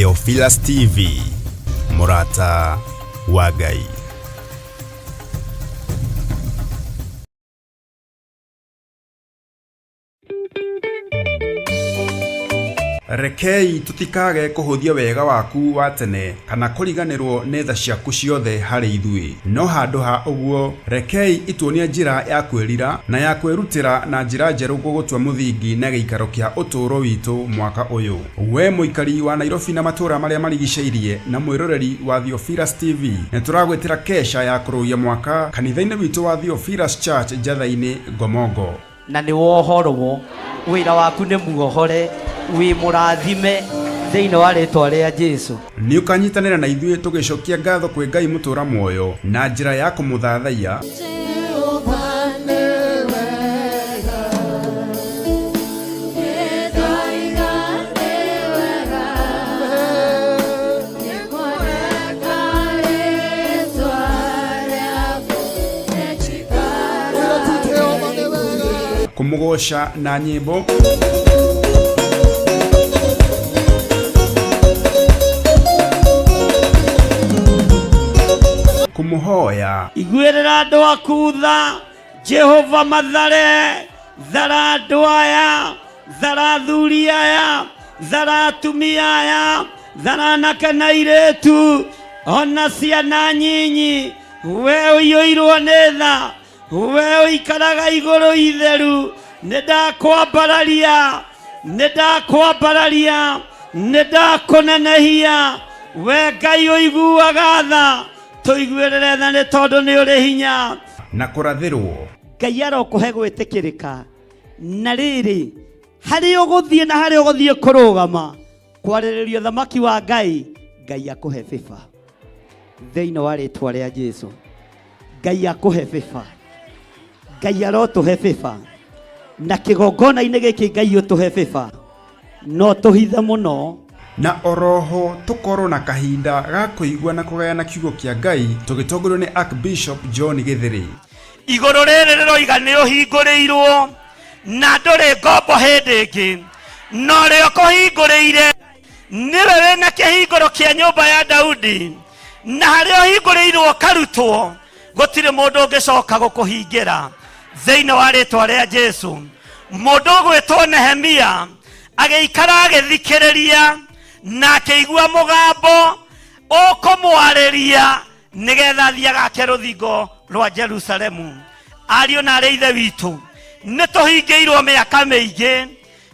Theophilus TV, mũrata wa Ngai. Rekei tũtikage kũhũthia wega waku wa tene kana kũriganĩrwo nĩ tha ciaku ciothe harĩ ithuĩ. No handũ ha ũguo, rekei ituonie njĩra ya kwĩrira na ya kwĩrutĩra na njĩra njerũ gũgũtua mũthingi na gĩikaro kĩa ũtũũro witũ mwaka ũyũ. We mũikari wa Nairobi na matũũra marĩa marigicĩirie na mwĩroreri wa Theophilus TV, nĩ tũragwĩtĩra kesha ya kũrũgia mwaka kanitha-inĩ witũ wa Theophilus Church Njatha-inĩ, Ngomongo. Na nĩ wohorwo, wĩra waku nĩ muohore, wĩ mũrathime thĩinĩ wa rĩtwa rĩa Jesu. Nĩ ũkanyitanĩra na ithuĩ tũgĩcokia ngatho kwĩ Ngai mũtũra muoyo na njĩra ya kũmũthathaiya, kũmũgoca na nyĩmbo, kũmũhoya, Iguĩrĩra andũ aku tha, Jehova, mathare, thara andũ aya, thara athuri aya, thara atumia aya, thara anake na airĩtu, ona ciana nyinyi. We ũiyũirwo nĩ tha, we ũikaraga igũrũ itheru, nĩ ndakwambararia, nĩ ndakwambararia, nĩ ndakũnenehia. We Ngai ũiguaga tha, tũiguĩrĩre tha nĩ tondũ nĩ ũrĩ hinya. Na kũrathĩrwo. Ngai arokũhe gwĩtĩkĩrĩka. Na rĩrĩ, harĩa ũgũthiĩ na harĩa ũgũthiĩ kũrũgama kwarĩrĩria ũthamaki wa Ngai, Ngai akũhe favor thĩinĩ wa rĩtwa rĩa Jesu. Ngai akũhe favor, Ngai arotũhe favor, na kĩgongona-inĩ gĩkĩ Ngai ũtũhe favor, no tũhithe mũno. Na oroho tũkorwo na kahinda ga kũigua na kũgayana kiugo kĩa Ngai tũgĩtongorio nĩ Archbishop John Gĩthĩrĩ. Igũrũ rĩrĩ rĩroiga nĩ ũhingũrĩirwo na ndũrĩ ngombo hĩndĩ ĩngĩ, na ũrĩa ũkũhingũrĩire nĩwe wĩna kĩhingũro kĩa nyũmba ya Daudi, na harĩa ũhingũrĩirwo ũkarutwo gũtirĩ mũndũ ũngĩcoka gũkũhingĩra thĩinĩ wa rĩtwa rĩa Jesu. Mũndũ ũgwĩtwo Nehemia agĩikara agĩthikĩrĩria na akĩigua mũgambo ũkũmwarĩria nĩgetha athiĩ agake rũthingo rwa Jerusalemu. Ariũ na arĩ ithe witũ, nĩ tũhingĩirwo mĩaka mĩingĩ,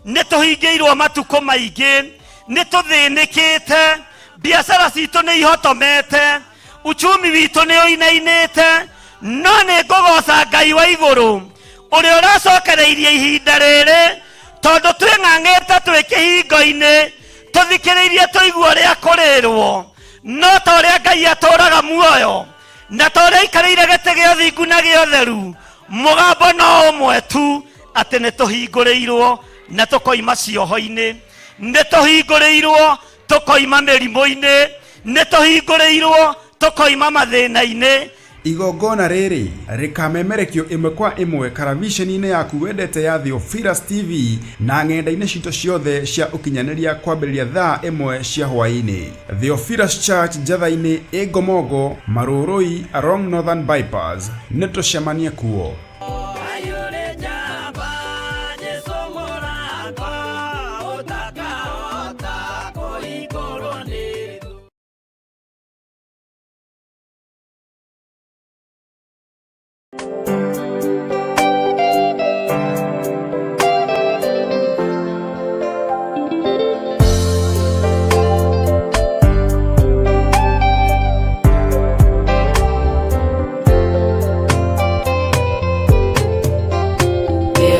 nĩ tũhingĩirwo matukũ maingĩ, nĩ tũthĩnĩkĩte, biacara citũ nĩ ihotomete, uchumi witũ nĩ ũinainĩte, no nĩ ngũgoca Ngai wa igũrũ ũrĩa ũracokereirie ihinda rĩrĩ, tondũ twĩng'ang'ĩte twĩ kĩhingo-inĩ tũthikĩrĩirie tũigua ũrĩa kũrĩrwo. No ta ũrĩa Ngai atũũraga muoyo na ta ũrĩa aikarĩire gĩtĩ gĩa ũthingu na gĩa ũtheru, mũgambo no ũmwe tu, atĩ nĩ tũhingũrĩirwo na tũkoima cioho-inĩ, nĩ tũhingũrĩirwo tũkoima mĩrimũ-inĩ, nĩ tũhingũrĩirwo tũkoima mathĩna-inĩ. Igongona rĩrĩ rĩkamemerekio ĩmwe kwa ĩmwe karaviceni-inĩ yaku wendete ya Theophilus TV na ng'enda-inĩ citũ ciothe cia ũkinyanĩria kwambĩrĩria thaa 1 cia hwaĩ-inĩ. Theophilus Church Njatha-inĩ ĩ Ngomongo, Marũrũi along Northern Bypass. Nĩtũcemanie kuo.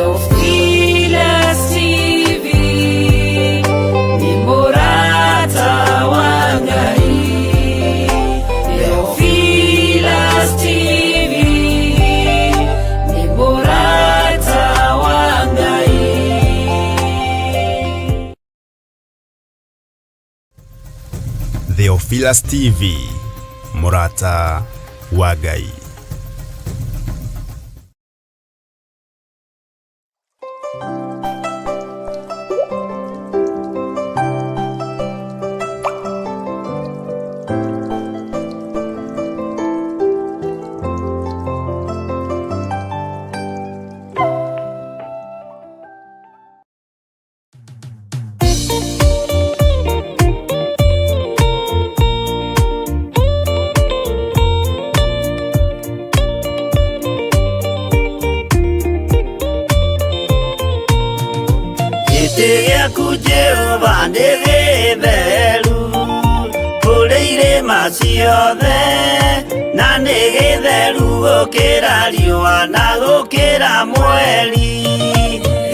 Theophilus TV ni mũrata wa Ngai. Theophilus TV ni mũrata wa Ngai. Theophilus TV, mũrata wa Ngai. Gĩtĩ gĩaku Jehova nĩ gĩtheru kũrĩ irĩma ciothe na nĩ gĩtheru gũkĩra riũa na gũkĩra mweri.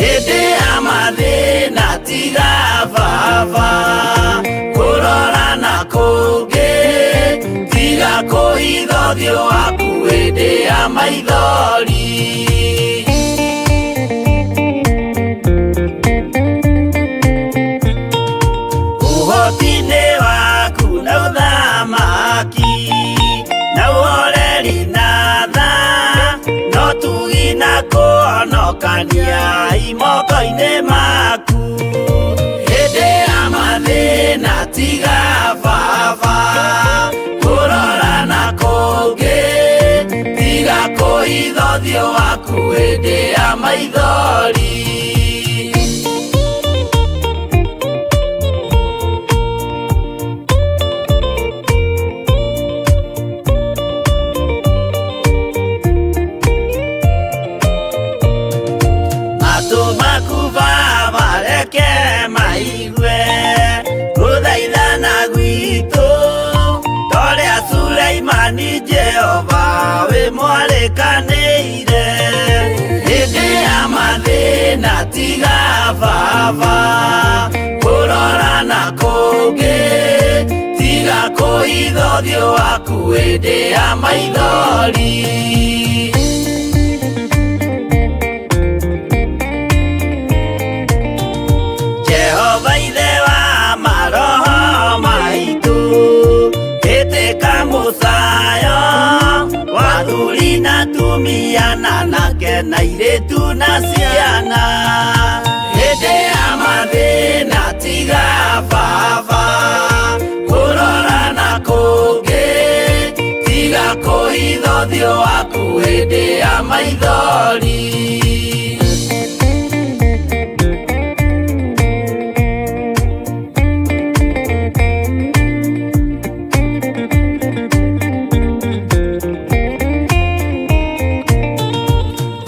Hĩndĩ ya mathĩna tiga baba kũrora na kũngĩ, tiga kũhitha ũthiũ waku hĩndĩ ya maithori. Ũhoti-inĩ waku na ũthamaki na ũhoreri na tha no tugi na kũhonokania imoko-inĩ maku. Hĩndĩ ya mathĩna tiga baba kũrora na kũngĩ, tiga kũhitha ũthiũ waku hĩndĩ ya maithori. Matũ maku baba reke maigue gũthaithana gwitũ, torĩa Suleimani Jehova wĩ mwarĩkanĩire. Hĩndĩ ya mathĩna tiga baba kũrora na kũngĩ, tiga kũhitha ũthiũ waku hĩndĩ ya maithori. Jehova ithe wa maroho maitũ, ĩtĩka mũcayo wa athuri na atumia na anake na airĩtu na ciana. Hĩndĩ ya mathĩna tiga baba kũrora na kũngĩ, tiga kũhitha ũthiũ waku hĩndĩ ya maithori.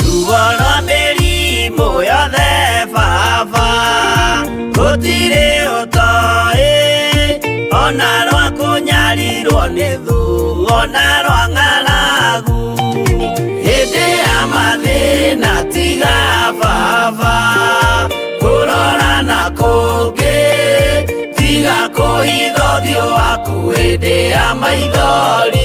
Ruo rwa mĩrimũ yothe baba gũtirĩ ũtoĩ, ona rwa kũnyarirwo nĩ thũ ona rwa ng'aragu. Hĩndĩ ya mathĩna tiga baba kũrora na kũngĩ, tiga kũhitha ũthiũ waku hĩndĩ ya maithori.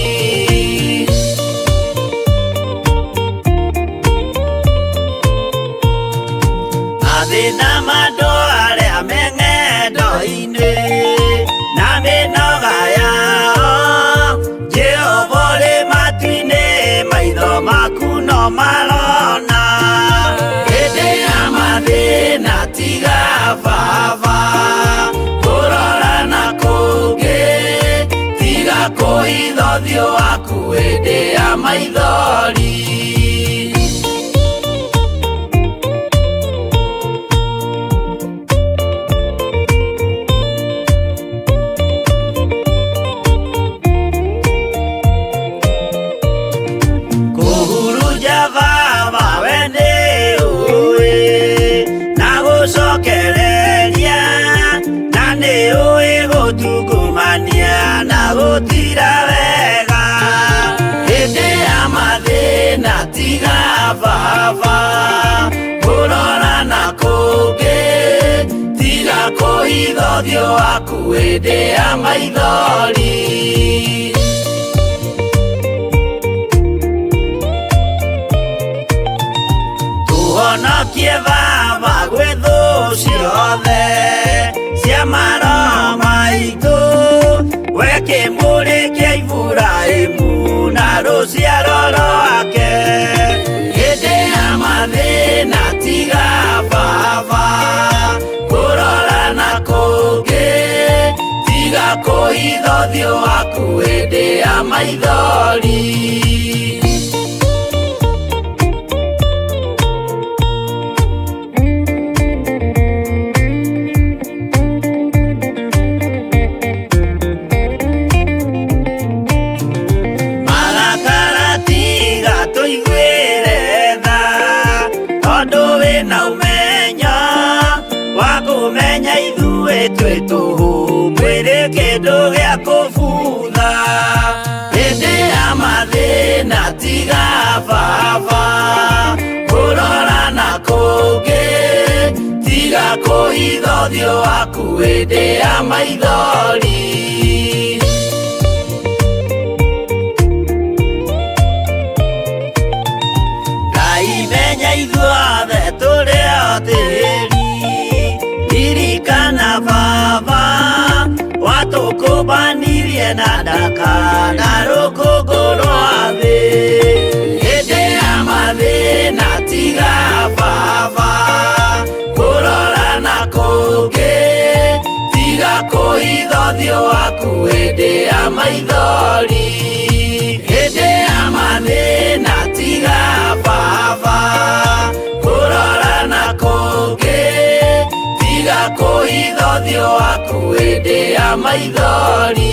Mathĩna ma andũ arĩa me ng'endo-inĩ na mĩnoga yao, Jehova ũrĩ matu-inĩ maitho maku no marona. Hĩndĩ ya mathĩna tiga baba kũrora na kũngĩ, tiga kũhitha ũthiũ waku hĩndĩ ya maithori. Kũhurunja baba we nĩ ũĩ na gũcokereria, na nĩ ũĩ gũtungumania na gũtira wega. Hĩndĩ ya mathĩna tiga baba kũrora na kũngĩ, tiga kũhitha ũthiũ waku hĩndĩ ya maithori. Tũhonokie baba gwĩ thũ ciothe cia maroho maitũ, we kĩmũrĩ kĩa Iburahĩmu na rũciaro rwake. Hĩndĩ ya mathĩna tiga baba kũrora na kũngĩ, tiga kũhitha ũthiũ waku hĩndĩ ya maithori. Marakara tiga tũiguĩre tha, tondũ wĩna ũmenyo wa kũ ũthiũ waku hĩndĩ ya maithori. Ngai menya ithuothe tũrĩ o tĩri, ririkana baba watũkũmbanirie na ndaka na rũkũngũ rwa thĩ. Hĩndĩ ya mathĩna tiga baba kũrora na kũngĩ, tiga kũhitha ũthiũ waku hĩndĩ ya maithori. Hĩndĩ ya mathĩna tiga baba kũrora na kũngĩ, tiga kũhitha ũthiũ waku hĩndĩ ya maithori.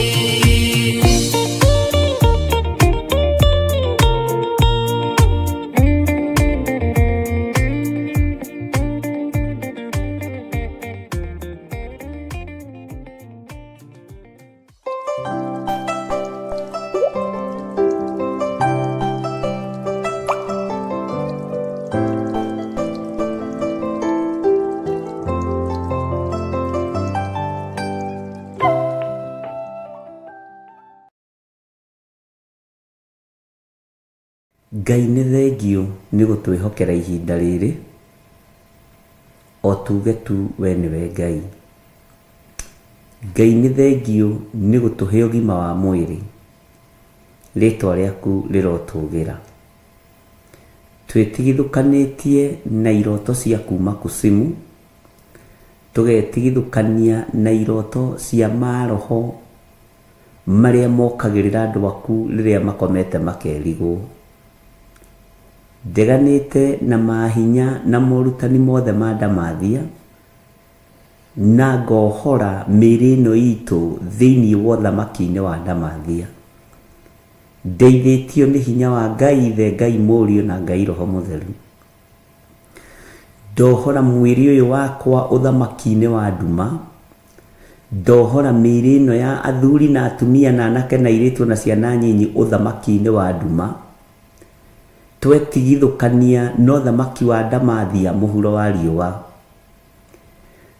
Ngai nĩ thengiũ nĩ gũtwĩhokera ihinda rĩrĩ, o tuge tu we nĩwe Ngai. Ngai nĩ thengiũ nĩ gũtũhe ũgima wa mwĩrĩ, rĩtwa rĩaku rĩrotũgĩra. Twĩtigithũkanĩtie na iroto cia kuma kusimu, tũgetigithũkania na iroto cia maroho marĩa mokagĩrĩra andũ aku rĩrĩa makomete makerigwo. Ndeganĩte na mahinya na morutani mothe ma ndamathia, na ngohora mĩĩrĩ ĩno itũ thĩinĩ wa ũthamaki-inĩ wa ndamathia. Ndeithĩtio nĩ hinya wa Ngai Ithe, Ngai Mũriũ na Ngai Roho Mũtheru. Ndohora mwĩrĩ ũyũ wakwa ũthamaki-inĩ wa nduma, ndohora mĩĩrĩ ĩno ya athuri na atumia na anake na airĩtu na ciana nyinyi ũthamaki-inĩ wa nduma. Twetigithũkania na ũthamaki wa ndamathia mũhuro wa riũa.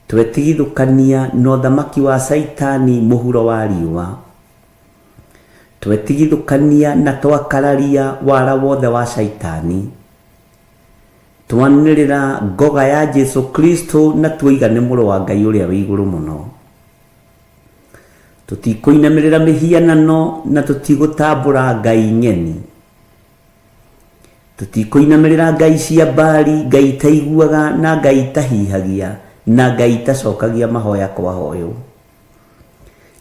Twetigithũkania na ũthamaki wa Caitani mũhuro wa riũa. Twetigithũkania na twakararia wara wothe wa Caitani. Twanĩrĩra ngoga ya Jesu Kristo na tuoiga nĩ mũrũ wa Ngai ũrĩa wĩ igũrũ mũno. Tũtikũinamĩrĩra mĩhianano na tũtigũtambũra ngai ng'eni. Tũtikũinamĩrĩra ngai cia Baali, ngai itaiguaga na ngai itahihagia na ngai itacokagia mahoya kwahoywo.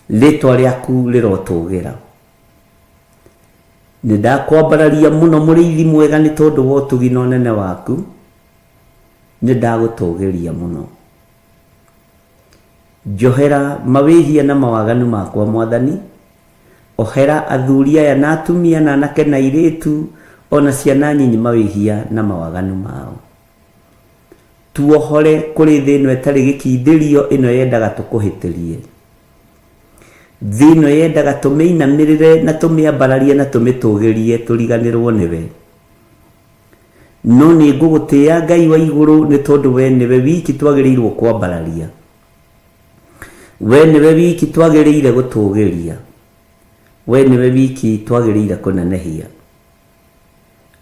Rĩtwa rĩaku rĩrotũgĩra. Nĩ ndakwambararia mũno mũrĩithi mwega nĩ tondũ wa ũtugi na ũnene waku, nĩ ndagũtũgĩria mũno. Njohera mawĩhia na mawaganu makwa Mwathani, ohera athuri aya na atumia na anake na airĩtu ona ciana nyinyi mawĩhia na mawaganu mao. Tuohore kũrĩ thĩ ĩno ĩtarĩ gĩkindĩrio ĩno yendaga tũkũhĩtĩrie. Thĩ ĩno yendaga tũmĩinamĩrĩre na tũmĩambararie na tũmĩtũgĩrie tũriganĩrwo nĩwe. No nĩ ngũgũtĩĩa Ngai wa igũrũ nĩ tondũ we nĩwe wiki twagĩrĩirwo kwambararia. We nĩwe wiki twagĩrĩire gũtũgĩria. We nĩwe wiki twagĩrĩire kũnenehia.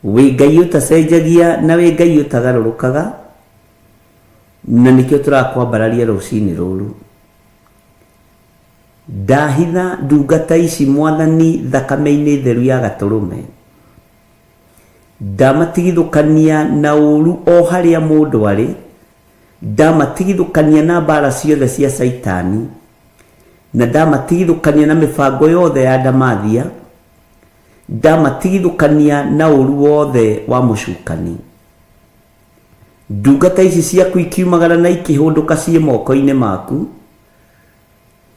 Wĩ Ngai ũtacenjagia na wĩ Ngai ũtagarũrũkaga, na nĩkĩo tũrakwambararia rũcinĩ rũrũ. Ndahitha ndungata ici Mwathani thakame-inĩ theru ya gatũrũme. Ndamatigithũkania na ũru o harĩa mũndũ arĩ, ndamatigithũkania na mbara ciothe cia Caitani, na ndamatigithũkania na mĩbango yothe ya ndamathia, ndamatigithũkania na ũru wothe wa mũcukani. Ndungata ici ciaku ikiumagara na ikĩhũndũka ciĩ moko-inĩ maku,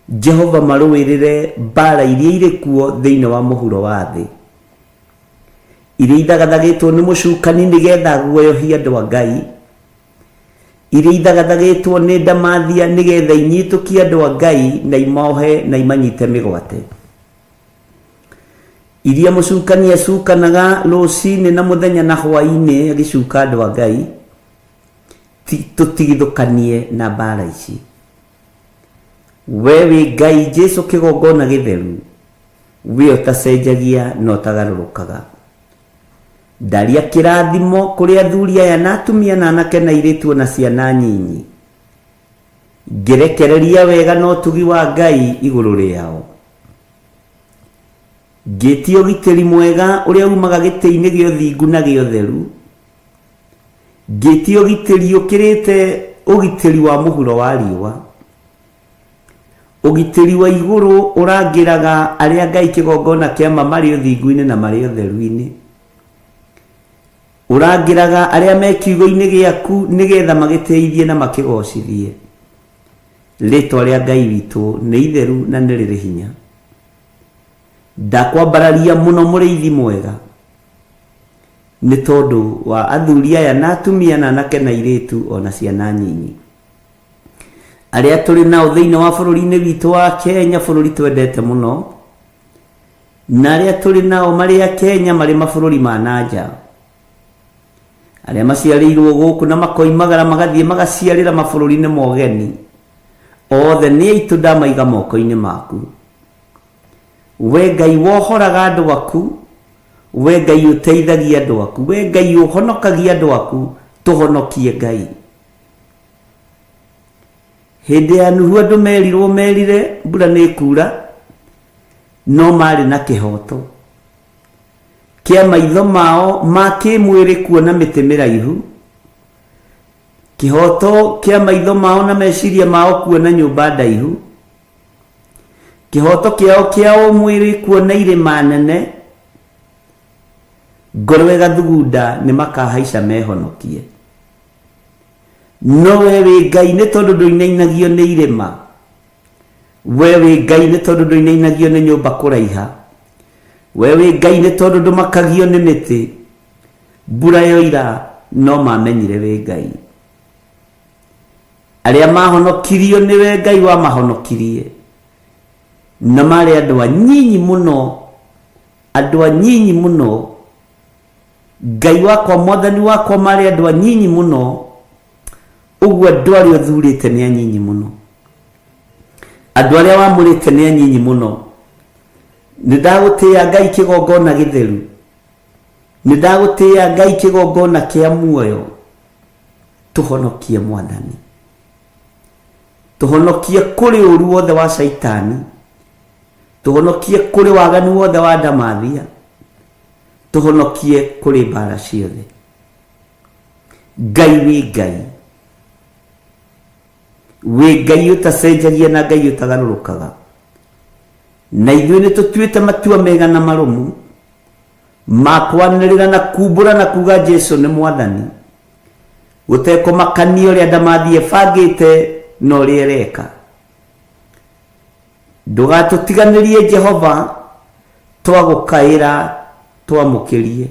Jehova marũĩrĩre mbara iria irĩ kuo thĩinĩ wa mũhuro wa thĩ, iria ithagathagĩtwo nĩ mũcukani nĩgetha aguoyohie andũ a Ngai, iria ithagathagĩtwo nĩ ndamathia nĩgetha inyitũkie andũ a Ngai na imohe na imanyite mĩgwate, iria mũcukani acukanaga rũcinĩ na mũthenya na hwaĩ-inĩ agĩcuka andũ a Ngai, tũtigithũkanie na mbara ici. We wĩ Ngai Jesu kĩgongona gĩtheru, we ũtacenjagia na ũtagarũrũkaga. Ndaria kĩrathimo kũrĩ athuri aya na atumia na anake na airĩtu ona ciana nyinyi. Ngĩrekereria wega na ũtugi wa Ngai igũrũ rĩao. Ngĩtia ũgitĩri mwega ũrĩa umaga gĩtĩ-inĩ gĩa ũthingu na gĩa ũtheru. Ngĩtia ũgitĩri ũkĩrĩte ũgitĩri wa mũhuro wa riũa. Ũgitĩri wa igũrũ ũrangĩraga arĩa Ngai kĩgongona kĩa ma marĩ ũthingu-inĩ na marĩ ũtheru-inĩ. Ũrangĩraga arĩa me kiugo-inĩ gĩaku nĩgetha magĩtĩithie na makĩgocithie. Rĩtwa rĩa Ngai witũ nĩ itheru na nĩ rĩrĩ hinya. Ndakwambararia mũno mũrĩithi mwega nĩ tondũ wa athuri aya na atumia na anake na airĩtu o na ciana nyinyi arĩa tũrĩ nao thĩinĩ wa bũrũri-inĩ witũ wa Kenya, bũrũri twendete mũno, na arĩa tũrĩ nao marĩ a Kenya marĩ mabũrũri ma na nja, arĩa maciarĩirwo gũkũ na makoimagara magathiĩ magaciarĩra mabũrũri-inĩ ma ũgeni, othe nĩ aitũ ndamaiga moko-inĩ maku. We Ngai wohoraga andũ aku, we Ngai ũteithagia andũ aku, we Ngai ũhonokagia andũ aku, tũhonokie Ngai. Hĩndĩ ya Nuhu andũ merirwo merire mbura nĩ ĩkura, no marĩ na kĩhoto kĩa maitho mao ma kĩmwĩrĩ kuona mĩtĩ mĩraihu, kĩhoto kĩa maitho mao na meciria mao kuona nyũmba ndaihu, kĩhoto kĩao kĩa ũmwĩrĩ kuona irĩma nene, ngoro ĩgathugunda nĩ makahaica mehonokie. No we wĩ Ngai nĩ tondũ ndũinainagio nĩ irĩma, we wĩ Ngai nĩ tondũ ndũinainagio nĩ nyũmba kũraiha, we wĩ Ngai nĩ tondũ ndũmakagio nĩ mĩtĩ, mbura yoira no mamenyire wĩ Ngai. Arĩa mahonokirio nĩwe Ngai wamahonokirie, na marĩ andũ anyinyi mũno, andũ anyinyi mũno, Ngai wakwa mwathani wakwa marĩ andũ anyinyi mũno, ũguo andũ arĩa ũthurĩte nĩ anyinyi mũno, andũ arĩa wamũrĩte nĩ anyinyi mũno. Nĩ ndagũtĩĩa Ngai kĩgongona gĩtheru, nĩ ndagũtĩĩa Ngai kĩgongona kĩa muoyo. Tũhonokie Mwathani, tũhonokie kũrĩ ũru wothe wa Shaitani, tũhonokie kũrĩ waganu wothe wa ndamathia, tũhonokie kũrĩ mbara ciothe. Ngai wĩ Ngai, wĩ Ngai ũtacenjagia na Ngai ũtagarũrũkaga, na ithuĩ nĩ tũtuĩte matua mega na marũmu ma kwanĩrĩra na kumbũra na kuga Jesu nĩ Mwathani, gũtekũmakania ũrĩa ndamathia ĩbangĩte na ũrĩa ĩreka. Ndũgatũtiganĩrie Jehova, twagũkaĩra twamũkĩrie,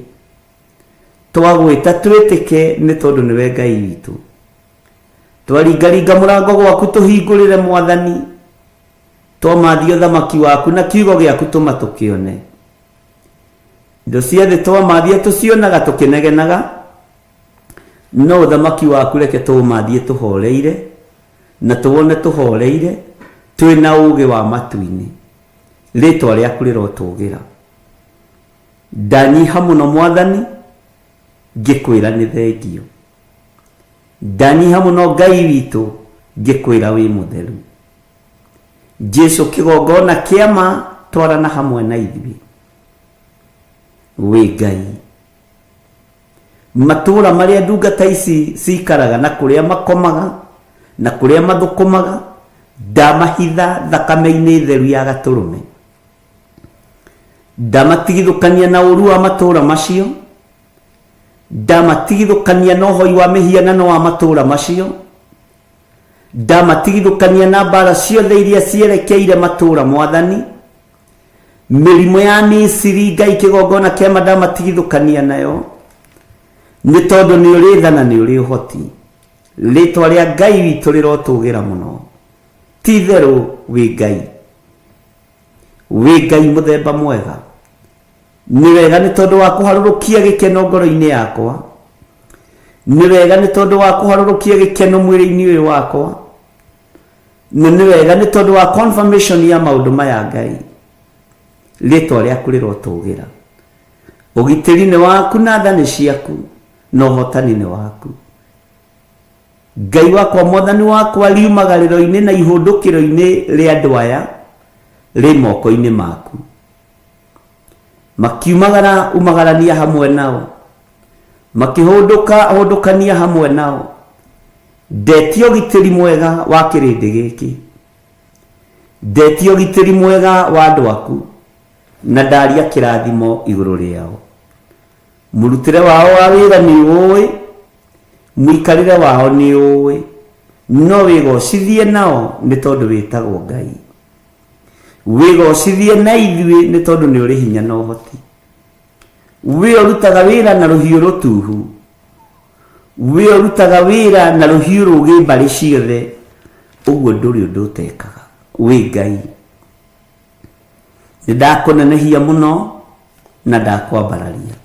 twagwĩta twĩtĩke nĩ tondũ nĩwe Ngai witũ. Twaringaringa mũrango gwaku tũhingũrĩre Mwathani, twamathia ũthamaki waku na kiugo gĩaku tũma tũkĩone. Indo cia thĩ twamathia tũcionaga tũkĩnegenaga, no ũthamaki waku reke tũũmathie tũhoreire na tũwone tũhoreire twĩ na ũũgĩ wa matu-inĩ. Rĩtwa rĩaku rĩrotũgĩra. Ndanyiha mũno Mwathani ngĩkwĩra nĩ thengio. Ndanyiha mũno Ngai witũ ngĩkwĩra wĩ mũtheru. Jesu kĩgongona kĩa ma twarana hamwe na ithuĩ. Wĩ Ngai. Matũũra marĩa ndungata ici cikaraga na kũrĩa makomaga na kũrĩa mathũkũmaga ndamahitha thakame-inĩ theru ya gatũrũme. Ndamatigithũkania na ũũru wa matũũra macio, ndamatigithũkania na ũhoi wa mĩhianano wa matũũra macio, ndamatigithũkania na mbara ciothe iria cierekeire matũũra Mwathani, mĩrimũ ya Misiri Ngai kĩgongona kĩama ndamatigithũkania nayo, nĩ tondũ nĩ ũrĩ tha na nĩ ũrĩ ũhoti. Rĩtwa rĩa Ngai witũ rĩrotũgĩra mũno. Ti itherũ wĩ Ngai, wĩ Ngai mũthemba mwega. Nĩ wega nĩ tondũ wa kũharũrũkia gĩkeno ngoro-inĩ yakwa, nĩ wega nĩ tondũ wa kũharũrũkia gĩkeno mwĩrĩ-inĩ ũyũ wakwa. Na nĩ wega nĩ tondũ wa confirmation ya maũndũ maya Ngai, rĩtwa rĩaku rĩrotũgĩra. Ũgitĩri nĩ waku na tha nĩ ciaku na ũhotani nĩ waku. Ngai wakwa mwathani wakwa riumagarĩro-inĩ na ihũndũkĩro-inĩ rĩa andũ aya rĩ moko-inĩ maku. Makiumagara umagarania hamwe nao, makĩhũndũka hũndũkania hamwe nao. Ndetia ũgitĩri mwega wa kĩrĩndĩ gĩkĩ, ndetia ũgitĩri mwega wa andũ aku, na ndaria kĩrathimo igũrũ rĩao. Mũrutĩre wao wa wĩra nĩ ũĩ, mũikarĩre wao nĩ ũĩ, no wĩgocithie nao nĩ tondũ wĩtagwo Ngai. Wĩgocithie na ithuĩ nĩ tondũ nĩ ũrĩ hinya na ũhoti. We ũrutaga wĩra na rũhiũ rũtuhu, we ũrutaga wĩra na rũhiũ rũgĩ mbarĩ ciothe, ũguo ndũrĩ ũndũ ũtekaga. Wĩ Ngai. Nĩ ndakũnenehia mũno na ndakwambararia.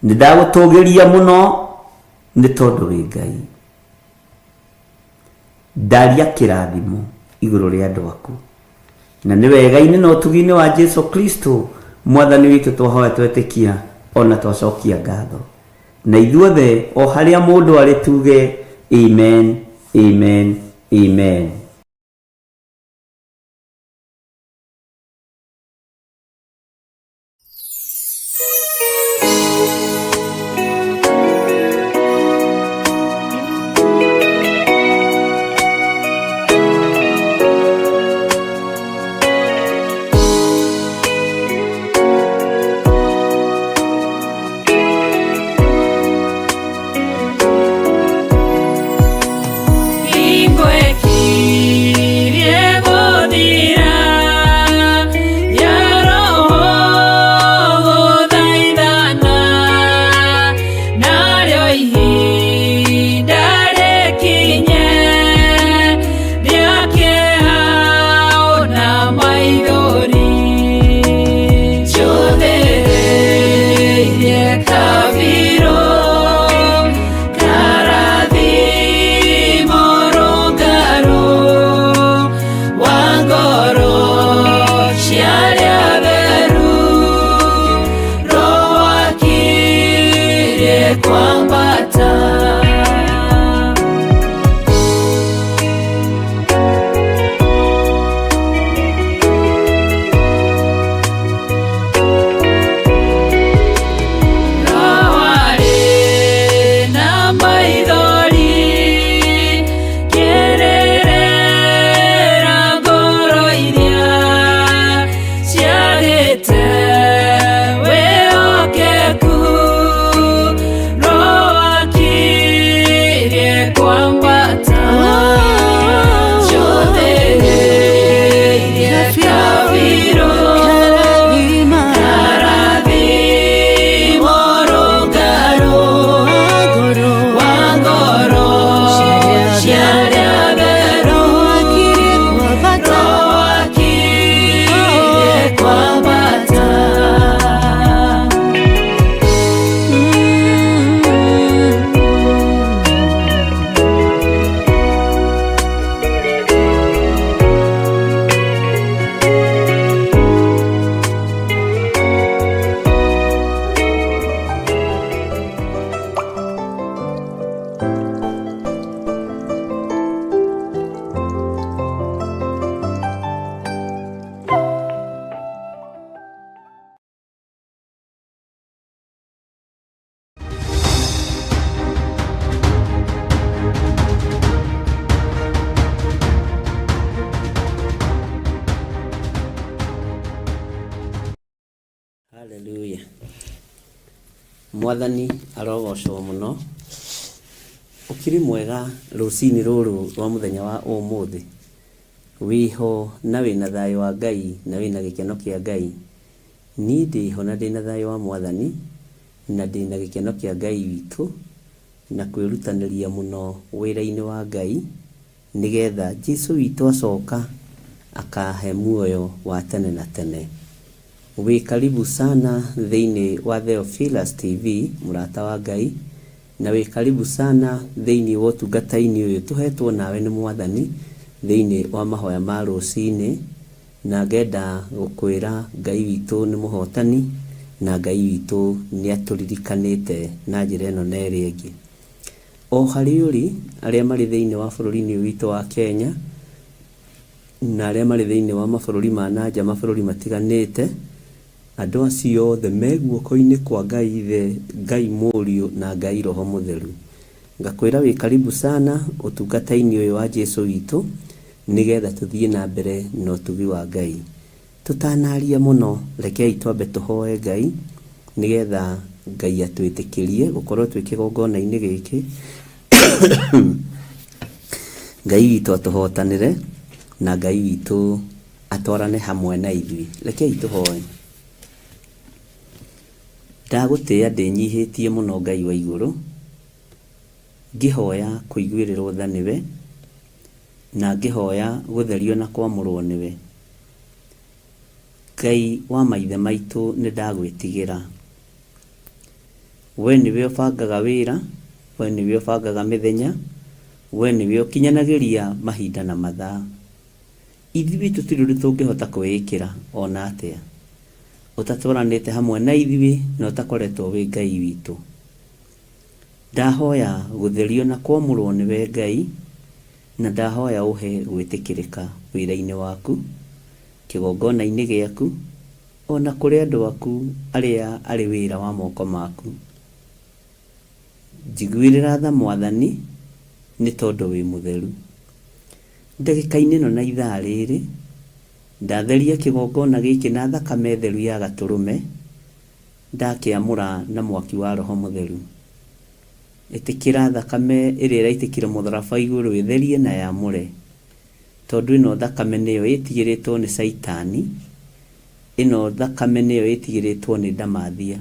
Nĩ ndagũtũgĩria mũno nĩ tondũ wĩ Ngai. Ndaria kĩrathimo igũrũ rĩa andũ aku. Na nĩ wega-inĩ na ũtugi-inĩ wa Jesu Kristo mwathani witũ twahoya twetĩkia ona twacokia ngatho. Na ithuothe o harĩa mũndũ arĩ tuge amen, amen, amen. Hingo ĩkirie gũthira ya roho gũthaithana, narĩo ihinda rĩkinye rĩa kĩeha ona maithori. Njũthĩrĩirie kabirũ karathimo rũngarũ wa ngoro cia arĩa atheru, Roho akirie kwambata. Roho arĩ na maithori kĩrĩrĩra ngoro iria ciagĩte wĩhokeku. Roho akirie kwambata. Njũthĩrĩirie kabirũ karathimo rũngarũ wa ngoro cia arĩa atheru, Roho akirie kwambata. Haleluya. Mwathani arogocwo mũno. Ũkĩrĩ mwega rũcinĩ rũrũ rwa mũthenya wa ũmũthĩ. Wĩho na wĩna thayũ wa Ngai na wĩna gĩkeno kĩa Ngai. Niĩ ndĩho na ndĩna thayũ wa Mwathani na ndĩna gĩkeno kĩa Ngai witũ na kwĩrutanĩria mũno wĩra-inĩ wa Ngai nĩgetha Jesu witũ acoka akahe muoyo wa tene na tene. Wĩ karibu sana thĩinĩ wa Theophilus TV, mũrata wa Ngai, na wĩ karibu sana thĩinĩ wa ũtungata-inĩ ũyũ tũhetwo nawe nĩ Mwathani. Thĩinĩ wa mahoya ma rũcinĩ, na ngenda gũkwĩra Ngai witũ nĩ mũhotani, na Ngai witũ nĩ atũririkanĩte na njĩra ĩno na ĩrĩa ĩngĩ. O harĩa ũrĩ, arĩa marĩ thĩinĩ wa bũrũri-inĩ ũyũ witũ wa Kenya, na arĩa marĩ thĩinĩ wa mabũrũri ma na nja, mabũrũri matiganĩte, andũ acio othe me guoko-inĩ kwa Ngai Ithe, Ngai Mũriũ na Ngai Roho Mũtheru. Ngakwĩra wĩ karibu sana ũtungata-inĩ ũyũ wa Jesu witũ, nĩgetha tũthiĩ na mbere na ũtugi wa Ngai. Tũtanaria mũno, rekei twambe tũhoe Ngai, nĩgetha Ngai atwĩtĩkĩrie gũkorwo twĩ kĩgongona-inĩ gĩkĩ. Ngai witũ atũhotanĩre, na Ngai witũ atwarane hamwe na ithuĩ. Rekei tũhoe. Ndagũtĩĩa ndĩnyihĩtie mũno Ngai wa igũrũ, ngĩhoya kũiguĩrĩrwo tha nĩwe, na ngĩhoya gũtherio na kwamũrwo nĩwe. Ngai wa maithe maitũ nĩndagwĩtigĩra. We nĩwe ũbangaga wĩra, we nĩwe ũbangaga mĩthenya, we nĩwe ũkinyanagĩria mahinda na mathaa. Ithuĩ tũtirĩ ũndũ tũngĩhota kwĩĩkĩra o na atĩa, ũtatwaranĩte hamwe na ithuĩ na ũtakoretwo wĩ Ngai witũ. Ndahoya gũtherio na kwamũrwo nĩwe Ngai, na ndahoya ũhe gwĩtĩkĩrĩka wĩra-inĩ waku, kĩgongona-inĩ gĩaku, o na kũrĩ andũ aku arĩa arĩ wĩra wa moko maku. Njiguĩrĩra tha Mwathani, nĩ tondũ wĩ mũtheru. Ndagĩka-inĩ ĩno na ithaa rĩrĩ, ndatheria kĩgongona gĩkĩ na thakame theru ya Gatũrũme, ndakĩamũra na mwaki wa Roho Mũtheru. Ĩtĩkĩra thakame ĩrĩa ĩraitĩkire mũtharaba igũrũ ĩtherie na yamũre, tondũ ĩno thakame nĩyo ĩtigĩrĩtwo nĩ Caitani, ĩno thakame nĩyo ĩtigĩrĩtwo nĩ ndamathia.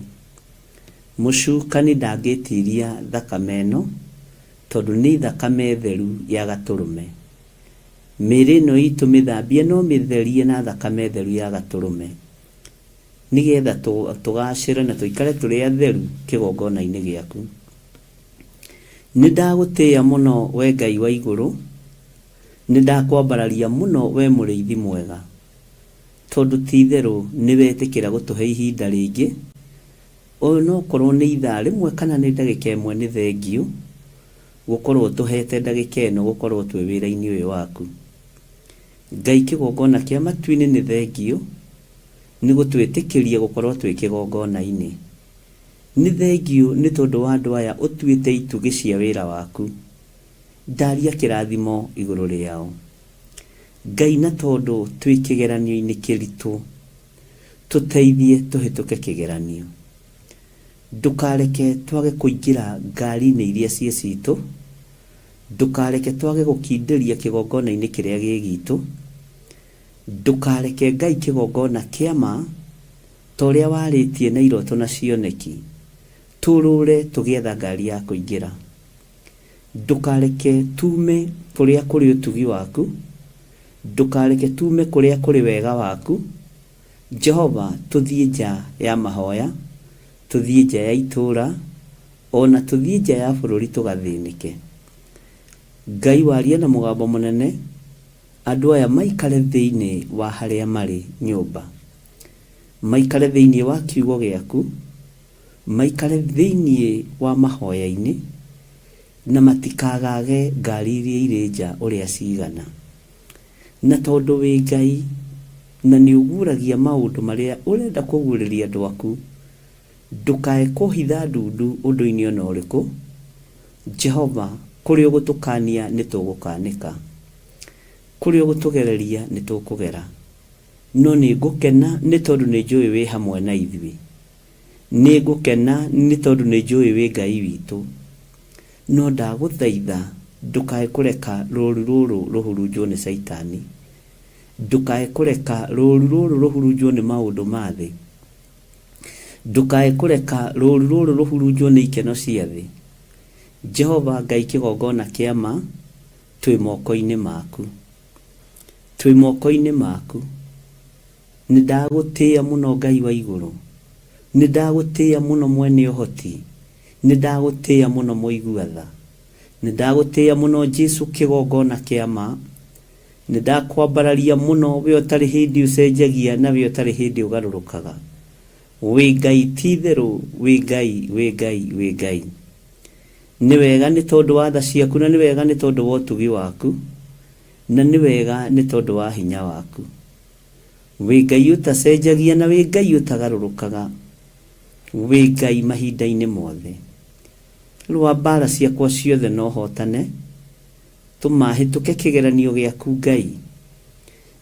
Mũcukani ndangĩtiria thakame ĩno, tondũ nĩ thakame theru ya Gatũrũme. Mĩĩrĩ ĩno itũ mĩthambie no mĩtherie na thakame theru ya Gatũrũme, nĩgetha tũgacĩre na tũikare tũrĩ atheru kĩgongona-inĩ gĩaku. Nĩ ndagũtĩĩa mũno we Ngai wa igũrũ, nĩ ndakwambararia mũno we mũrĩithi mwega, tondũ ti itherũ nĩ wetĩkĩra gũtũhe ihinda rĩngĩ, onokorwo nĩ ithaa rĩmwe kana nĩ ndagĩka ĩmwe, nĩ thengiũ gũkorwo ũtũhete ndagĩka ĩno gũkorwo twĩ wĩra-inĩ ũyũ waku. Ngai kĩgongona kĩa matu-inĩ nĩ thengiũ nĩ gũtwĩtĩkĩria gũkorwo twĩ kĩgongona-inĩ. Nĩ thengiũ nĩ tondũ wa andũ aya ũtuĩte itugĩ cia wĩra waku. Ndaria kĩrathimo igũrũ rĩao. Ngai na tondũ twĩ kĩgeranio-inĩ kĩritũ, tũteithie tũhĩtũke kĩgeranio. Ndũkareke twage kũingĩra ngari-inĩ iria ciĩ citũ, ndũkareke twage gũkindĩria kĩgongona-inĩ kĩrĩa gĩ gitũ, ndũkareke Ngai kĩgongona kĩa ma ta ũrĩa warĩtie na iroto na cioneki, tũrũre tũgĩetha ngari ya kũingĩra. Ndũkareke tuume kũrĩa kũrĩ ũtugi waku, ndũkareke tuume kũrĩa kũrĩ wega waku, Jehova, tũthiĩ nja ya mahoya, tũthiĩ nja ya itũũra, o na tũthiĩ nja ya bũrũri tũgathĩnĩke. Ngai waria na mũgambo mũnene, andũ aya maikare thĩinĩ wa harĩa marĩ nyũmba, maikare thĩinĩ wa kiugo gĩaku, maikare thĩinĩ wa mahoya-inĩ, na matikagage ngari iria irĩ nja ũrĩa cigana. Na tondũ wĩ Ngai, na nĩũguũragia maũndũ marĩa ũrenda kũguũrĩria andũ aku, ndũkae kũhitha ndundu ũndũ-inĩ o na ũrĩkũ, Jehova, kũrĩa ũgũtũkaania nĩtũgũkaanĩka, kũrĩa ũgũtũgereria nĩtũkũgera. No nĩngũkena nĩ tondũ nĩnjũĩ wĩ hamwe na ithuĩ. Nĩngũkena nĩ tondũ nĩnjũĩ wĩ Ngai witũ. No ndagũthaitha ndũkae kũreka rũũru rũrũ rũhurunjwo nĩ Caitani. Ndũkae kũreka rũũru rũrũ rũhurunjwo nĩ maũndũ ma thĩ. Ndũkae kũreka rũũru rũrũ rũhurunjwo nĩ ikeno cia thĩ. Jehova Ngai kĩgongona kĩa ma, twĩ moko-inĩ maku. Twĩ moko-inĩ maku. Nĩ ndagũtĩĩa mũno Ngai wa igũrũ. Nĩ ndagũtĩĩa mũno mwene ũhoti. Nĩ ndagũtĩĩa mũno mũigua tha. Nĩ ndagũtĩĩa mũno Jesu kĩgongona kĩa ma. Nĩ ndakwambararia mũno, we ũtarĩ hĩndĩ ũcenjagia na we ũtarĩ hĩndĩ ũgarũrũkaga. Wĩ Ngai ti-itherũ, wĩ Ngai, wĩ Ngai, wĩ Ngai. Nĩ wega nĩ tondũ wa tha ciaku na nĩ wega nĩ tondũ wa ũtugi waku, na nĩ wega nĩ tondũ wa hinya waku. Wĩ Ngai ũtacenjagia na wĩ Ngai ũtagarũrũkaga, wĩ Ngai mahinda-inĩ mothe. Rũa mbaara ciakwa ciothe na ũhootane, Tũma hĩtũke kĩgeranio gĩaku Ngai,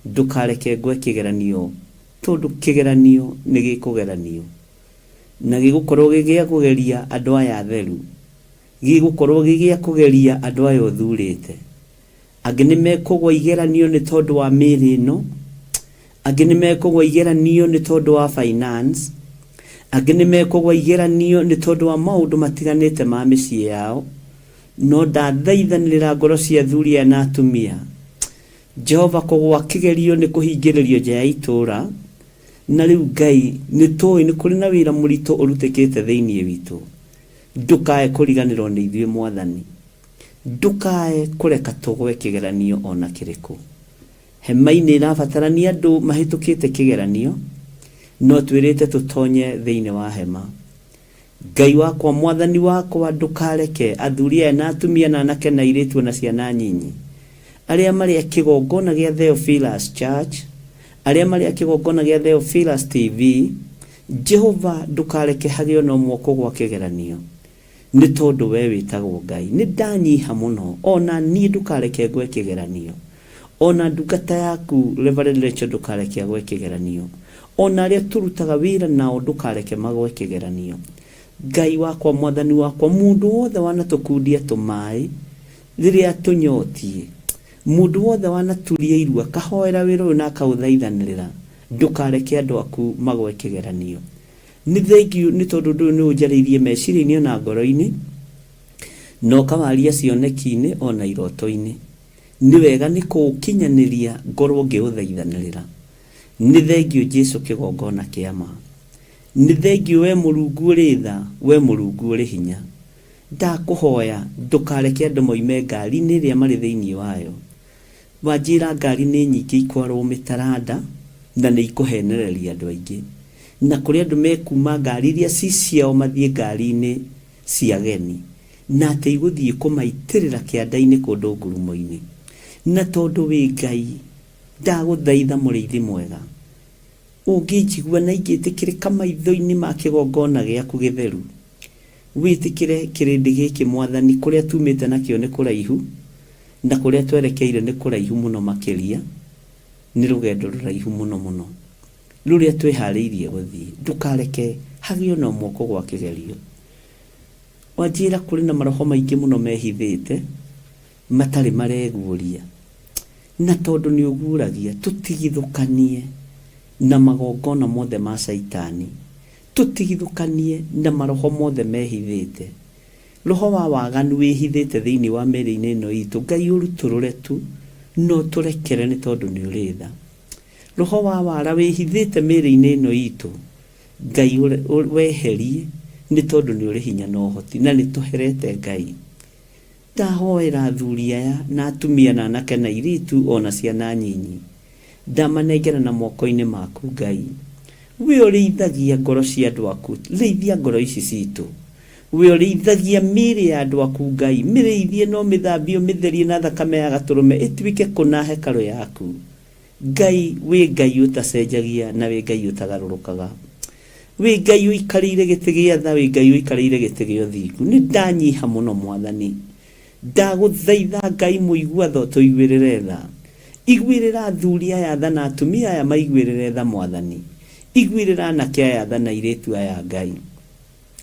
ndũkareke ngwe kĩgeranio tondũ kĩgeranio nĩ gĩkũgeranio, na gĩgũkorwo gĩ gĩa kũgeria andũ aya atheru, gĩgũkorwo gĩ gĩa kũgeria andũ aya ũthurĩte. Angĩ nĩ mekũgwa igeranio nĩ tondũ wa mĩĩrĩ ĩno, angĩ nĩ mekũgwa igeranio nĩ tondũ wa finance, angĩ nĩ mekũgwa igeranio nĩ tondũ wa maũndũ matiganĩte ma mĩciĩ yao, No ndathaithanĩrĩra ngoro cia athuri aya na atumia. Jehova, kũgũa kĩgerio nĩ kũhingĩrĩrio nja ya itũũra, na rĩu, Ngai, nĩ tũũĩ nĩ kũrĩ na wĩra mũritũ ũrutĩkĩte thĩinĩ witũ. Ndũkae kũriganĩrwo nĩ ithuĩ, Mwathani. Ndũkae kũreka tũgwe kĩgeranio o na kĩrĩkũ. Hema-inĩ ĩrabatarania andũ mahĩtũkĩte kĩgeranio, no twĩrĩte tũtonye thĩinĩ wa hema. Ngai wakwa, Mwathani wakwa, ndũkareke athuri aya na atumia na anake na airĩtu o na ciana nyinyi, arĩa marĩ a kĩgongona gĩa Theophilus Church, arĩa marĩ a kĩgongona gĩa Theophilus TV, Jehova, ndũkareke hagĩe o na ũmwe ũkũgwa kĩgeranio, nĩ tondũ wee wĩtagwo Ngai. Nĩ ndanyiha mũno, o na niĩ ndũkareke ngwe kĩgeranio. O na ndungata yaku Reverend Rachel ndũkareke agwe kĩgeranio. O na arĩa tũrutaga wĩra nao ndũkareke magwe kĩgeranio. Ngai wakwa, Mwathani wakwa, mũndũ wothe wanatũkundia tũmaĩ rĩrĩa atũnyotiĩ, mũndũ wothe wanaturia iru akahoera wĩra ũyũ na akaũthaithanĩrĩra, ndũkareke andũ aku magwe kĩgeranio. Nĩ thengiũ nĩ tondũ ũndũ ũyũ nĩ ũnjarĩirie meciria-inĩ o na ngoro-inĩ, na ũkawaria cioneki-inĩ o na iroto-inĩ. Nĩ wega nĩ kũũkinyanĩria ngorwo ngĩũthaithanĩrĩra. Nĩ thengiũ Jesu kĩgongona kĩa ma. Nĩ thengiũ we Mũrungu ũrĩ tha, we Mũrungu ũrĩ hinya. Ndakũhoya ndũkareke andũ moime ngari-inĩ ĩrĩa marĩ thĩinĩ wayo. Wanjĩra ngari nĩ nyingĩ ikwarwo mĩtaranda na nĩ ikũhenereria andũ aingĩ. Na kũrĩ andũ mekuma ngari iria ci ciao mathiĩ ngari-inĩ cia ageni. Na atĩ igũthiĩ kũmaitĩrĩra kĩanda-inĩ kũndũ ngurumo-inĩ. Na tondũ wĩ Ngai, ndagũthaitha mũrĩithi mwega, ũngĩnjigua na ingĩtĩkĩrĩka maitho-inĩ ma kĩgongona gĩaku gĩtheru, wĩtĩkĩre kĩrĩndĩ gĩkĩ, Mwathani, kũrĩa tuumĩte nakĩo nĩ kũraihu, na kũrĩa twerekeire nĩ kũraihu mũno makĩria, nĩ rũgendo rũraihu mũno mũno, rũrĩa twĩhaarĩirie gũthiĩ. Ndũkareke hagĩe o na ũmwe ũkũgũa kĩgerio. Wanjĩra kũrĩ na maroho maingĩ mũno mehithĩte matarĩ mareguũria. Na tondũ nĩ ũguũragia, tũtigithũkanie na magongona mothe ma Caitani. Tũtigithũkanie na maroho mothe mehithĩte. Roho wa waganu wĩhithĩte thĩinĩ wa mĩĩrĩ-inĩ ĩno itũ, Ngai ũrutũrũre tu na ũtũrekere nĩ tondũ nĩ ũrĩ tha. Roho wa wara wĩhithĩte mĩĩrĩ-inĩ ĩno itũ, Ngai weherie nĩ tondũ nĩ ũrĩ hinya na ũhoti na nĩ tũherete Ngai. Ndahoera athuri aya na atumia na anake na airĩtu o na ciana nyinyi. Ndamanengera na moko-inĩ maku Ngai. We ũrĩithagia ngoro cia andũ aku, rĩithia ngoro ici citũ. We ũrĩithagia mĩĩrĩ ya andũ aku Ngai, mĩrĩithie na ũmĩthambie ũmĩtherie na thakame ya Gatũrũme ĩtuĩke kũna hekarũ yaku. Ngai, wĩ Ngai ũtacenjagia na wĩ Ngai ũtagarũrũkaga. Wĩ Ngai ũikarĩire gĩtĩ gĩa tha, wĩ Ngai ũikarĩire gĩtĩ gĩa ũthingu. Nĩ ndanyiha mũno Mwathani. Ndagũthaitha Ngai mũigua tha ũtũiguĩrĩre tha. Iguĩrĩra athuri aya tha na atumia aya maiguĩrĩre tha Mwathani. Iguĩrĩra anake aya tha na airĩtu aya Ngai.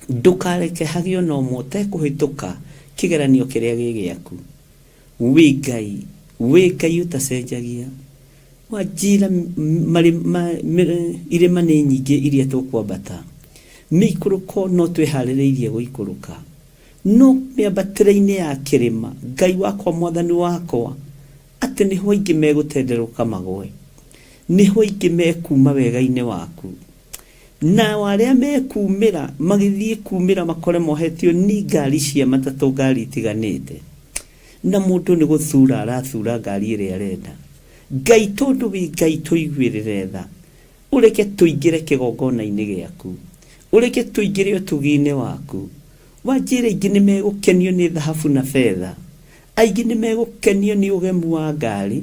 Ndũkareke hagĩe ona ũmwe ũtekũhĩtũka kĩgeranio kĩrĩa gĩ gĩaku. Wĩ Ngai, wĩ Ngai ũtacenjagia. Wanjĩra irĩma nĩ nyingĩ iria tũkwambata, mĩikũrũko no twĩharĩrĩirie gũikũrũka, no mĩambatĩre-inĩ ya kĩrĩma, Ngai wakwa, Mwathani wakwa, atĩ nĩho aingĩ megũtenderũka magwe, nĩho aingĩ mekuuma wega-inĩ waku. Nao arĩa mekumĩra magĩthiĩ kumĩra makore mohetio ni ngari cia matatũ ngari itiganĩte. Na mũndũ nĩ gũthura arathura ngari ĩrĩa arenda. Ngai tondũ wĩ Ngai tũiguĩrĩre tha, ũreke tũingĩre kĩgongona-inĩ gĩaku, ũreke tũingĩre ũtugi-inĩ waku. Wanjĩra aingĩ nĩ megũkenio nĩ thahabu na betha, aingĩ nĩ megũkenio nĩ ũgemu wa ngari,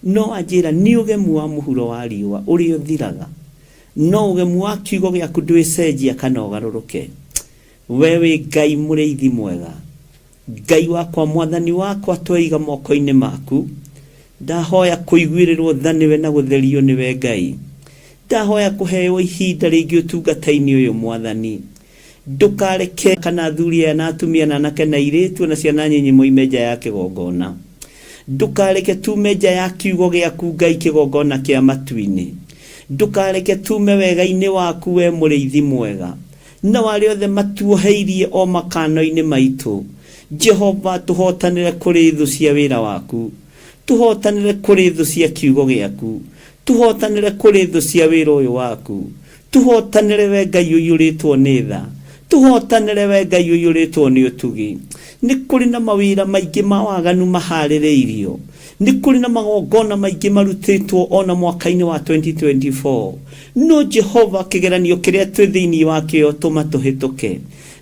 no wanjĩra nĩ ũgemu wa mũhuro wa riũa ũrĩa ũthiraga, no ũgemu wa kiugo gĩaku ndwĩcenjia kana ũgarũrũke. We wĩ Ngai mũrĩithi mwega, Ngai wakwa, Mwathani wakwa, tweiga moko-inĩ maku. Ndahoya kũiguĩrĩrwo tha nĩwe na gũtherio nĩwe Ngai. Ndahoya kũheo ihinda rĩngĩ ũtungata-inĩ ũyũ Mwathani. Ndũkareke kana athuri aya na atumia na anake na airĩtu na ciana nyinyi moime nja ya kĩgongona. Ndũkareke tume nja ya kiugo gĩaku Ngai kĩgongona kĩa matu-inĩ. Ndũkareke tume wega-inĩ waku we mũrĩithi mwega. Nao arĩa othe matuoheirie o makano-inĩ maitũ, Jehova, tũhootanĩre kũrĩ thũ cia wĩra waku, tũhootanĩre kũrĩ thũ cia kiugo gĩaku, tũhootanĩre kũrĩ thũ cia wĩra ũyũ waku, tũhootanĩre we Ngai ũiyũrĩtwo nĩ tha, tũhootanĩre we Ngai ũiyũrĩtwo nĩ ũtugi. Nĩ kũrĩ na mawĩra maingĩ ma waganu maharĩrĩirio, nĩ kũrĩ na magongona maingĩ marutĩtwo o na mwaka-inĩ wa 2024, no Jehova, kĩgeranio kĩrĩa twĩ thĩinĩ wakĩo tũma tũhĩtũke.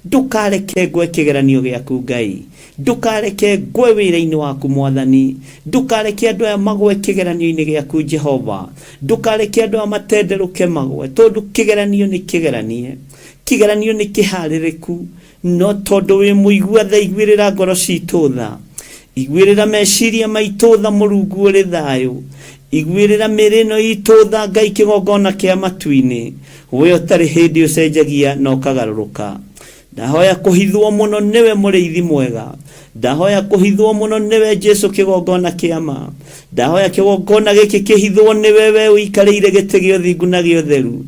Ndũkareke ngwe kĩgeranio gĩaku Ngai, ndũkareke ngwe wĩra-inĩ waku Mwathani, ndũkareke andũ aya magwe kĩgeranio-inĩ gĩaku Jehova, ndũkareke andũ aya matenderũke magwe, tondũ kĩgeranio nĩ kĩgeranie, kĩgeranio nĩ kĩharĩrĩku, no tondũ wĩ mũigua tha iguĩrĩra ngoro citũ tha, iguĩrĩra meciria maitũ tha Mũrungu ũrĩ thayũ, iguĩrĩra mĩĩrĩ ĩno itũ tha Ngai kĩgongona kĩa matu-inĩ, we ũtarĩ hĩndĩ ũcenjagia na ũkagarũrũka. Ndahoya kũhithwo mũno nĩwe mũrĩithi mwega, ndahoya kũhithwo mũno nĩwe Jesu kĩgongona kĩa ma, ndahoya kĩgongona gĩkĩ kĩhithwo nĩwe we ũikarĩire gĩtĩ gĩa ũthingu na gĩa ũtheru.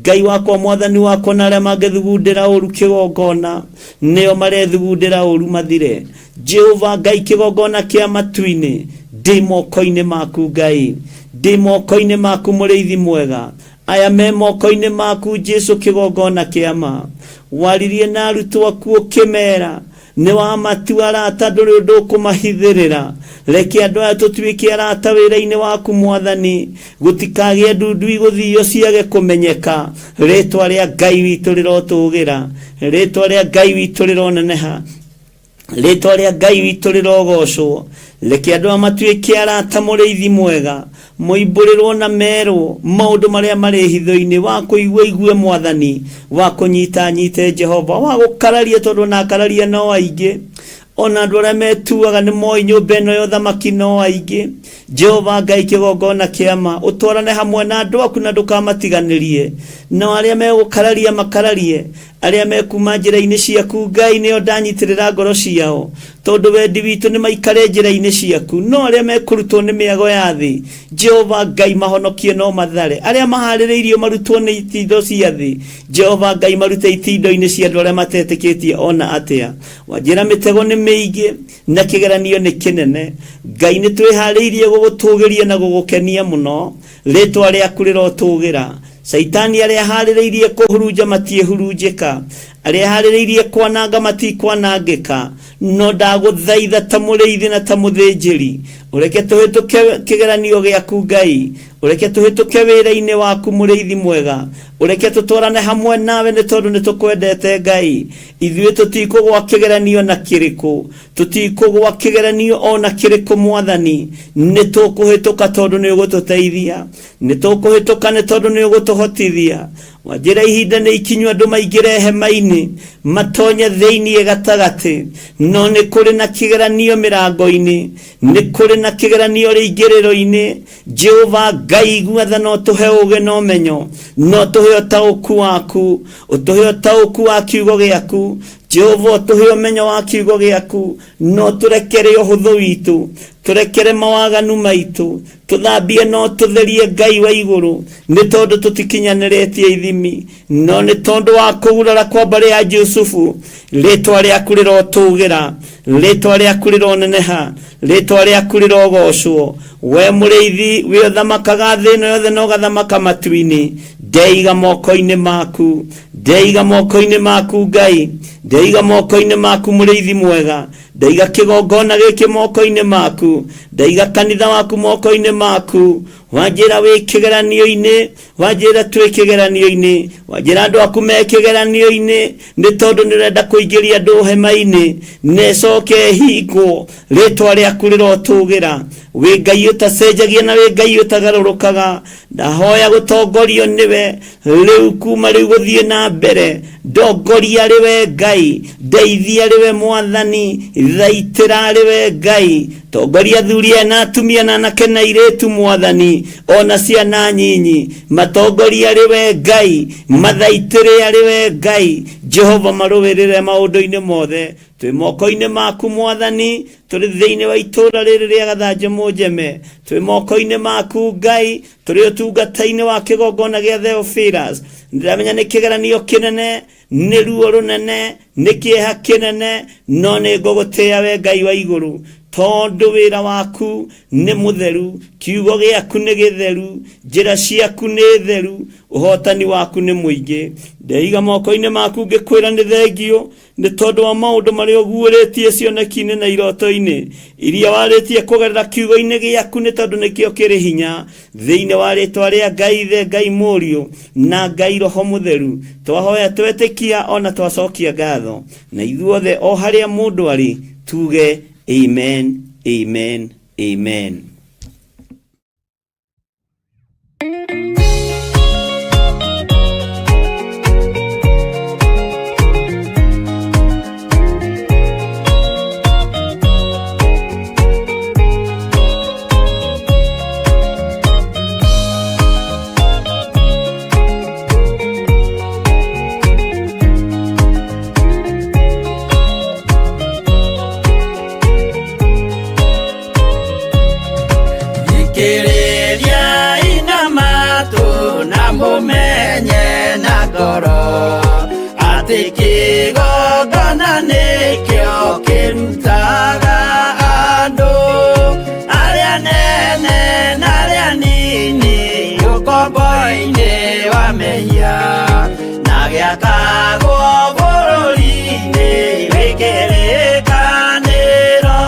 Ngai wakwa, Mwathani wakwa, na arĩa mangĩthugundĩra ũru kĩgongona nĩo marethugundĩra ũru mathire. Jehova Ngai kĩgongona kĩa matu-inĩ, ndĩ moko-inĩ maku Ngai, ndĩ moko-inĩ maku mũrĩithi mwega, aya me moko-inĩ maku Jesu kĩgongona kĩa ma. Waririe na arutwo aku ũkĩmera nĩ wamatua arata, ndũrĩ ũndũ ũkũmahithĩrĩra. Reke andũ aya tũtuĩke arata wĩra-inĩ waku Mwathani, gũtikagĩe ndundu igũthio ciage kũmenyeka. Rĩtwa rĩa Ngai witũ rĩrotũgĩra, rĩtwa rĩa Ngai witũ rĩroneneha, rĩtwa rĩa Ngai witũ rĩrogocwo. Reke andũ aya matuĩke arata mũrĩithi mwega, moimbũrĩrwo na merwo maũndũ marĩa marĩ hitho-inĩ, wa kũigua igue Mwathani, wa kũnyita nyite Jehova, wa gũkararia tondũ ona akararia no aingĩ, ona andũ arĩa metuaga nĩ moĩ nyũmba ĩno ya ũthamaki no aingĩ. Jehova Ngai kĩgongona kĩa ma, ũtwarane hamwe na andũ aku na ndũkamatiganĩrie. Nao arĩa megũkararia makararie, arĩa mekuma njĩra-inĩ ciaku Ngai nĩo ndanyitĩrĩra ngoro ciao, tondũ wendi witũ nĩ maikare njĩra-inĩ ciaku. No arĩa mekũrutwo nĩ mĩago ya thĩ, Jehova Ngai mahonokie no mathare. Arĩa maharĩrĩirio marutwo nĩ itindo cia thĩ, Jehova Ngai marute itindo-inĩ cia andũ arĩa matetĩkĩtie ona atĩa. Wanjĩra mĩtego nĩ mĩingĩ na kĩgeranio nĩ kĩnene. Ngai nĩ twĩharĩirie gũgũtũgĩria na gũgũkenia mũno, rĩtwa rĩaku rĩrotũgĩra. Caitani arĩa aharĩrĩirie kũhurunja matiĩhurunjĩka, arĩa aharĩrĩirie kwananga matikwanangĩka, no ndagũthaitha ta mũrĩithi na ta mũthĩnjĩri, ũreke tũhĩtũke kĩgeranio gĩaku Ngai, ũreke tũhĩtũke wĩra-inĩ waku mũrĩithi mwega, ũreke tũtwarane hamwe nawe nĩ tondũ nĩ tũkwendete Ngai. Ithuĩ tũtikũgwa kĩgeranio na kĩrĩkũ, tũtikũgwa kĩgeranio o na kĩrĩkũ Mwathani, nĩ tũkũhĩtũka tondũ nĩ ũgũtũteithia, nĩ tũkũhĩtũka nĩ tondũ nĩ ũgũtũhotithia. Wanjĩra ihinda nĩ ikinyu andũ maingĩre hema-inĩ, matonye thĩinĩ gatagatĩ, no nĩ kũrĩ na kĩgeranio mĩrango-inĩ, nĩ kũrĩ na kĩgeranio rĩingĩrĩro-inĩ. Jehova Ngai igua tha na ũtũhe ũũgĩ na ũmenyo, na ũtũhe ũtaũku waku, ũtũhe ũtaũku wa kiugo gĩaku. Jehova ũtũhe ũmenyo wa kiugo gĩaku, na ũtũrekere ũhũthũ witũ, tũrekere mawaganu maitũ, tũthambie na ũtũtherie Ngai wa igũrũ, nĩ tondũ tũtikinyanĩrĩtie ithimi, no nĩ tondũ wa kũgurara kwa mbarĩ ya Jusufu, rĩtwa rĩaku rĩrotũgĩra, rĩtwa rĩaku rĩroneneha, rĩtwa rĩaku rĩrogocwo. We mũrĩithi, we ũthamakaga thĩ ĩno yothe na ũgathamaka matu-inĩ. Ndeiga moko-inĩ maku, ndeiga moko-inĩ maku Ngai, ndeiga moko-inĩ maku mũrĩithi mwega, ndaiga kĩgongona gĩkĩ moko-inĩ maku, ndaiga kanitha waku moko-inĩ maku. Wanjĩra wĩ kĩgeranio-inĩ, wanjĩra twĩ kĩgeranio-inĩ, wanjĩra andũ aku me kĩgeranio-inĩ, nĩ tondũ nĩ ũrenda kũingĩria andũ hema-inĩ na ĩcoke ĩhingwo. Rĩtwa rĩaku rĩrotũgĩra. Wĩ Ngai ũtacenjagia na wĩ Ngai ũtagarũrũkaga. Ndahoya gũtongorio nĩwe rĩu, kuma rĩu gũthiĩ na mbere. Ndongoria rĩwe Ngai, ndeithia rĩwe Mwathani, thaitĩra rĩwe Ngai. Tongoria athuri aya na atumia na anake na airĩtu Mwathani, ona ciana nyinyi, matongoria rĩwe Ngai, mathaitĩre arĩwe Ngai. Jehova, marũĩrĩre maũndũ-inĩ mothe. Twĩ moko-inĩ maku Mwathani, tũrĩ thĩinĩ wa itũũra rĩrĩ rĩa Gathanjĩ Mũnjeme, twĩ moko-inĩ maku Ngai, tũrĩ ũtungata-inĩ wa kĩgongona gĩa Theophilus. Ndĩramenya nĩ kĩgeranio kĩnene, nĩ ruo rũnene, nĩ kĩeha kĩnene, no nĩ ngũgũtĩĩa we Ngai wa igũrũ, tondũ wĩra waku nĩ mũtheru, kiugo gĩaku nĩ gĩtheru, njĩra ciaku nĩ theru, ũhotani waku nĩ mũingĩ. Ndeiga moko-inĩ maku ngĩkwĩra nĩ thengio nĩ tondũ wa maũndũ marĩa ũguũrĩtie cioneki-inĩ na iroto-inĩ iria warĩtie kũgerera kiugo-inĩ gĩaku, nĩ tondũ nĩkĩo kĩrĩ hinya. Thĩinĩ wa rĩtwa rĩa Ngai Ithe, Ngai Mũriũ na Ngai Roho Mũtheru, twahoya twetĩkia ona twacokia ngatho, na ithuothe o harĩa mũndũ arĩ tuge amen, amen, amen. Thikĩrĩria ina matũ na mũmenye na ngoro atĩ kĩgongona nĩkĩo kĩrutaga andũ arĩa nene na arĩa nini ũkombo-inĩ wa mehia na gĩakagwo bũrũri-inĩ wĩ kĩrĩkanĩro.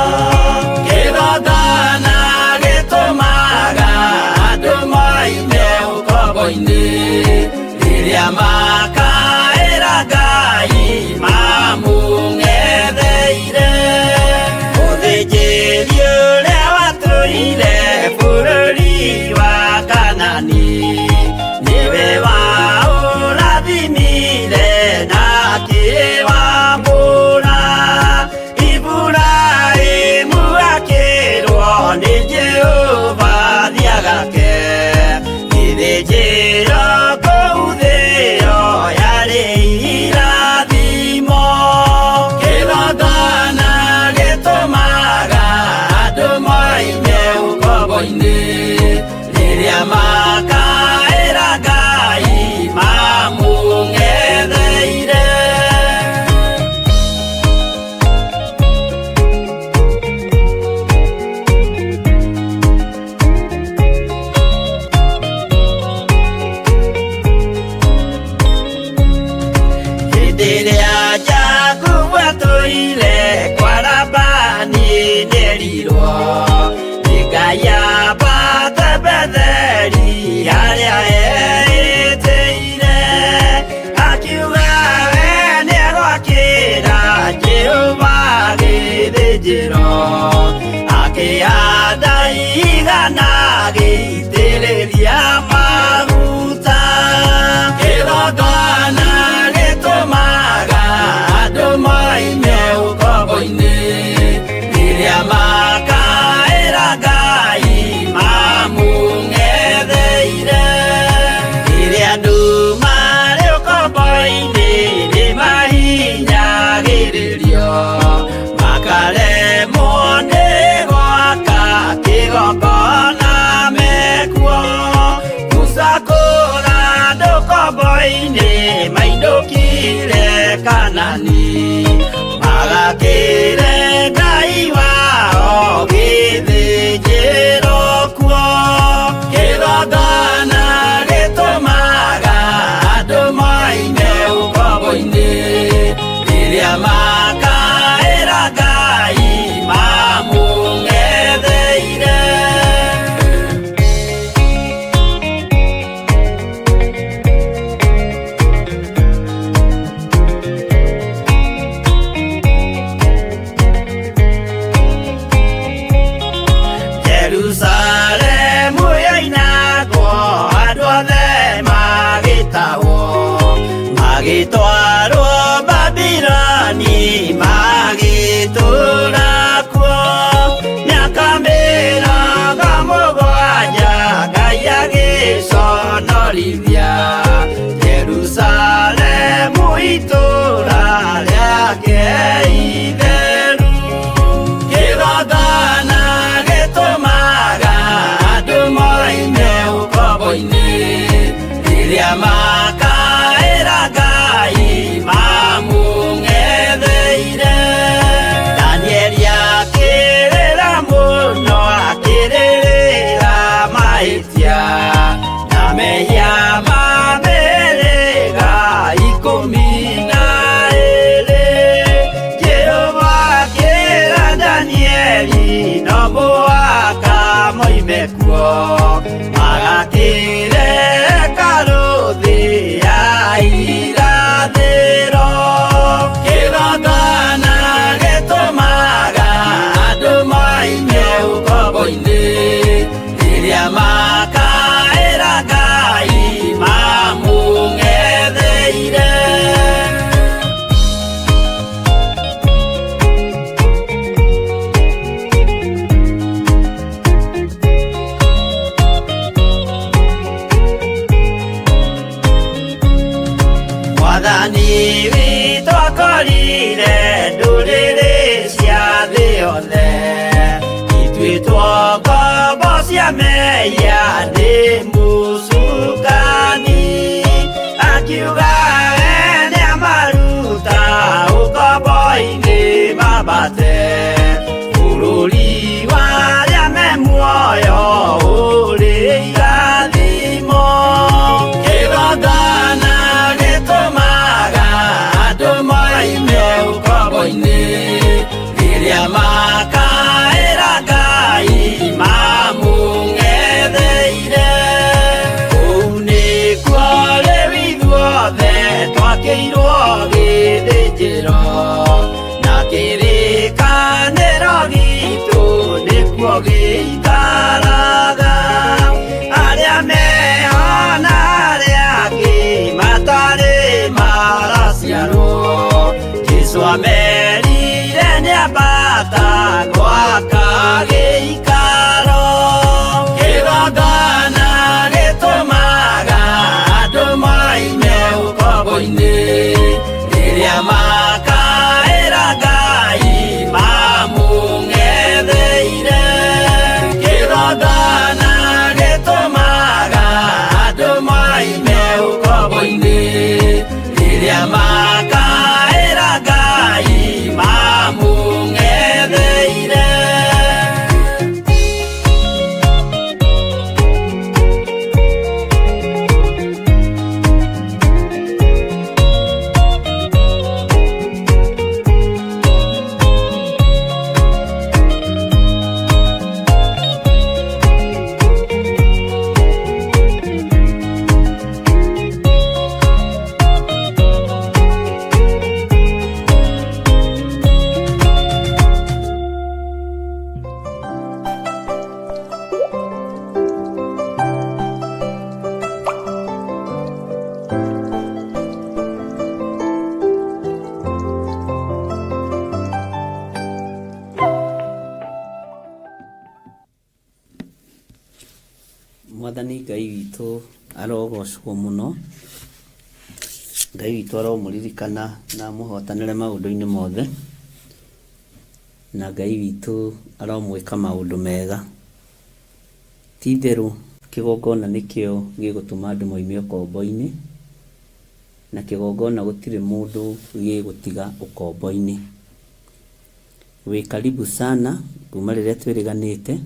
Kĩgongona gĩtũmaga andũ moime ũkombo-inĩ rĩrĩa makaĩra Ngai mamũng'etheire. Mũthĩnjĩri ũrĩa watũire bũrũri wa Kanani nĩwe waũrathimire na akĩwambũra. Iburahĩmu akĩrwo nĩ Jehova thiagake gĩthĩnjĩro kũu thĩo yarĩ Magĩtwarwo Babiloni magĩtũũra kuo mĩaka 70 Ngai agĩconorithia Jerusalemu itũũra rĩake itheru. Kĩgongona gĩtũmaga andũ moime ũkombo-inĩ rĩrĩa makaĩra Ngai mamũng'etheire. Danieli akĩrĩra mũno akĩrĩrĩra mahĩtia na mehia ma mĩhĩrĩga 12. Jehova akĩra Danieli no mũhaka moime kuo magakĩre hekarũ thĩ ya irathĩro. Kĩgongona gĩtũmaga andũ moime ũkombo-inĩ rĩrĩa makaĩra Ngai mamũng'etheire. Mwathani witũ akorire ndũrĩrĩ cia thĩ yothe ituĩtwo ngombo cia mehia nĩ mũcukani akiuga we nĩamaruta ũkombo-inĩ mambate bũrũri wa arĩa me muoyo ũrĩ irathimo. Kĩgongona gĩtũmaga andũ moime ũkombo-inĩ rĩrĩa makaĩra Ngai mamũng'etheire. Kũu nĩkuo rĩu ithuothe twakĩirwo gĩthĩnjĩro na kĩrĩkanĩro gitũ nĩkuo gĩikaraga. Arĩa meho na arĩa angĩ matarĩ maraciarwo Jesũ amerire nĩambata gwaka gĩikaro. Kĩgongona gĩtũmaga andũ moime ũkombo-inĩ rĩrĩa makaĩra Ngai mamũng'etheire. Kĩgongona gĩtũmaga andũ moime ũkombo-inĩ rĩrĩa makaĩra Ngai mamũng'etheire. Mwathani Ngai witũ arogocwo mũno. Ngai witũ aromũririkana na amũhotanĩre maũndũ-inĩ mothe, na Ngai witũ aromwĩka maũndũ mega. Ti itherũ kĩgongona nĩkĩo gĩgũtũma andũ moime ũkombo-inĩ, na kĩgongona gũtirĩ mũndũ gĩgũtiga ũkombo-inĩ. Wĩ karibu sana kuma rĩrĩa twĩrĩganĩte,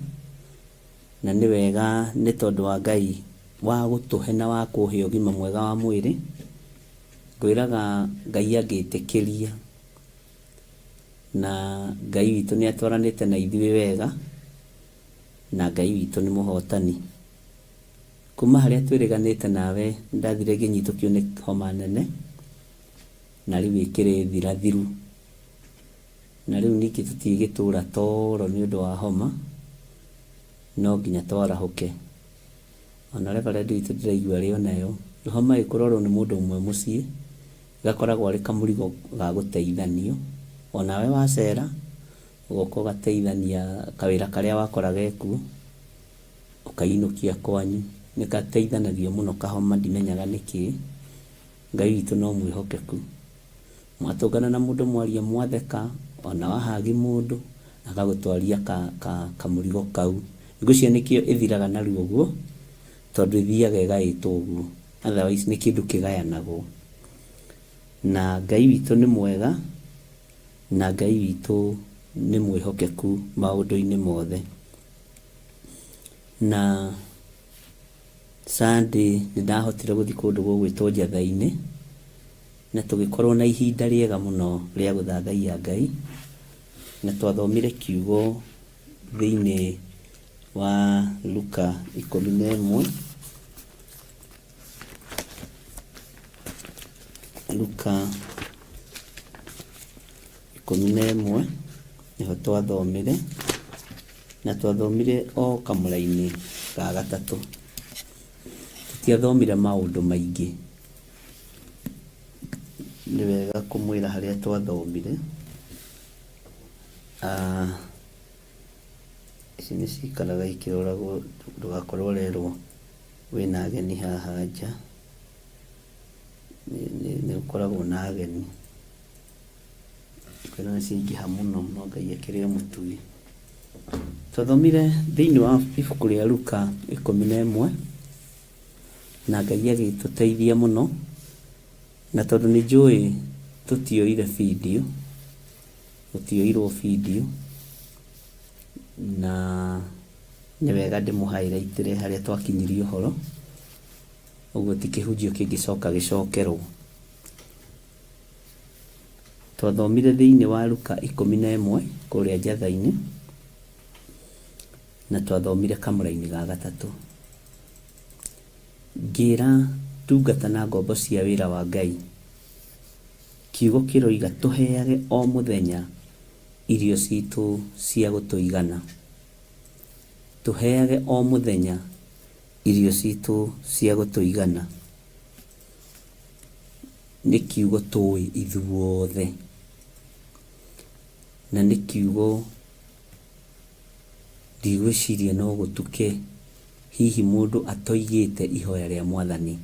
na nĩ wega nĩ tondũ wa Ngai wa gũtũhe na wa kũhe ũgima mwega wa mwĩrĩ. Ngwĩraga Ngai angĩtĩkĩria na Ngai witũ nĩ atwaranĩte na ithuĩ wega, na Ngai witũ nĩ mũhotani. Kuma harĩa twĩrĩganĩte nawe ndathire ngĩnyitũkio nĩ homa nene, na rĩu ĩkĩrĩ thirathiru. Na rĩu ningĩ tũtigĩtũra toro nĩ ũndũ wa homa, no nginya twarahũke. Ona reverend witũ ndĩraigua arĩ onayo. Homa ĩkũrorwo nĩ mũndũ ũmwe mũciĩ, Gakoragwo arĩ kamũrigo ga gũteithanio, onawe wacera ũgoka ũgateithania kawĩra karĩa wakora gekuo, ũkainũkia kwanyu. Nĩ gateithanagio mũno kahoma ndimenyaga nĩkĩ, Ngai witũ no mwĩhokeku. Mwatũngana na mũndũ mwaria mwatheka, ona wa hug mũndũ, agagũtwaria kamũrigo kau. Ngwĩciria nĩkĩo ĩthiraga narua ũguo, tondũ ĩthiaga ĩgaĩtwo ũguo. Otherwise nĩ kĩndũ kĩgayanagwo. Na Ngai witũ nĩ mwega, na Ngai witũ nĩ mwĩhokeku maũndũ-inĩ mothe. Na Sunday nĩ ndahotire gũthiĩ kũndũ gũgwĩtwo Njatha-inĩ, na tũgĩkorwo na ihinda rĩega mũno rĩa gũthathaiya Ngai, na twathomire kiugo thĩinĩ wa Luka 11, Luka 11 nĩho twathomire, na twathomire o kamũra-inĩ ga gatatũ. Tũtiathomire maũndũ maingĩ. Nĩ wega kũmwĩra harĩa twathomire. Ah, ici nĩ cikaraga ikĩroragwo ndũgakorwo ũrerwo wĩna ageni haha nja. Nĩ ũkoragwo na ageni. Kwĩna nĩ ciaingĩha mũno no Ngai akĩrĩ o mũtugi. Twathomire thĩinĩ wa ibuku rĩa Luka 11 na Ngai agĩtũteithia mũno, na tondũ nĩ njũĩ tũtioire bindiũ, gũtioirwo bindiũ, na nĩ wega ndĩmũ highlight ĩre harĩa twakinyirie ũhoro, ũguo ti kĩhunjio kĩngĩcoka gĩcokerwo. Twathomire thĩinĩ wa Luka 11 kũrĩa Njatha-inĩ, na twathomire kamũra-inĩ ga gatatũ. Ngĩra ndungata na ngombo cia wĩra wa Ngai, kiugo kĩroiga tũheage o mũthenya irio citũ cia gũtũigana. Tũheage o mũthenya irio citũ cia gũtũigana. Nĩ kiugo tũĩ ithuothe, na nĩ kiugo ndigwĩciria no gũtuke hihi mũndũ atoigĩte ihoya rĩa Mwathani,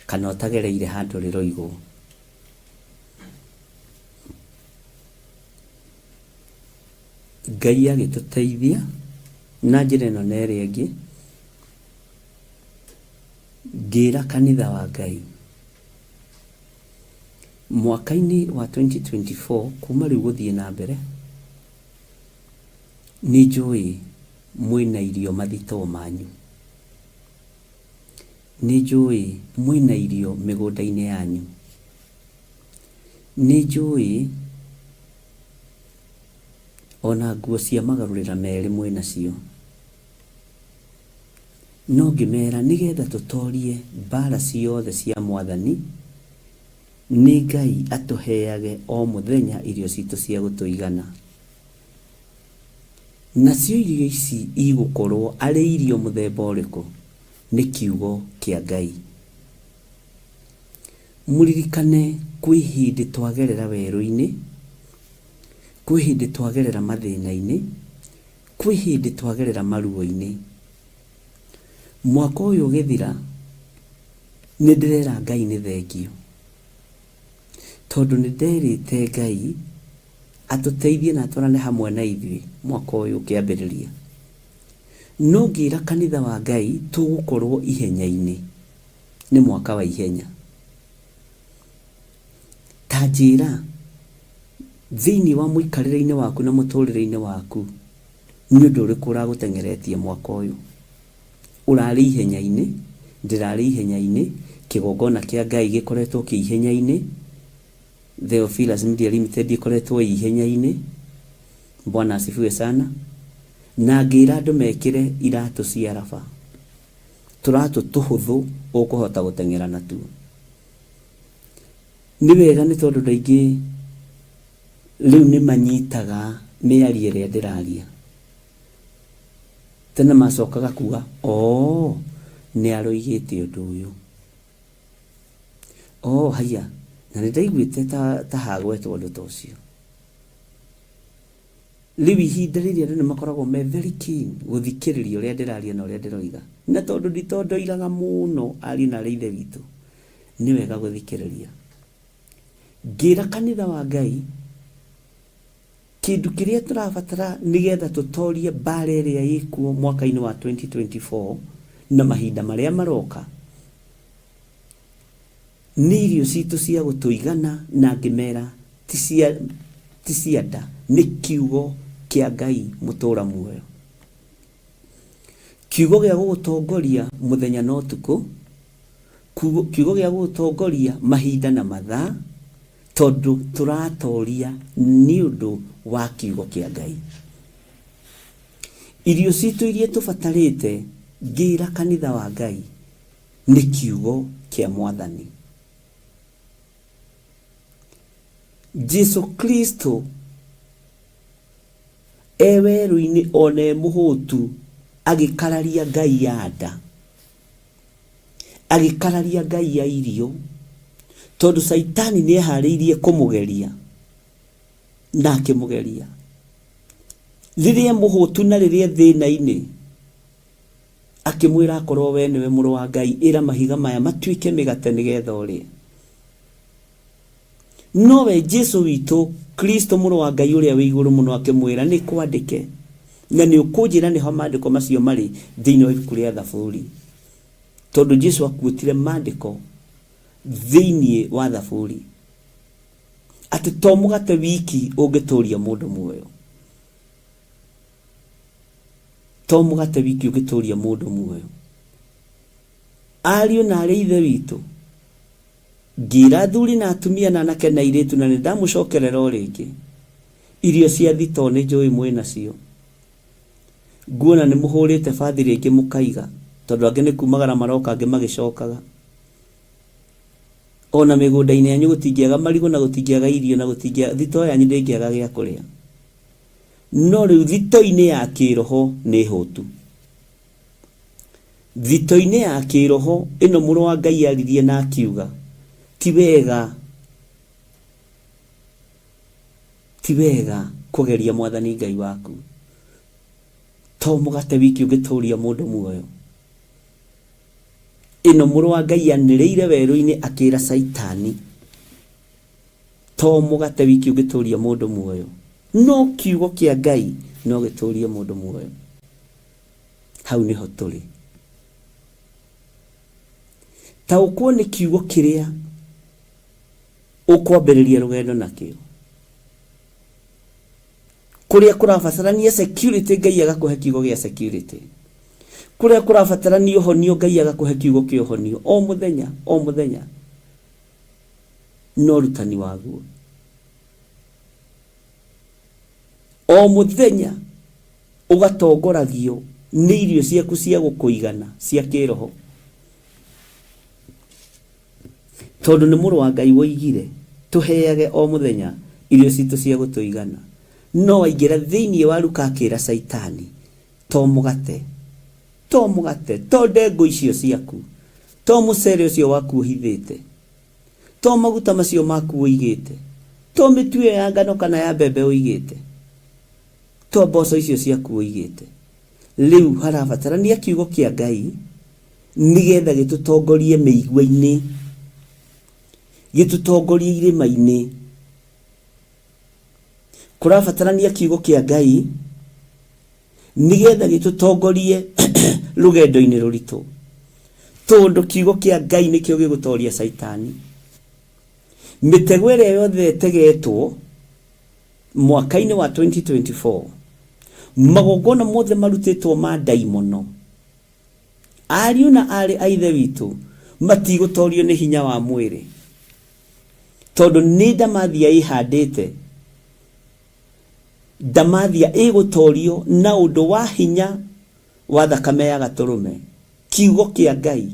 kana ũtagereire handũ rĩroigwo. Ngai agĩtũteithia na njĩra ĩno na ĩrĩa ĩngĩ, ngĩra kanitha wa Ngai, mwaka-inĩ wa 2024 kuma rĩu gũthiĩ na mbere, nĩ njũĩ mwĩna irio mathitoo manyu. Nĩ njũĩ mwĩna irio mĩgũnda-inĩ yanyu. Nĩ njũĩ ona nguo cia magarũrĩra merĩ mwĩnacio. No ngĩmera nĩgetha tũtorie mbara ciothe cia Mwathani, nĩ Ngai atũheage o mũthenya irio citũ cia gũtũigana. Nacio irio ici igũkorwo arĩ irio mũthemba ũrĩkũ? Nĩ kiugo kĩa Ngai. Mũririkane kwĩ hĩndĩ twagerera werũ-inĩ, kwĩ hĩndĩ twagerera mathĩna-inĩ, kwĩ hĩndĩ twagerera maruo-inĩ. Mwaka ũyũ ũgĩthira, nĩ ndĩrera Ngai nĩ thengiũ, tondũ nĩ nderĩte Ngai atũteithie na atwarane hamwe na ithuĩ mwaka ũyũ ũkĩambĩrĩria. No ngĩra kanitha wa Ngai tũgũkorwo ihenya-inĩ, nĩ mwaka wa ihenya. Ta njĩra, thĩinĩ wa mũikarĩre-inĩ waku na mũtũrĩre-inĩ waku, nĩ ũndũ ũrĩkũ ũragũteng'eretie mwaka ũyũ? Ũrarĩ ihenya-inĩ, ndĩrarĩ ihenya-inĩ, kĩgongona kĩa Ngai gĩkoretwo kĩ ihenya-inĩ, Theophilus Media Limited ĩkoretwo ĩ ihenya-inĩ, Bwana asifiwe sana, na ngĩra andũ mekĩre iratũ cia raba, tũratũ tũhũthũ ũkũhota gũteng'era natuo. Nĩ wega nĩ tondũ andũ aingĩ rĩu nĩ manyitaga mĩario ĩrĩa ndĩraria. Tene macokaga kuga oo nĩ aroigĩte ũndũ ũyũ. Oo haiya Na nĩ ndaiguĩte ta, ta hagwetwo ũndũ ta ũcio. Rĩu ihinda rĩrĩ andũ nĩ makoragwo me very keen gũthikĩrĩria ũrĩa ndĩraria na ũrĩa ndĩroiga. Na tondũ nditondoiraga mũno ariũ na arĩ ithe witũ, nĩ wega gũthikĩrĩria. Ngĩra kanitha wa Ngai, kĩndũ kĩrĩa tũrabatara nĩgetha tũtorie mbara ĩrĩa ĩkuo mwaka-inĩ wa 2024 na mahinda marĩa maroka, nĩ irio citũ cia gũtũigana na ngĩmera ti cia ti cia nda, nĩ kiugo kĩa Ngai mũtũra muoyo. Kiugo gĩa gũgũtongoria mũthenya na ũtukũ, kiugo gĩa gũgũtongoria mahinda na mathaa, tondũ tũratoria nĩ ũndũ wa kiugo kĩa Ngai. Irio citũ iria tũbatarĩte ngĩra kanitha wa Ngai nĩ kiugo kĩa Mwathani. Jesu Kristo e werũ-inĩ ona e mũhũtu agĩkararia Ngai ya nda, agĩkararia Ngai ya irio, tondũ Caitani nĩ eharĩirie kũmũgeria na akĩmũgeria. Rĩrĩa e mũhũtu na rĩrĩa e thĩna-inĩ, Akĩmwĩra, Akorwo wee nĩwe Mũrũ wa Ngai, ĩra mahiga maya matuĩke mĩgate nĩgeetha ũrĩe. Nowe Jesũ witũ, Kristo Mũrũ wa Ngai ũrĩa wĩ Igũrũ Mũno akĩmwĩra, Nĩ kwandĩke. Na nĩ ũkũnjĩra nĩho maandĩko macio marĩ thĩinĩ wa ibuku rĩa Thaburi. Tondũ Jesũ akuũtire maandĩko thĩinĩ wa Thaburi. Atĩ to mũgate wiki ũngĩtũũria mũndũ muoyo. To mũgate wiki ũngĩtũũria mũndũ muoyo. Ariũ na aarĩ a Ithe witũ, ngĩĩra athuri na atumia na anake na airĩtu na nĩndamũcokerera o rĩngĩ, irio cia thitoo nĩnjũĩ mwĩ nacio. Nguona nĩmũhũrĩte bathi rĩngĩ mũkaiga, tondũ angĩ nĩ kumagara maroka angĩ magĩcokaga. O na mĩgũnda-inĩ yanyu gũtingĩaga marigũ na gũtingĩaga irio na gũtingĩaga, thitoo yanyu ndĩngĩaga gĩa kũrĩa. No rĩu thito-inĩ ya kĩĩroho nĩ hũtu. Thito-inĩ ya kĩĩroho ĩno mũrũ wa Ngai aririe na akiuga, ti wega, ti wega kũgeria Mwathani Ngai waku. To mũgate wiki ũngĩtũria mũndũ muoyo. Ĩno mũrũ wa Ngai anĩrĩire werũ-inĩ akĩra Caitani, To mũgate wiki ũngĩtũũria mũndũ muoyo, no kiugo kĩa Ngai no gĩtũũrie mũndũ muoyo. Hau nĩho tũrĩ. Taũkwo nĩ kiugo kĩrĩa ũkwambĩrĩria rũgendo nakĩo. Kũrĩa kũrabatarania security, Ngai agakũhe kiugo gĩa security. Kũrĩa kũrabatarania ũhonio, Ngai agakũhe kiugo kĩa ũhonio. O mũthenya, o mũthenya. Na ũrutani waguo. O mũthenya ũgatongoragio nĩ irio ciaku cia gũkũigana cia kĩroho. Tondũ nĩ mũrũ wa Ngai woigire tũheage o mũthenya irio citũ cia gũtũigana. No aingĩra thĩinĩ wa Luka akĩra Caitani, to mũgate, to mũgate, to ndengũ icio ciaku, To mũcere ũcio waku ũhithĩte, to maguta macio maku ũigĩte, to mĩtu ĩyo ya ngano kana ya mbembe ũigĩte, to mboco icio ciaku ũigĩte. Rĩu harabatarania kiugo kĩa Ngai nĩgetha gĩtũtongorie mĩigua-inĩ, gĩtũtongorie irĩma-inĩ. Kũrabatarania kiugo kĩa Ngai nĩgetha gĩtũtongorie rũgendo-inĩ rũritũ, tondũ kiugo kĩa Ngai nĩkĩo gĩgũtoria Caitani. Mĩtego ĩrĩa yothe ĩtegetwo mwaka-inĩ wa 2024, magongona mothe marutĩtwo ma ndaimono, ariũ na aarĩ a Ithe witũ matigũtorio nĩ hinya wa mwĩrĩ, tondũ nĩ ndamathia ĩhandĩte. Ndamathia ĩgũtorio na ũndũ wa hinya wa thakame ya Gatũrũme, Kiugo kĩa Ngai.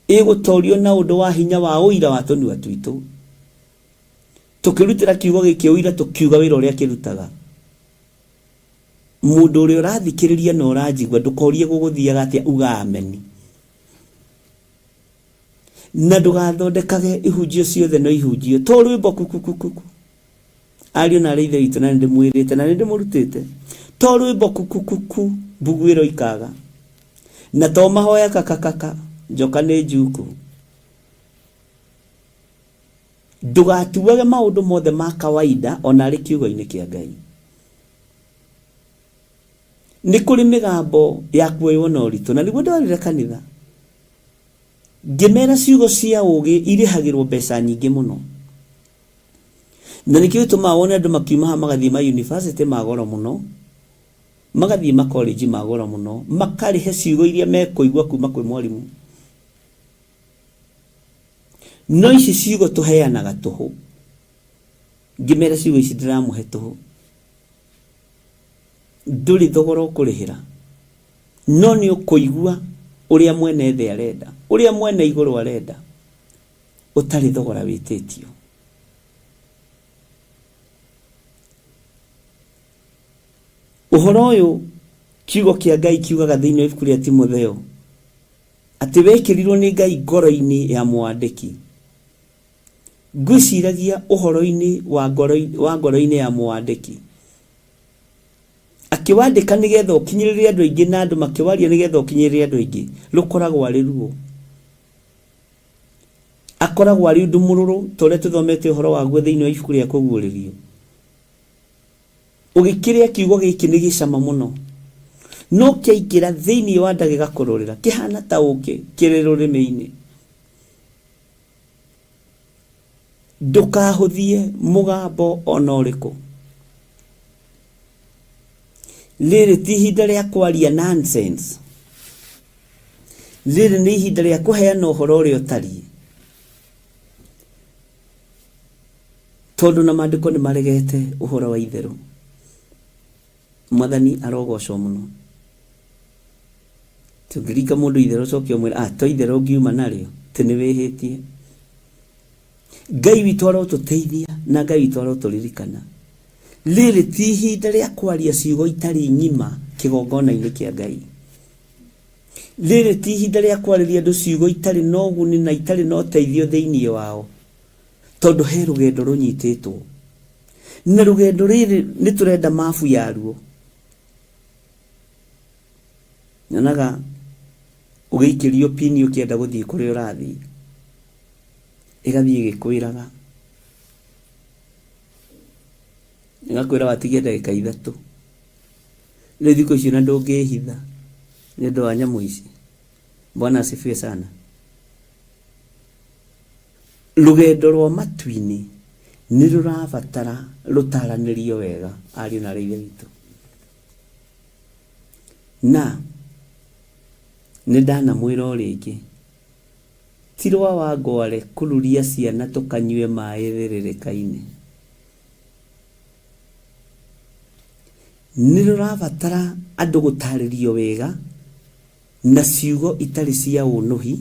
Ĩgũtorio na ũndũ wa hinya wa ũira wa tũnua twitũ. Tũkĩrutĩra kiugo gĩkĩ ũira tũkiuga wĩra ũrĩa kĩrutaga. Mũndũ ũrĩa ũrathikĩrĩria na ũranjigua ndũkorie gũgũthiaga atĩa, uga ameni. Na ndũgathondekage ihunjio ciothe no ihunjio to rwĩmbo kukukukuku. Ariũ na arĩ ithe witũ, na nĩndĩmwĩrĩte na nĩndĩmũrutĩte, to rwĩmbo kukukuku mbuguĩro ikaga, na to mahoya kakakaka njoka nĩ njuku. Ndũgatuage maũndũ mothe ma kawaida ona arĩ kiugo-inĩ kĩa Ngai. Nĩ kũrĩ mĩgambo ya kuoywo na ũritũ, na nĩguo ndwarire kanitha ngĩmera ciugo cia ũũgĩ irĩhagĩrwo mbeca nyingĩ mũno. Na nĩkĩo gĩtũmaga wone andũ makiuma haha magathiĩ ma university ma goro mũno, magathiĩ ma college ma goro mũno, makarĩhe ciugo iria mekũigua kuma kwĩ mwarimũ. No ici ciugo tũheanaga tũhũ. Ngĩmera ciugo ici ndĩramũhe tũhũ, ndũrĩ thogora ũkũrĩhĩra, no nĩ ũkũigua ũrĩa mwene thĩ arenda, ũrĩa mwene igũrũ arenda, ũtarĩ thogora wĩtĩtio. Ũhoro ũyũ kiugo kĩa Ngai kiugaga thĩinĩ wa ibuku rĩa Timotheo atĩ wekĩrirwo nĩ Ngai ngoro-inĩ ya mwandĩki. Ngwĩciragia ũhoro-inĩ wa ngoro wa ngoro-inĩ ya mwandĩki. Akĩwandĩka nĩgetha ũkinyĩrĩre andũ aingĩ na andũ makĩwaria nĩgetha ũkinyĩrĩre andũ aingĩ, rũkoragwo arĩ ruo. Akoragwo arĩ ũndũ mũrũrũ ta ũrĩa tũthomete ũhoro waguo thĩinĩ wa ibuku rĩa Kũguũrĩrio. Ũgĩkĩrĩa kiugo gĩkĩ nĩ gĩcama mũno, no kĩaingĩra thĩinĩ wa nda gĩgakũrũrĩra, kĩhana ta ũkĩ kĩrĩ rũrĩmĩ-inĩ. Ndũkahũthie mũgambo o na ũrĩkũ. Rĩrĩ ti ihinda rĩa kwaria nonsense. Rĩrĩ nĩ ihinda rĩa kũheana ũhoro ũrĩa ũtariĩ. Tondũ na maandĩko nĩ maregete ũhoro wa itherũ. Mwathani arogocwo mũno. Tũngĩringa mũndũ itherũ ũcoke ũmwĩre, ah, to itherũ ngiuma narĩo, atĩ nĩ wĩhĩtie. Ngai witũ arotũteithia na Ngai witũ arotũririkana. Rĩrĩ ti ihinda rĩa kwaria ciugo itarĩ ng'ima kĩgongona-inĩ kĩa Ngai. Rĩrĩ ti ihinda rĩa kwarĩria andũ ciugo itarĩ na ũguni na itarĩ na ũteithio thĩinĩ wao, tondũ he rũgendo rũnyitĩtwo. Na rũgendo rĩrĩ nĩ tũrenda mabu yaruo. Nyonaga ũgĩikĩrio pini ũkĩenda gũthiĩ kũrĩa ũrathiĩ, ĩgathiĩ ĩgĩkwĩraga, ĩgakwĩra watigia ndagĩka ithatũ. Rĩu thikũ ici ona ndũngĩhitha nĩ ũndũ wa nyamũ ici. Bwana asifiwe sana. Rũgendo rwa matu-inĩ nĩ rũrabatara rũtaranĩrio wega ariũ na aarĩ a Ithe witũ. Na nĩ ndanamwĩra o rĩngĩ, ti rwa Wangware kururia ciana tũkanyue maĩ thĩrĩrĩka-inĩ. Nĩ rũrabatara andũ gũtarĩrio wega na ciugo itarĩ cia ũnũhi,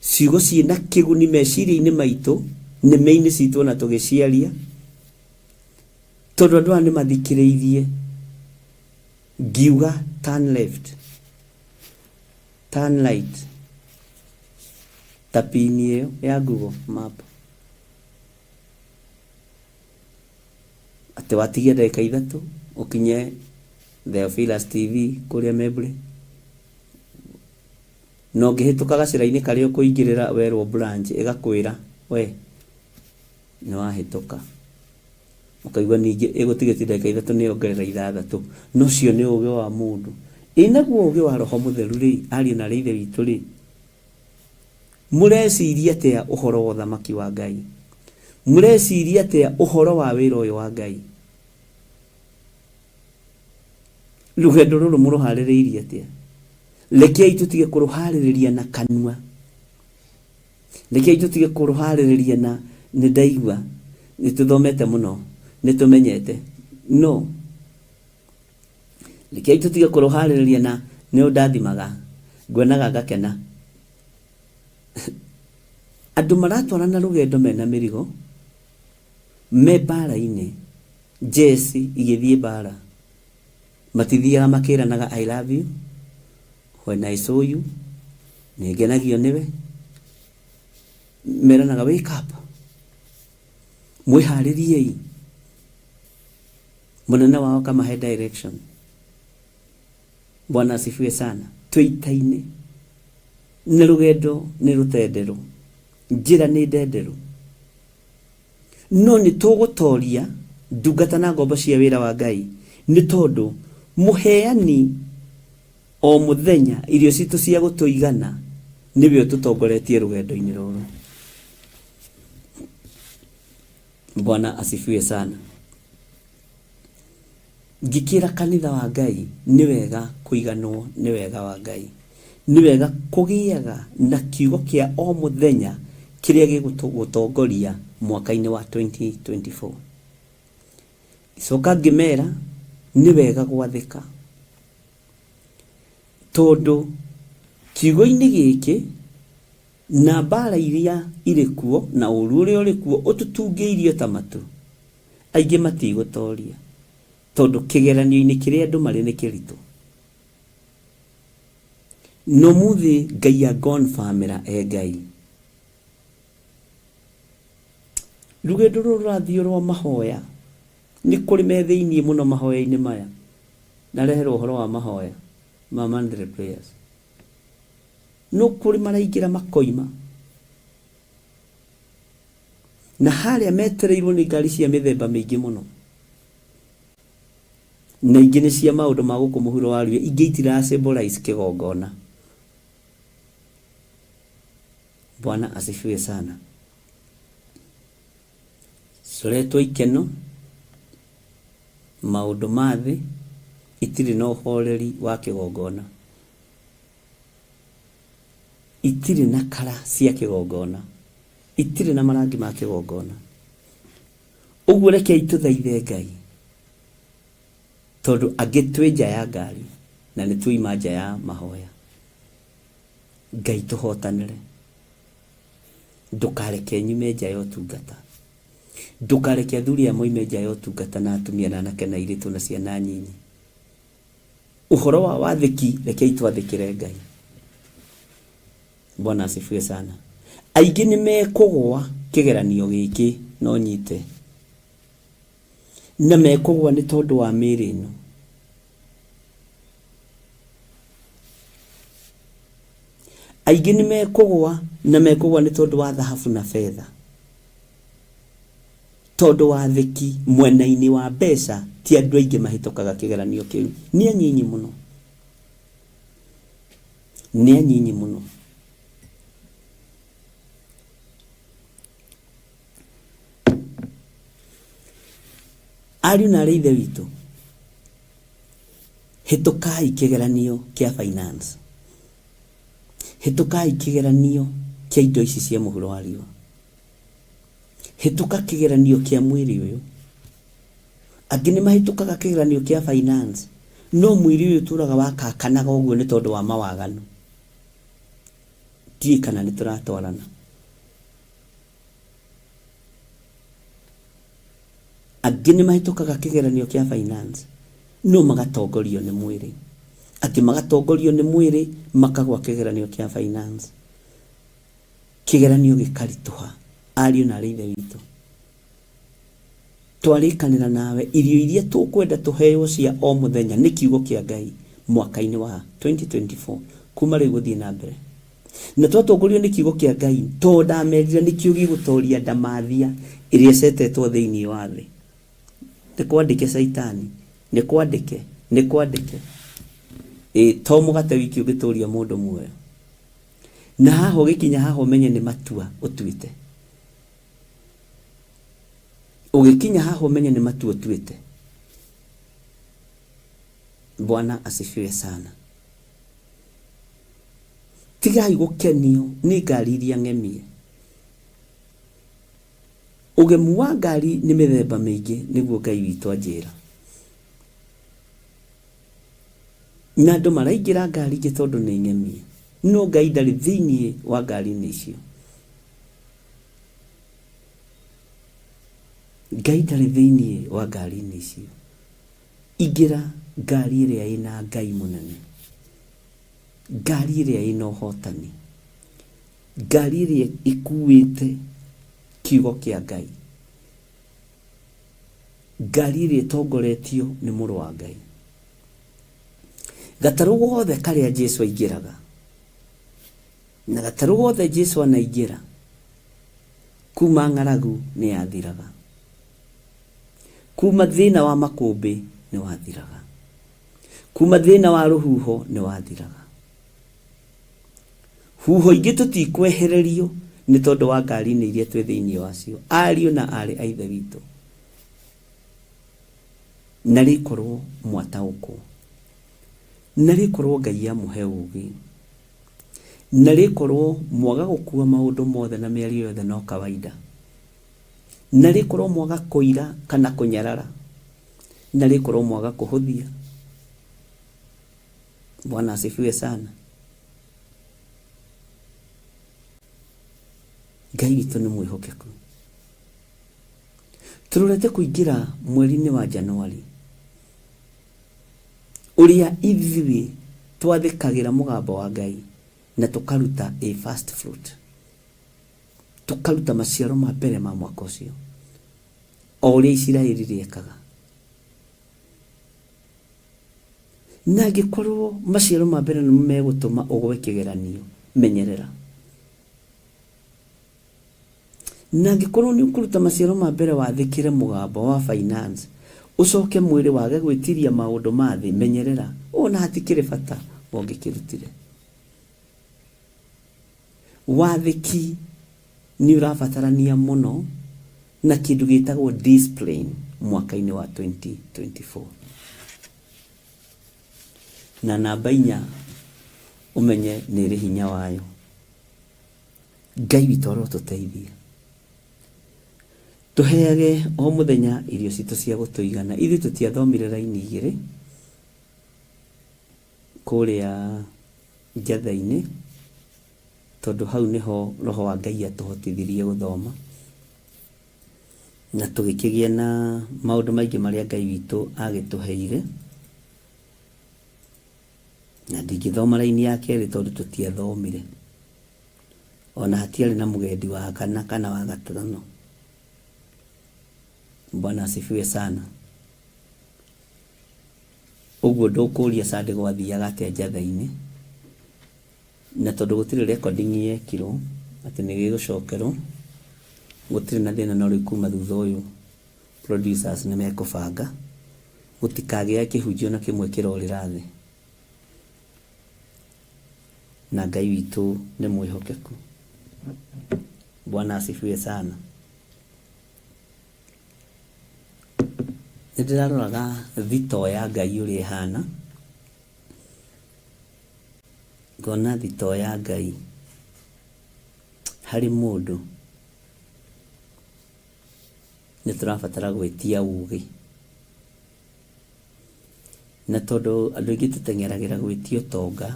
ciugo ciĩna kĩguni meciria-inĩ maitũ, nĩmĩ-inĩ citũ ona tũgĩciaria, tondũ andũ aya nĩ mathikĩrĩirie ngiuga turn left, turn right, ta pini ĩyo ya Google Map. Atĩ watigia ndagĩka ithatũ ũkinye Theophilus TV kũrĩa Membley, na ũngĩhĩtũka gacĩra-inĩ karĩa ũkũingĩrĩra werwo branch ĩgakwĩra we nĩ wahĩtũka. Ũkaigua ningĩ ĩgũtigĩtie ndagĩka ithatũ nĩ yongerera ithathatũ. Na ũcio nĩ ũgĩ wa mũndũ. Ĩ naguo ũgĩ wa Roho Mũtheru rĩ, ariũ na aarĩ a Ithe witũ rĩ, Mũreciria atĩa ũhoro wa ũthamaki wa Ngai? Mũreciria atĩa ũhoro wa wĩra ũyũ wa Ngai? Rũgendo rũrũ mũrũharĩrĩirie atĩa? Rekei tũtige kũrũharĩrĩria na kanua. Rekei tũtige kũrũharĩrĩria na nĩ ndaigua, nĩ tũthomete mũno, nĩ tũmenyete. No. Rekei tũtige kũrũharĩrĩria na nĩ ũndathimaga, nguonaga ngakena. Andũ maratwarana rũgendo mena mĩrigo, me mbara-inĩ, njeci igĩthiĩ mbara, matithiaga makĩranaga I love you, when I saw you, nĩ ngenagio nĩwe. Meranaga wake up, mwĩharĩriei. Mũnene wao akamahe direction. Bwana asifiwe sana. Twĩ ita-inĩ nĩ rũgendo nĩ rũtenderũ, njĩra nĩ ndenderũ, no nĩ tũgũtoria ndungata na ngombo cia wĩra wa Ngai, nĩ tondũ mũheani o mũthenya irio citũ cia gũtũigana nĩwe ũtũtongoretie rũgendo-inĩ rũrũ. Bwana asifiwe sana. Ngĩkĩra kanitha wa Ngai nĩ wega kũiganwo nĩ wega wa Ngai, nĩ wega kũgĩaga na kiugo kĩa o mũthenya kĩrĩa gĩgũgũtongoria mwaka-inĩ wa 2024. Ngĩcoka ngĩmera nĩ wega gwathĩka, tondũ kiugo-inĩ gĩkĩ na mbara iria irĩ kuo na ũru ũrĩa ũrĩ kuo ũtũtungĩirio ta matu, aingĩ matigũtoria, tondũ kĩgeranio-inĩ kĩrĩa andũ marĩ nĩ kĩritũ. Na ũmũthĩ Ngai agonfamĩra e Ngai. Rũgendo rũrũ rũrathiĩ rwa mahoya, nĩ kũrĩ me thĩiniĩ mũno mahoya-inĩ maya. Ndareherwo ũhoro wa mahoya ma monthly prayers. No kũrĩ maraingĩra makoima. Na harĩa metereirwo nĩ ngari cia mĩthemba mĩingĩ mũno. Na ingĩ nĩ cia maũndũ ma gũkũ mũhuro wa riũa, ingĩ itira symbolize kĩgongona. Bwana asifiwe sana. Coretwo ikeno, maũndũ ma thĩ, itirĩ na ũhoreri wa kĩgongona. Itirĩ na kara cia kĩgongona. Itirĩ na marangi ma kĩgongona. Ũguo rekei tũthaithe Ngai, tondũ angĩ twĩ nja ya ngari na nĩ tuoima nja ya mahoya. Ngai tũhotanĩre. Ndũkareke nyume nja ya ũtungata. Ndũkareke athuri aya moime nja ya ũtungata na atumia na anake na airĩtu na ciana nyinyi. Ũhoro wa wathĩki rekei twathĩkĩre Ngai. Bwana asifiwe sana. Aingĩ nĩ mekũgũa kĩgeranio gĩkĩ no nyite. Na mekũgũa nĩ tondũ wa mĩĩrĩ ĩno. Aingĩ nĩ mekũgũa na mekũgũa nĩ tondũ wa thahabu na betha. Tondũ wathĩki mwena-inĩ wa mbeca ti andũ aingĩ mahĩtũkaga kĩgeranio kĩu. Nĩ anyinyi mũno. Nĩ anyinyi mũno. Ariũ na arĩ ithe witũ, hĩtũkai kĩgeranio kĩa finance. Hĩtũkai kĩgeranio kĩa indo ici cia mũhuro wa riũa. Hĩtũka kĩgeranio kĩa mwĩrĩ ũyũ. Angĩ nĩ mahĩtũkaga kĩgeranio kĩa finance, no mwĩrĩ ũyũ ũtũraga wakakanaga ũguo nĩ tondũ wa mawaganu. Ndiũĩ kana nĩ tũratwarana. Angĩ nĩ mahĩtũkaga kĩgeranio kĩa finance, no magatongorio nĩ mwĩrĩ. Angĩ magatongorio nĩ mwĩrĩ makagwa kĩgeranio kĩa finance. Kĩgeranio gĩkaritũha. Ariũ na arĩ ithe witũ, twarĩkanĩra nawe irio iria tũkwenda tũheo cia o mũthenya nĩ kiugo kĩa Ngai mwaka-inĩ wa 2024 kuma rĩu gũthiĩ na mbere. Na twatongorio nĩ kiugo kĩa Ngai, to ndamerire nĩkĩo gĩgũtoria ndamathia ĩrĩa ĩcetetwo thĩinĩ wa thĩ. Nĩ kwandĩke Caitani, nĩ kwandĩke, nĩ kwandĩke. Ĩ to mũgate wiki ũngĩtũria mũndũ muoyo. Na haha ũgĩkinya haha ũmenye nĩ matua ũtuĩte. Ũgĩkinya haha ũmenye nĩ matua ũtuĩte. Bwana asifiwe sana. Tigai gũkenio nĩ ngari iria ng'emie. Ũgemu wa ngari nĩ mĩthemba mĩingĩ nĩguo Ngai witũ anjĩra. Na andũ maraingĩra ngari ingĩ tondũ nĩ ng'emie. No Ngai ndarĩ thĩinĩ wa ngari-inĩ icio. Ngai ndarĩ thĩinĩ wa ngari-inĩ icio. Ingĩra ngari ĩrĩa ĩna Ngai mũnene. Ngari ĩrĩa ĩna ũhotani. Ngari ĩrĩa ĩkuĩte kiugo kĩa Ngai, ngari ĩrĩa ĩtongoretio nĩ mũrũ wa Ngai. Gatarũ gothe karĩa Jesu aingĩraga na gatarũ gothe Jesu anaingĩra, kuma ng'aragu nĩ yathiraga, kuma thĩna wa makũmbĩ nĩ wathiraga, kuma thĩna wa rũhuho nĩ wathiraga. Huho ingĩ tũtikwehererio nĩ tondũ wa ngari-inĩ iria twĩ thĩinĩ wacio, ariũ na aarĩ a Ithe witũ. Na rĩkorwo mwataũkwo, na rĩkorwo Ngai amũhe ũũgĩ, na rĩkorwo mwaga gũkua maũndũ mothe na mĩario yothe no kawaida, na rĩkorwo mwaga kũira kana kũnyarara, na rĩkorwo mwaga kũhũthia. Bwana asifiwe sana. Ngai witũ nĩ mwĩhokeku. Tũrorete kũingĩra mweri-inĩ wa Januari ũrĩa ithuĩ twathĩkagĩra mũgambo wa Ngai na tũkaruta a first fruit, tũkaruta maciaro ma mbere ma mwaka ũcio, o ũrĩa Isiraeli rĩekaga. Na angĩkorwo maciaro ma mbere nĩmo megũtũma ũgwe kĩgeranio, menyerera. Na angĩkorwo nĩ ũkũruta maciaro ma mbere wathĩkĩre mũgambo wa finance, ũcoke mwĩrĩ wage gwĩtiria maũndũ ma thĩ, menyerera. Ona hatikĩrĩ bata ũngĩkĩrutire. Wathĩki nĩ ũrabatarania mũno na kĩndũ gĩtagwo discipline mwaka-inĩ wa 2024. Na namba inya ũmenye nĩ ĩrĩ hinya wayo. Ngai witũ arotũteithia. Tũheage o mũthenya irio citũ cia gũtũigana. Ithuĩ tũtiathomire raini igĩrĩ kũrĩa njatha-inĩ, tondũ hau nĩho Roho wa Ngai atũhotithirie gũthoma, na tũgĩkĩgĩa na maũndũ maingĩ marĩa Ngai witũ agĩtũheire. Na ndingĩthoma raini ya kerĩ tondũ tũtiathomire. Ona hatiarĩ na mũgendi wa kana kana wa gatano. Bwana asifiwe sana. Ũguo ndũkũria Sunday gwathiaga atĩa njatha-inĩ, na tondũ gũtirĩ recording yekirwo atĩ nĩ gĩgũcokerwo, gũtirĩ na thĩna no rĩu kuma thutha ũyũ producers nĩ mekũbanga gũtikagĩa kĩhunjio na kĩmwe kĩrorĩra thĩ. Na Ngai witũ nĩ mwĩhokeku. Bwana asifiwe sana. Nĩ ndĩraroraga thitoo ya Ngai ũrĩa ĩhana, ngona thitoo ya Ngai harĩ mũndũ nĩ tũrabatara gwĩtia ũgĩ. Na tondũ andũ aingĩ tũteng'eragĩra gwĩtia ũtonga,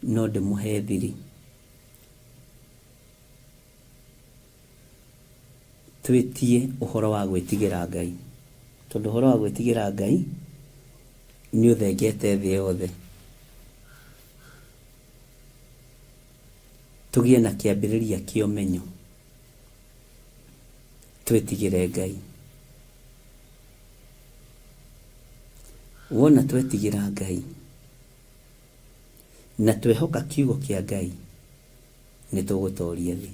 no ndĩmũhe thiri. Twĩtie ũhoro wa gwĩtigĩra Ngai, tondũ ũhoro wa gwĩtigĩra Ngai nĩ ũthengete thĩ yothe. Tũgĩe na kĩambĩrĩria kĩa ũmenyo, twĩtigĩre Ngai. Wona twetigĩra Ngai na twehoka kiugo kĩa Ngai, nĩ tũgũtoria thĩ.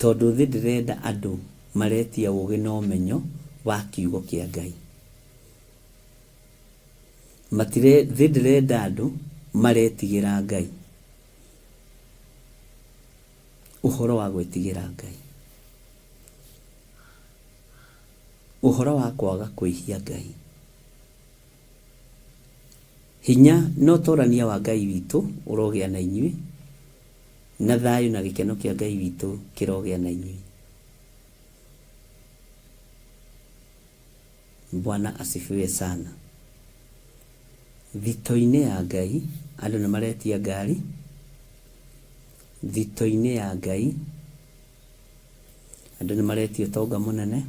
Tondũ thĩ ndĩrenda andũ maretia ũgĩ na ũmenyo wa kiugo kĩa Ngai. Matire, thĩ ndĩrenda andũ maretigĩra Ngai. Ũhoro wa gwĩtigĩra Ngai. Ũhoro wa kwaga kwĩhia Ngai. Hinya na ũtorania wa Ngai witũ ũrogĩa na inyuĩ, na thayũ na gĩkeno kĩa Ngai witũ kĩrogĩa na inyuĩ. Bwana asifiwe sana. Thito-inĩ ya Ngai andũ nĩ maretia ngari, thito-inĩ ya Ngai andũ nĩ maretia ũtonga mũnene,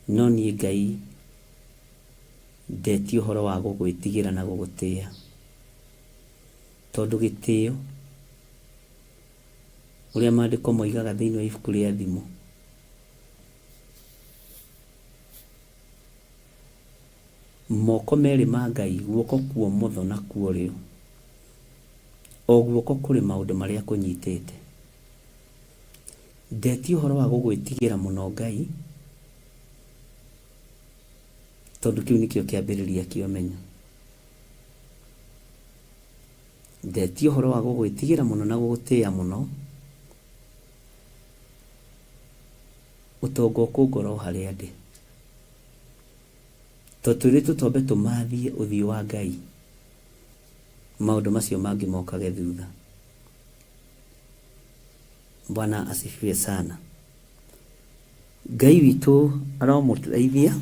no niĩ Ngai Ndetia ũhoro wa gũgwĩtigĩra na gũgũtĩa, tondũ gĩtĩo, ũrĩa maandĩko moigaga thĩinĩ wa ibuku rĩa Thimo, moko merĩ ma Ngai, guoko kwa ũmotho na kwa ũrĩo, o guoko kũrĩ maũndũ marĩa kũnyitĩte. Ndetia ũhoro wa gũgwĩtigĩra mũno Ngai, tondũ kĩu nĩkĩo kĩambĩrĩria kĩa ũmenyo. Ndetia ũhoro wa gũgwĩtigĩra mũno na gũgũtĩa mũno, ũtonga ũkũngora o harĩa ndĩ. Tondũ twĩrĩtwo twambe tũmathie ũthiũ wa Ngai, maũndũ macio mangĩ mokage thutha. Bwana asifiwe sana. Ngai witũ aromũteithia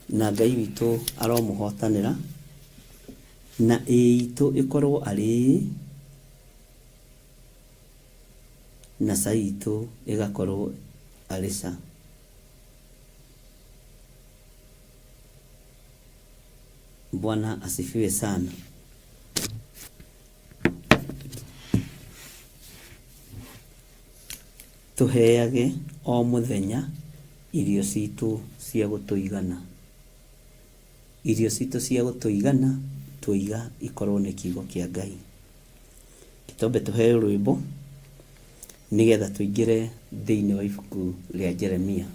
na Ngai witũ aromũhotanĩra, na ĩĩ itũ ĩkorwo arĩ ĩĩ, na ca itũ ĩgakorwo arĩ ca. Bwana asifiwe sana. Tũheage o mũthenya irio citũ cia gũtũigana. Irio citũ cia gũtũigana twoiga ikorwo nĩ kiugo kĩa Ngai. Twambe tũheo rwĩmbo nĩgetha tũingĩre thĩinĩ wa ibuku rĩa Jeremia.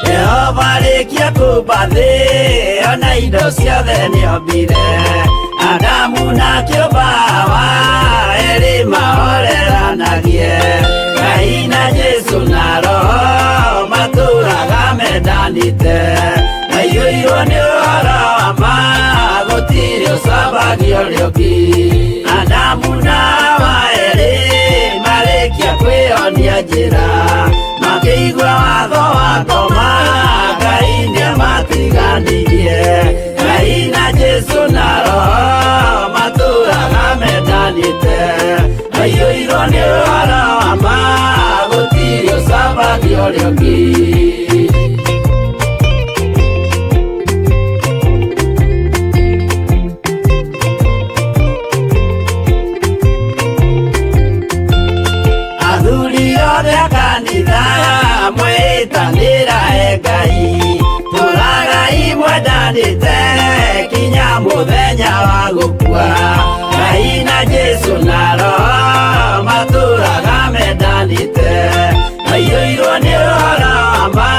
Jehova arĩkia kũmba thĩ ona indo ciothe nĩombire Adamu na kĩũmba Hawa erĩ mahoreranagie Ngai na Jesũ na Roho matũraga mendanĩte maiyũirwo nĩ ũhoro wa ma gũtirĩ ũcambagio ũrĩa ũngĩ Adamu na Hawa erĩ marĩkia kwĩyonia njĩra makĩigua watho wa ngoma Ngai nĩamatiganirie Ngai na Jesũ na Roho matũraga mendanĩte maiyũirwo nĩ ũhoro wa ma gũtirĩ ũcambagio ũrĩa ũngĩ. Athuri othe a kanitha mwĩtanĩra e Ngai tũragai mwendanĩte kinya mũthenya wa gũkua Ngai na Jesũ na Roho matũraga mendanĩte maiyũirwo nĩ ũhoro wa ma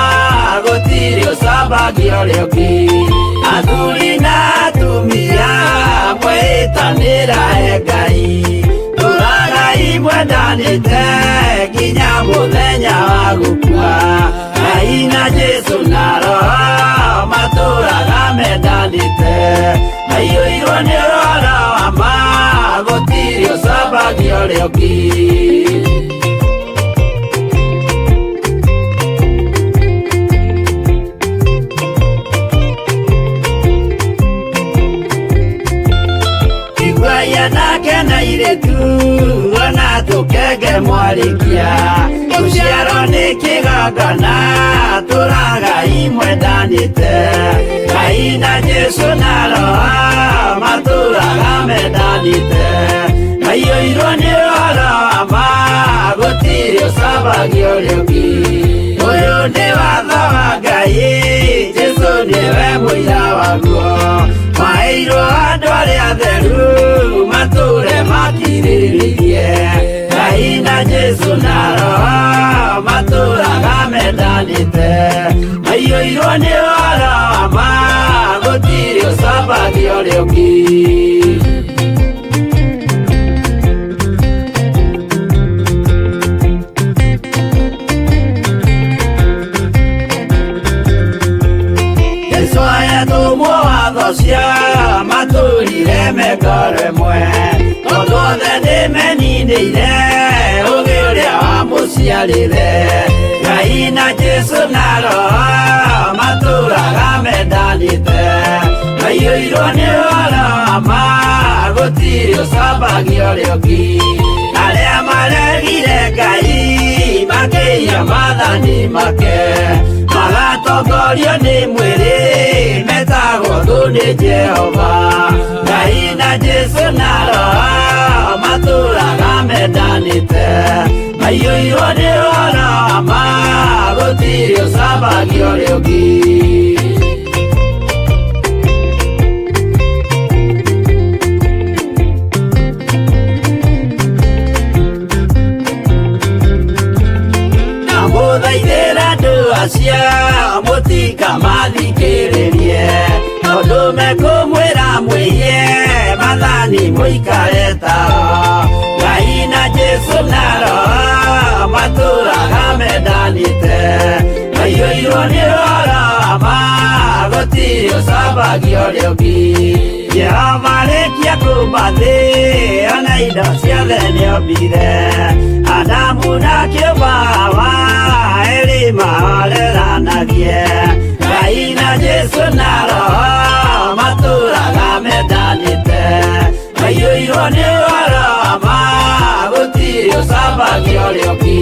gũtirĩ ũcambagio ũrĩa ũngĩ Athuri na atumia mwĩtanĩra e Ngai tũragai mwendanĩte nginya mũthenya wa gũkua Ngai na Jesũ na Roho matũraga mendanĩte maiyũirwo nĩ ũhoro wa ma gũtirĩ ũcambagio ũrĩa ũngĩ. Iguai anake na airĩtu ona tũkenge mwarĩkia rũciaro nĩ kĩgongona tũragai mwendanĩte Ngai na Jesũ na Roho matũraga mendanĩte maiyũirwo nĩ ũhoro wa ma gũtirĩ ũcambagio ũrĩa ũngĩ Ũyũ nĩ watho wa Ngai Jesũ nĩwe mũira waguo maheirwo andũ arĩa atheru matũre makirĩrĩirie Ngai na Jesũ na Roho matũraga mendanĩte maiyũirwo nĩ ũhoro wa ma gũtirĩ ũcambagio ũrĩa ũngĩ. Nĩakinyanĩire ũgĩ ũrĩa wamũciarire. Ngai na Jesũ na Roho matũraga mendanĩte, maiyũirwo nĩ ũhoro wa ma, gũtirĩ ũcambagia ũrĩa ũngĩ. Arĩa maregire Ngai makĩiya maathani make, magatongorio nĩ mwĩrĩ, metagwo thũ nĩ Jehova. Ngai na Jesũ na Roho matũraga mendanĩte, maiyũirwo nĩ ũhoro wa ma, gũtirĩ ũcambagia ũrĩa ũngĩ. Ndamũthaithĩra andũ acio mũtikamathikĩrĩrie, tondũ mekũmwĩra mwĩiye maathani mũikare tao. Ngai na Jesũ na Roho matũraga mendanĩte, maiyũirwo nĩ ũhoro wa ma, gũtirĩ ũcambagia ũrĩa ũngĩ. Jehova arĩkia kũũmba thĩ, ona indo ciothe nĩombire, Adamu na kĩũmba Hawa, erĩ mahoreranagie. Ngai na Jesũ na Roho matũraga mendanĩte, maiyũirwo nĩ ũhoro wa ma, gũtirĩ ũcambagia ũrĩa ũngĩ.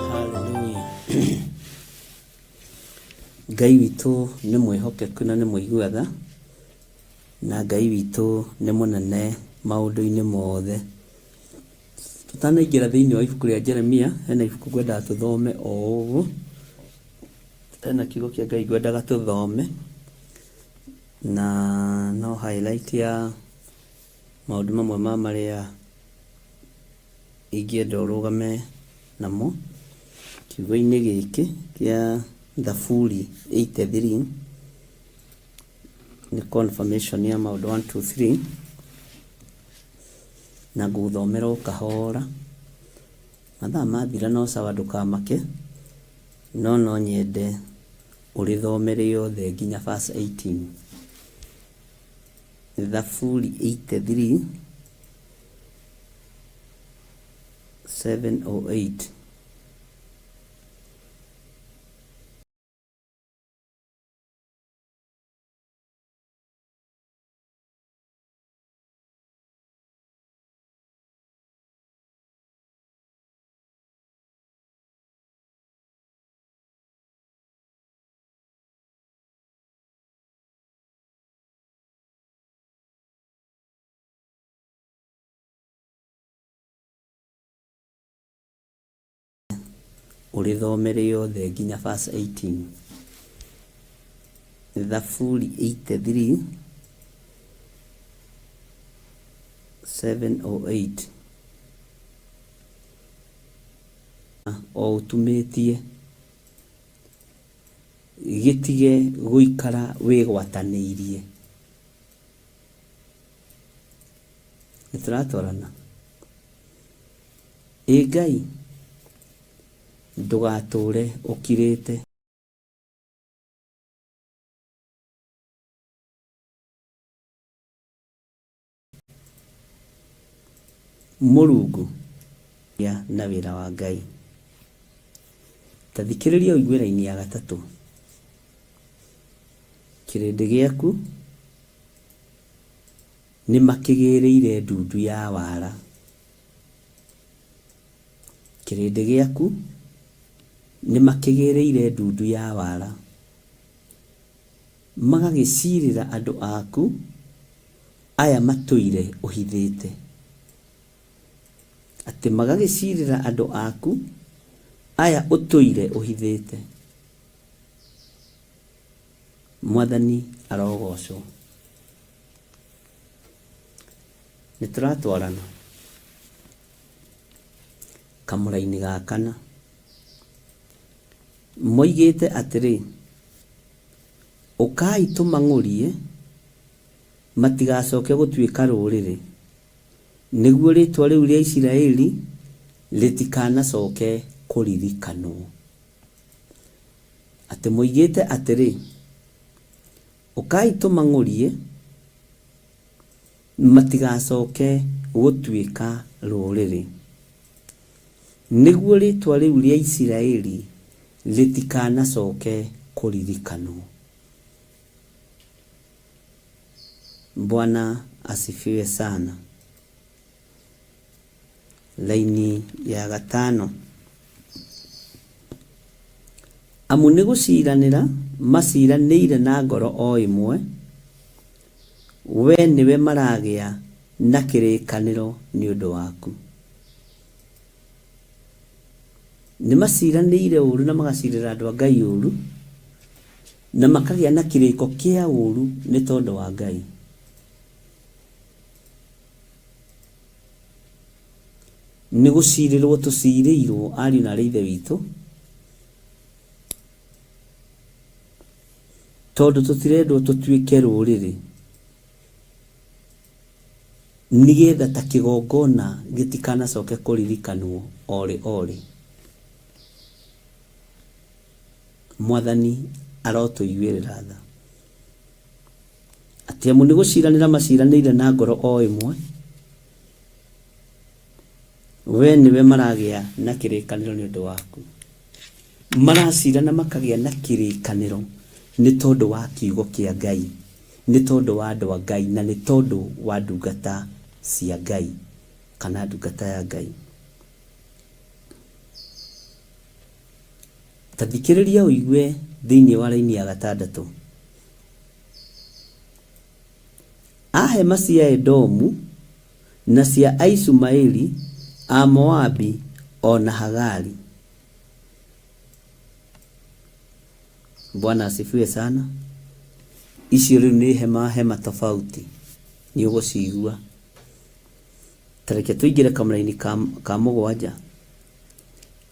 Hallelujah. Ngai witũ nĩ mwĩhokeku na nĩ mũigua tha, na Ngai witũ nĩ mũnene maũndũ-inĩ mothe. Tũtanaingĩra thĩinĩ wa ibuku rĩa Jeremia, hena ibuku ngwendaga tũthome o ũguo. Hena kiugo kĩa Ngai ngwendaga tũthome, na no highlight ya maũndũ mamwe ma marĩa ingĩenda ũrũgame namo kiugo-inĩ gĩkĩ kĩa Thaburi 83 nĩ confirmation ya maũndũ 1 2 3 na ngũgũthomera o kahora. Mathaa mathira no sawa ndũkamake, no no nyende ũrĩthome rĩothe nginya verse 18. Thaburi 83 7 or 8. Ũrĩthome rĩothe nginya verse 18. Thaburi 83 7 or 8. O ũtumĩtie gĩtige gũikara wĩgwatanĩirie. Nĩtũratwarana? Ĩ Ngai, ndũgatũũre ũkirĩte. Mũrungu na wĩra wa Ngai. Ta thikĩrĩria ũigue raini ya gatatũ. Kĩrĩndĩ gĩaku nĩmakĩgĩrĩire ndundu ya wara. Kĩrĩndĩ gĩaku nĩmakĩgĩrĩire ndundu ya wara. Magagĩciirĩra andũ aku aya matũire ũhithĩte. Atĩ magagĩciirĩra andũ aku aya ũtũire ũhithĩte. Mwathani arogocwo. Nĩ tũratwarana kamũra-inĩ ga kana. Moigĩte atĩrĩ, Ũkai tũmang'ũrie matigacoke gũtuĩka rũrĩrĩ, nĩguo rĩĩtwa rĩu rĩa Isiraeli rĩtikanacoke kũririkanwo. Atĩ moigĩte atĩrĩ, Ũkai tũmang'ũrie matigacoke gũtuĩka rũrĩrĩ, nĩguo rĩĩtwa rĩu rĩa Isiraeli rĩtikanacoke kũririkanwo. Bwana asifiwe sana. Raini ya gatano. Amu nĩ gũciranĩra maciranĩire na ngoro o ĩmwe, wee nĩwe maragĩa na kĩrĩkanĩro nĩ ũndũ waku. Nĩ maciranĩire ũũru na magacirĩra andũ a Ngai ũũru, na makagĩa na kĩrĩko kĩa ũũru nĩ tondũ wa Ngai. Nĩ gũcirĩrwo tũcirĩirwo ariũ na aarĩ a Ithe witũ, tondũ tũtirendwo tũtuĩke rũrĩrĩ, nĩgetha ta kĩgongona gĩtikanacoke kũririkanwo o rĩ o rĩ. Mwathani arotũiguĩrĩra tha. Atĩ amu nĩ gũciranĩra maciranĩire na ngoro o ĩmwe, wee nĩwe maragĩa na kĩrĩkanĩro nĩ ũndũ waku. Maracirana makagĩa na kĩrĩkanĩro nĩ tondũ wa kiugo kĩa Ngai, nĩ tondũ wa andũ a Ngai, na nĩ tondũ wa ndungata cia Ngai, kana ndungata ya Ngai. Ta thikĩrĩria ũigue thĩinĩ wa raini ya gatandatũ. A hema cia Edomu, na cia Aishumaeli, Amoabi, o na Hagari. Bwana asifiwe sana. Icio rĩu nĩ hema hema tofauti, nĩ ũgũcigua. Ta reke tũingĩre kamũraini ka, ka mũgwanja.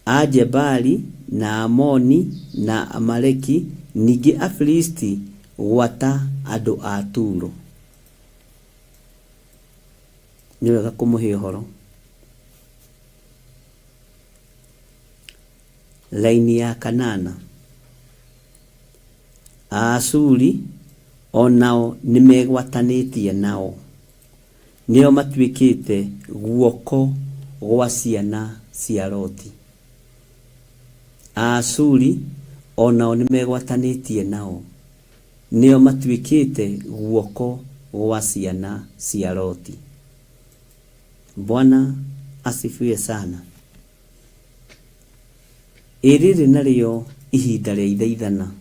A Jebali, na Aamoni, na Amaleki, ningĩ Afilisti gwata andũ a Turo. Nĩ wega kũmũhe ũhoro. Raini ya kanana. Aashuri o nao nĩmegwatanĩtie nao. Nĩo matuĩkĩte guoko gwa ciana cia Loti. Aashuri o nao nĩmegwatanĩtie nao, nĩo matuĩkĩte guoko gwa ciana cia Loti. Bwana asifiwe sana. Ĩ rĩrĩ narĩo ihinda rĩa ithaithana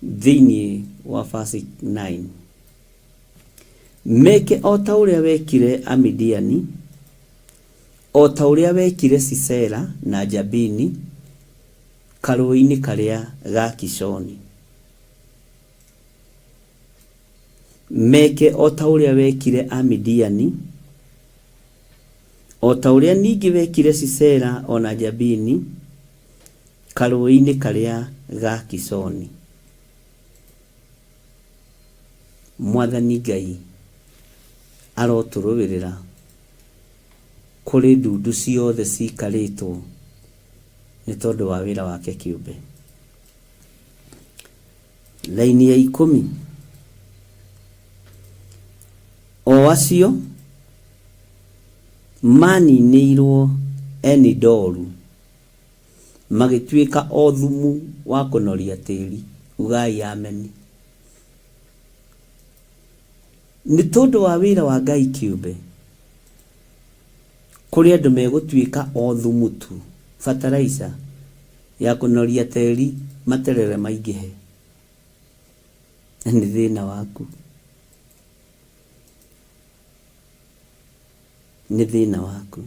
thĩinĩ wa verse 9. Meke o ta ũrĩa wekire Amidiani, o ta ũrĩa wekire Sisera na Jabini karũũĩ-inĩ karĩa ga Kishoni. Meke o ta ũrĩa wekire Amidiani, o ta ũrĩa ningĩ wekire Sisera o na Jabini karũũĩ-inĩ karĩa ga Kishoni. Mwathani Ngai arotũrũĩrĩra kũrĩ ndundu ciothe ciikarĩtwo nĩ tondũ wa wĩra wake kĩũmbe. Raini ya ikũmi. O acio maaninĩirwo Enidoru magĩtuĩka o thumu wa kũnoria tĩri. Ugai ameni. Nĩ tondũ wa wĩra wa Ngai kĩũmbe, kũrĩ andũ megũtuĩka o thumu tu, fertilizer ya kũnoria tĩri materere maingĩhe. Na nĩ thĩna waku. Nĩ thĩna waku.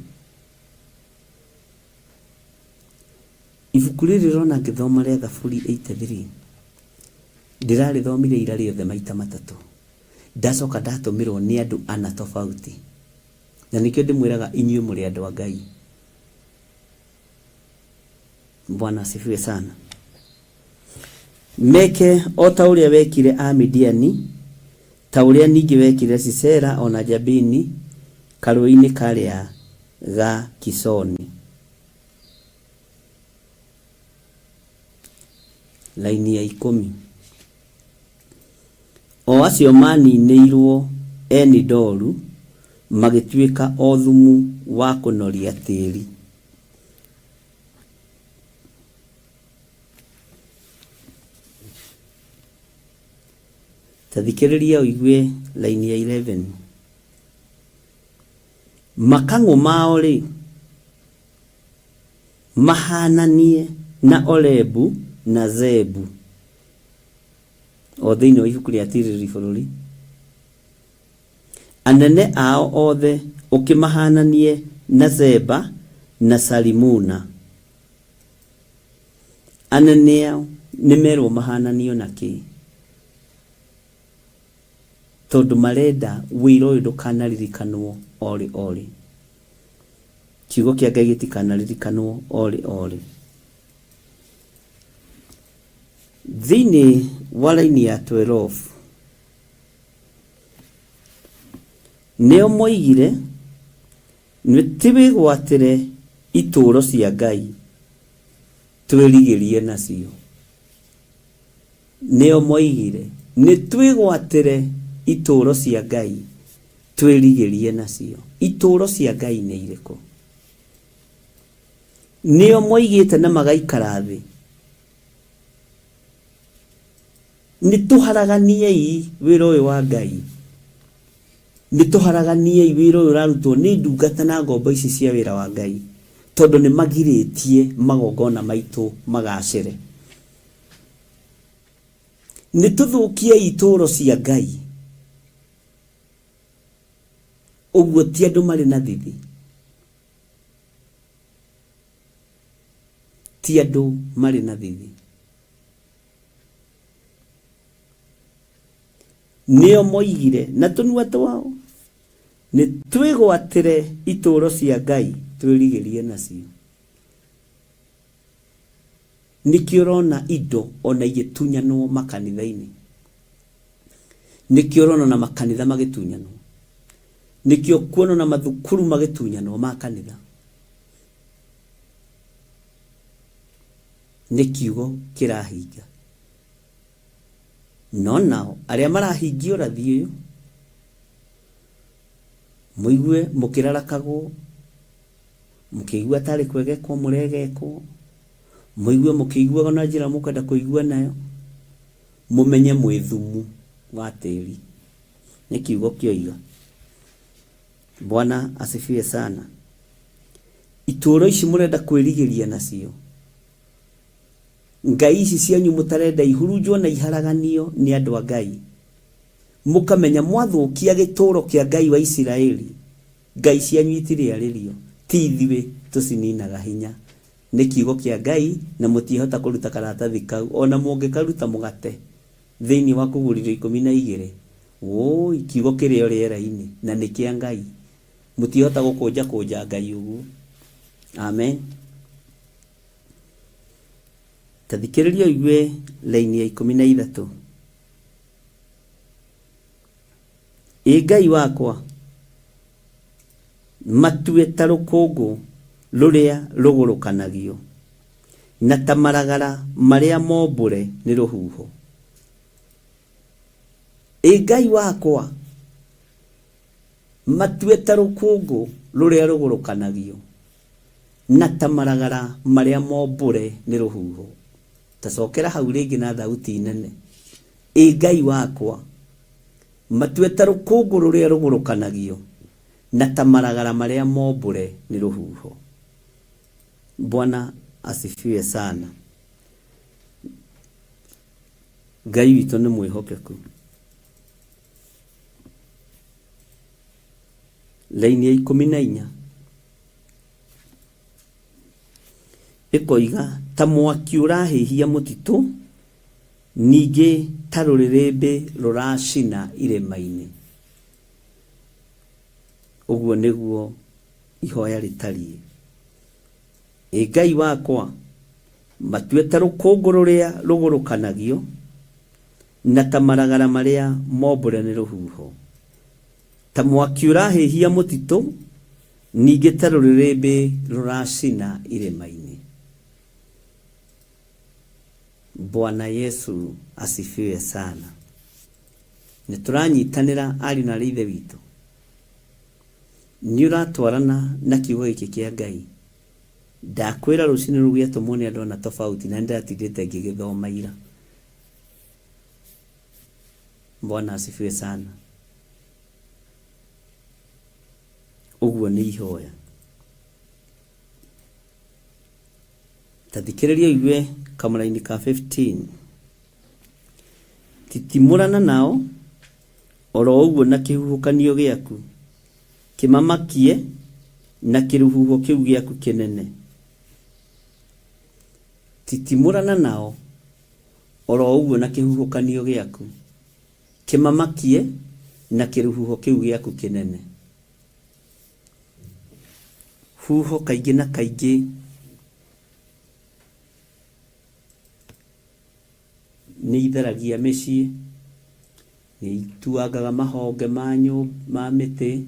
Ibuku rĩrĩ ũrona ngĩthoma rĩa Thaburi 83. Ndĩrarĩthomire ira rĩothe maita matatũ. Ndacoka ndatũmĩrwo nĩ andũ ana tofauti. Na nĩkĩo ndĩmwĩraga inyuĩ mũrĩ andũ a Ngai. Bwana asifiwe sana. Meke o ta ũrĩa wekire Amidiani, ta ũrĩa ningĩ wekire Sisera o na Jabini karũũĩ-inĩ karĩa ga Kisoni. Raini ya ikũmi. O acio maaninĩirwo Eni-Doru, magĩtuĩka o thumu wa kũnoria tĩĩri. Ta thikĩrĩria ũigue raini ya 11. Makang'ũ mao-rĩ, mahaananie na Orebu na Zeebu. O thĩinĩ wa ibuku rĩa Tirĩrĩri Bũrũri. Anene ao othe ũkĩmahaananie na Zeba na Salimuna. Anene ao nĩmerwo mahaananio na kĩ? Tondũ marenda wĩra ũyũ ndũkanaririkanwo o rĩ o rĩ. Kiugo kĩa Ngai gĩtikanaririkanwo o rĩ o rĩ. Thĩinĩ wa raini ya 12 nĩo moigire nĩtwĩgwatĩre itũũro cia Ngai twĩrigĩrie nacio. Nĩo moigire nĩtwĩgwatĩre itũũro cia Ngai twĩrigĩrie nacio. Itũũro cia Ngai nĩ irĩkũ? Nĩo moigĩte na magaikara thĩ nĩtũharaganiei wĩra ũyũ wa Ngai, nĩtũharaganiei wĩra ũyũ ũrarutwo nĩ ndungata na ngombo ici cia wĩra wa Ngai, tondũ nĩmagirĩtie magongona maitũ magacĩre. Nĩtũthũkiei itũũro cia Ngai. Ũguo ti andũ marĩ na thithi, ti andũ marĩ na thithi. Nĩo moigire na tũnua twao, nĩ twĩgwatĩre itũũro cia Ngai twĩrigĩrie nacio. Nĩkĩo ũrona indo ona igĩtunyanwo makanitha-inĩ. Nĩkĩo ũrona ona makanitha magĩtunyanwo. Nĩkĩo ũkuona ona mathukuru magĩtunyanwo ma kanitha. Nĩ kiugo kĩrahinga. No nao arĩa marahingia ũrathi ũyũ, mũigue mũkĩrarakagwo, mũkĩigua tarĩ kwegekwo mũregekwo, mũigue mũkĩiguaga na njĩra mũkwenda kũigua nayo, mũmenye mwĩ thumu wa tĩri. Nĩ kiugo kĩoiga. Bwana asifiwe sana. Itũũro ici mũrenda kwĩrigĩria nacio, ngai ici cianyu mũtarenda ihurunjwo na iharaganio nĩ andũ a Ngai, mũkamenya mwathũkia gĩtũũro kĩa Ngai wa Isiraeli, ngai cianyu itirĩarĩrio, ti ithuĩ tũcininaga hinya. Nĩ kiugo kĩa Ngai na mũtiĩhota kũruta karatathi kau ona mũngĩkaruta mũgate thĩinĩ wa kũgũriro 12. Wũi, kiugo kĩrĩ o rĩera-inĩ na nĩ kĩa Ngai. Mũtiĩhota gũkũnja kũnja Ngai ũguo. Amen. Ta thikĩrĩria ũigue raini ya 13. Ĩ Ngai wakwa, matue ta rũkũngũ rũrĩa rũgũrũkanagio, na ta maragara marĩa mombũre nĩ rũhuho. Ĩ Ngai wakwa, matue ta rũkũngũ rũrĩa rũgũrũkanagio, na ta maragara marĩa mombũre nĩ rũhuho. Ta cokera hau rĩngĩ na thauti nene. Ĩ Ngai wakwa, matue ta rũkũngũ rũrĩa rũgũrũkanagio, na ta maragara marĩa mombũre nĩ rũhuho. Bwana asifiwe sana. Ngai witũ nĩ mwĩhokeku. Raini ya 14 ĩkoiga ta mwaki ũrahĩhia mũtitũ. Ningĩ ta rũrĩrĩmbĩ rũracina irĩma-inĩ. Ũguo nĩguo ihoya rĩtariĩ. Ĩ Ngai wakwa, matue ta rũkũngũ rũrĩa rũgũrũkanagio, na ta maragara marĩa mombũre nĩ rũhuho. Ta mwaki ũrahĩhia mũtitũ, ningĩ ta rũrĩrĩmbĩ rũracina irĩma-inĩ. Bwana Yesu asifiwe sana. Nĩ tũranyitanĩra ariũ na aarĩ a Ithe witũ? Nĩ ũratwarana na kiugo gĩkĩ kĩa Ngai? Ndakwĩra rũcinĩ rũu gĩatũmwo nĩ andũ ana tofauti na nĩ ndĩratindĩte ngĩgĩthoma ira. Bwana asifiwe sana. Ũguo nĩ ihoya. Ta thikĩrĩria ũigue kamũraini ka 15. Titimũrana nao oro ũguo na kĩhuhũkanio gĩaku, kĩmamakie na kĩrũhuho kĩu gĩaku kĩnene. Titimũrana nao oro ũguo na kĩhuhũkanio gĩaku, kĩmamakie na kĩrũhuho kĩu gĩaku kĩnene. Huho kaingĩ na kaingĩ nĩ itharagia mĩciĩ, nĩ ituangaga mahonge ma mĩtĩ,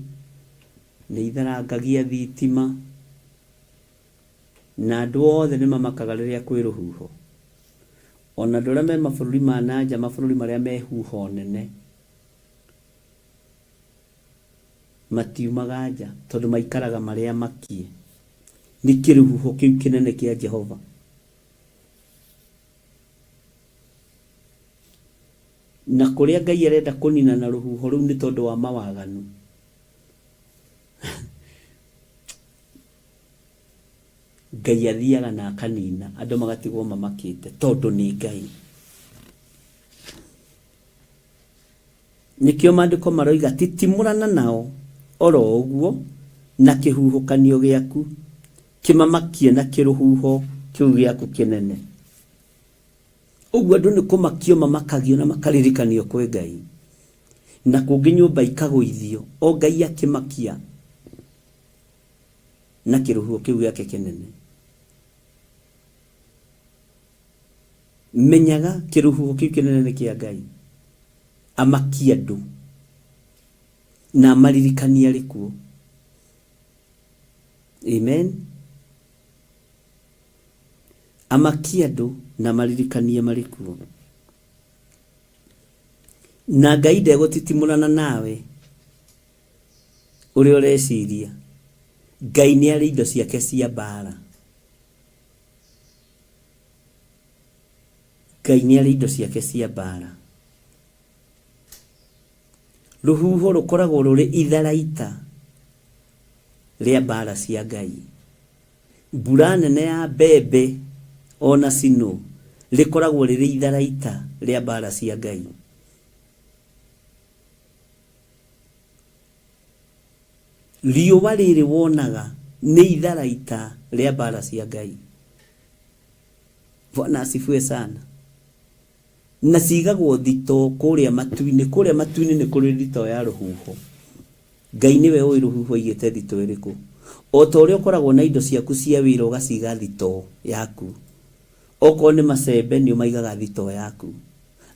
nĩ itharangagia thitima, na andũ othe nĩ mamakaga rĩrĩa kwĩ rũhuho. Ona andũ arĩa me mabũrũri ma na nja, mabũrũri marĩa me huho nene, Matiumaga nja, tondũ maikaraga marĩ amakie nĩ kĩrũhuho kĩu kĩnene kĩa Jehova. Na kũrĩa Ngai arenda kũnina na rũhuho rũu nĩ tondũ wa mawaganu. Ngai athiaga na akanina, andũ magatigwo mamakĩte tondũ nĩ Ngai. Nĩkĩo Maandĩko maroiga, Titimũrana nao o ro ũguo na kĩhuhũkanio gĩaku, kĩmamakie na kĩrũhuho kĩu gĩaku kĩnene. Ũguo andũ nĩ kũmakio mamakagio na makaririkanio kwĩ Ngai. Na kũngĩ nyũmba ikagũithio, o Ngai akĩmakia na kĩrũhuho kĩu gĩake kĩnene. Menyaga kĩrũhuho kĩu kĩnene nĩ kĩa Ngai. Amakie andũ na amaririkanie arĩ kuo. Amen. Amakie andũ na amaririkanie marĩ kuo. Na Ngai ndegũtitimũrana nawe ũrĩa ũreciria. Ngai nĩ arĩ indo ciake cia mbara. Ngai nĩ arĩ indo ciake cia mbaara. Rũhuho rũkoragwo rũrĩ itharaita rĩa mbaara cia Ngai. Mbura nene ya mbembe ona snow rĩkoragwo rĩrĩ itharaita rĩa mbaara cia Ngai. Riũa rĩrĩ wonaga nĩ itharaita rĩa mbaara cia Ngai. Bwana asifiwe sana. Na cigagwo thitoo kũrĩa matu-inĩ. Kũrĩa matu-inĩ nĩ kũrĩ thitoo ya rũhuho. Ngai nĩwe ũĩ rũhuho aigĩte thitoo ĩrĩkũ. O ta ũrĩa ũkoragwo na indo ciaku cia wĩra ũgaciga thitoo yaku. Okorwo nĩ macembe nĩ ũmaigaga thitoo yaku.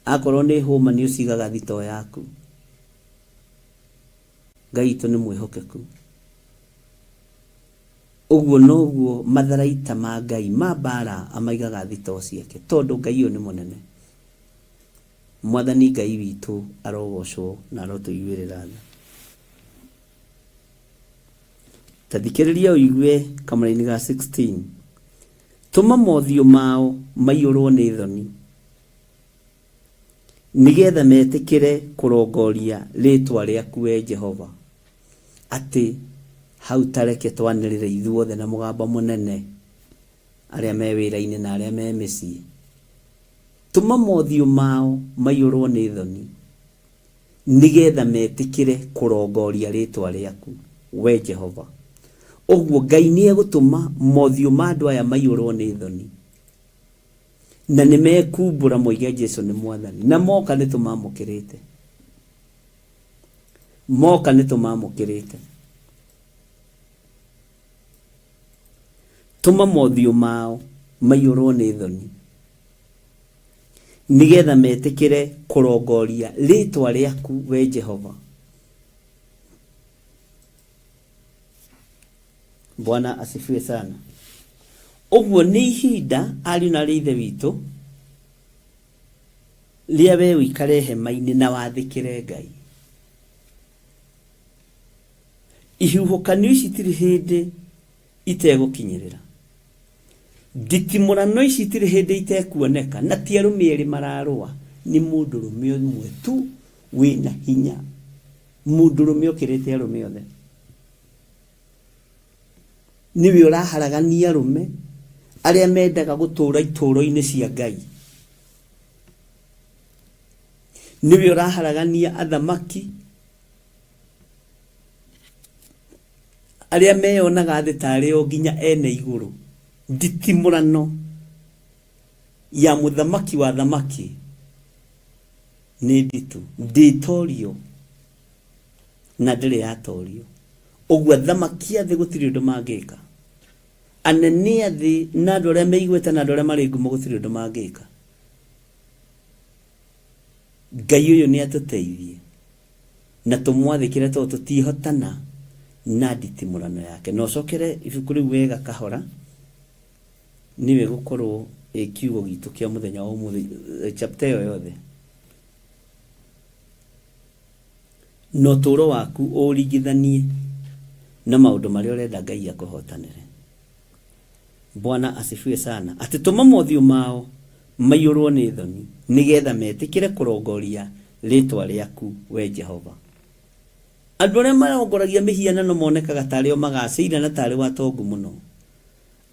Akorwo nĩ hũma nĩ ũcigaga thitoo yaku. Ngai witũ nĩ mwĩhokeku. Ũguo noguo matharaita ma Ngai ma mbaara amaigaga thitoo ciake, tondũ Ngai ũyũ nĩ mũnene. Mwathani Ngai witũ arogocwo na arotũiguĩrĩra tha. Ta thikĩrĩria ũigue kamũraini ga 16. Tũma mothiũ mao maiyũrwo nĩ thoni. Nĩ getha metĩkĩre kũrongoria rĩĩtwa rĩaku, wee Jehova, atĩ hau ta reke twanĩrĩre ithuothe na mũgambo mũnene, arĩa me wĩra-inĩ na arĩa me mĩciĩ. Tũma mothiũ mao maiyũrũo nĩ thoni, nĩ getha metĩkĩre kũrongoria rĩĩtwa rĩaku, wee Jehova. Ũguo Ngai nĩegũtũma mothiũ ma andũ aya maiyũrũo nĩ thoni. Na nĩ mekumbũra moige Jesu nĩ mwathani. Na moka nĩ tũmamũkĩrĩte. Moka nĩ tũmamũkĩrĩte. Tũma mothiũ mao maiyũrwo nĩ thoni, nĩgetha metĩkĩre kũrongoria rĩĩtwa rĩaku, we Jehova. Bwana asifiwe sana. Ũguo nĩ ihinda, ariũ na aarĩ a Ithe witũ, rĩa we ũikare hema-inĩ na wathĩkĩre Ngai. Ihuhũkanio ici itirĩ hĩndĩ itegũkinyĩrĩra. Nditimũrano ici itirĩ hĩndĩ itekuoneka, na ti arũme erĩ mararũa, nĩ mũndũrũme ũmwe tu wĩna hinya, mũndũrũme ũkĩrĩte arũme othe. Nĩwe ũraharagania arũme arĩa mendaga gũtũũra itũũro-inĩ cia Ngai. Nĩwe ũraharagania athamaki arĩa meyonaga thĩ tarĩ o nginya ene igũrũ. Nditimũrano ya mũthamaki wa athamaki nĩ nditũ, ndĩtorio na ndĩrĩ yatorio. Ũguo athamaki a thĩ gũtirĩ ũndũ mangĩka. Anene a thĩ na andũ arĩa me igweta na andũ arĩa marĩ ngumo gũtirĩ ũndũ mangĩka. Ngai ũyũ nĩ atũteithie na tũmwathĩkĩre tondũ tũtiĩhotana na nditimũrano yake. Na ũcokere ibuku rĩu wega kahora, nĩyo ĩgũkorwo ĩ kiugo gitũ kĩa mũthenya wa ũmũthĩ, chapter ĩyo yothe. Na ũtũũro waku ũũringithanie na maũndũ marĩa ũrenda Ngai akũhotanĩre. Bwana asifiwe sana. Atĩ tũma mothiũ mao maiyũrwo nĩ thoni, nĩgetha metĩkĩre kũrongoria rĩĩtwa rĩaku, wee Jehova. Andũ arĩa marongoragia mĩhianano monekaga ta arĩ o magacĩire na ta arĩ o atongu mũno.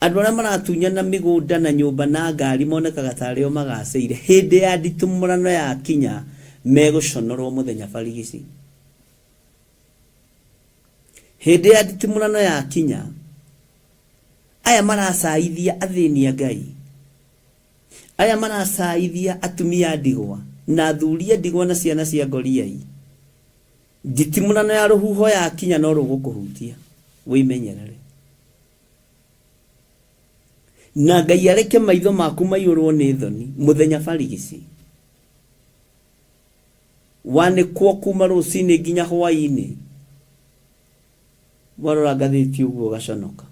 Andũ arĩa maratunyana mĩgũnda na nyũmba na ngari monekaga ta arĩ o magacĩire. Hĩndĩ ya nditimũrano yakinya, megũconorwo mũthenya barigici. Hĩndĩ ya nditimũrano yakinya, aya maracaithia athĩni a Ngai, aya maracaithia atumia a ndigwa na athuri a ndigwa na ciana cia ngoriai, nditimũrano ya rũhuho yakinya no rũgũkũhutia, wĩmenyerere. Na Ngai areke maitho maku maiyũrwo nĩ thoni mũthenya barigici. Wanĩkwo kuma rũcinĩ nginya hwaĩ-inĩ. Warora ngathĩti ũguo ũgaconoka.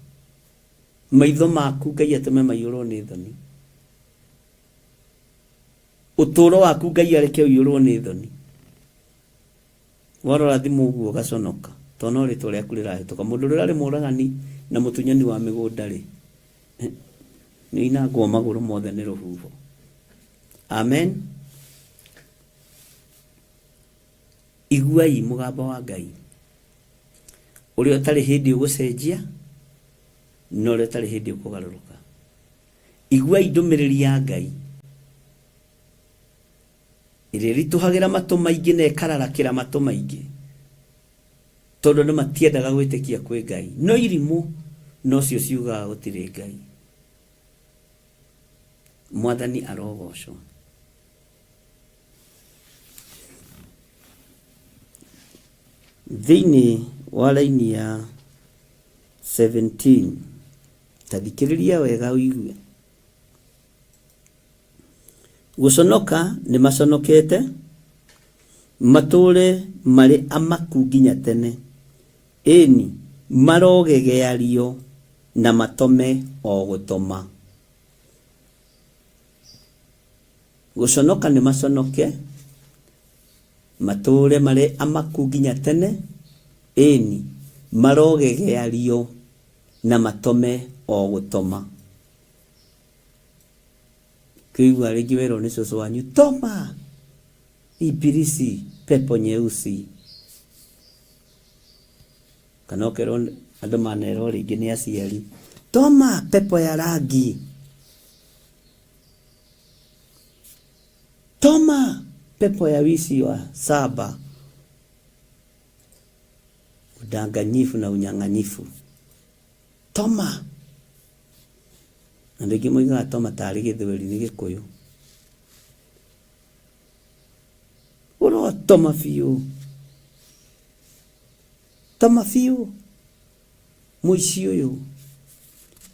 Maitho maku Ngai atũme maiyũrwo nĩ thoni. Ũtũũro waku Ngai areke ũiyũrwo nĩ thoni. Warora thimũ ũguo ũgaconoka tondũ no rĩtwa rĩaku rĩrahĩtũka. Mũndũ ũrĩa ũrarĩ mũragani na mũtunyani wa mĩgũnda rĩ, nĩ oinangwo magũrũ mothe nĩ rũhuho. Amen. Iguai mũgambo wa Ngai ũrĩa ũtarĩ hĩndĩ ũgũcenjia na ũrĩa ũtarĩ hĩndĩ ũkũgarũrũka. Iguai ndũmĩrĩri ya Ngai ĩrĩa ĩritũhagĩra matũ maingĩ na ĩkararakĩra matũ maingĩ, tondũ andũ matiendaga gwĩtĩkia kwĩ Ngai, no irimũ nocio ciugaga gũtirĩ Ngai. Mwathani arogocwo. Thĩinĩ wa raini ya 17, ta thikĩrĩria wega ũigue. Gũconoka nĩ maconokete, matũũre marĩ amaku nginya tene, ĩni, marogegeario na matome o gũtoma. Gũconoka nĩ maconoke, matũũre marĩ amaku nginya tene, ĩni, marogegeario na matome o gũtoma. Kĩigua rĩngĩ werwo nĩ cũcũ wanyu, toma ibilisi pepo nyeusi. Kana ũkerwo andũ manerwo rĩngĩ nĩ aciari, toma pepo ya rangi. Toma pepo ya wizi wa saba, udanganyifu na unyang'anyifu. Toma. Andũ aingĩ moigaga toma tarĩ gĩthweri, nĩ gĩkũyũ. Ũrotoma biũ. Toma biũ mũici ũyũ.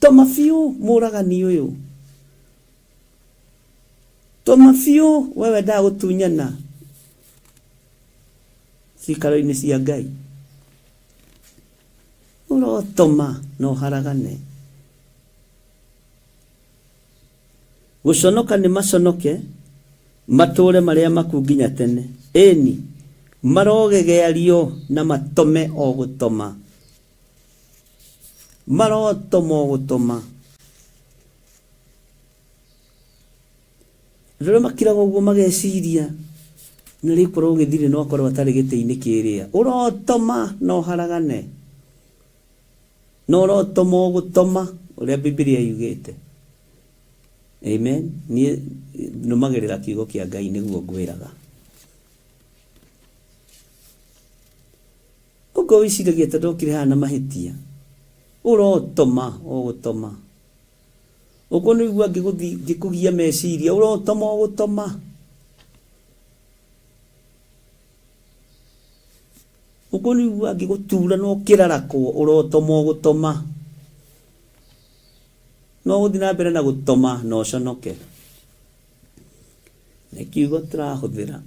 Toma biũ mũragani ũyũ. Toma biũ we wendaga gũtunyana cikaro-inĩ cia Ngai. Ũrotoma na ũharagane. Gũconoka nĩ maconoke, matũũre marĩ amaku nginya tene, ĩĩ-ni, marogegeario na matome o gũtoma, marotoma o gũtoma. Andũ arĩa makiraga ũguo mageciria na rĩu korwo gĩthirĩ no akorwo atarĩ gĩtĩ-inĩ kĩrĩa, ũrotoma na ũharagane, na ũrotoma o gũtoma ũrĩa Bibilia yugĩte. Amen. Niĩ nũmagĩrĩra kiugo kĩa Ngai nĩguo ngwĩraga. Ũguo wĩciragia ta ndokire haha na mahĩtia, ũrotoma o gũtoma. Ũguo nĩũigua ngĩkũgia meciria, ũrotoma o gũtoma. Ũguo nĩũigua ngĩgũtura na ũkĩrarakwo, ũrotoma o gũtoma. No ũgũthiĩ na mbere na gũtoma na ũconoke. Nĩ kiugo tũrahũthĩra.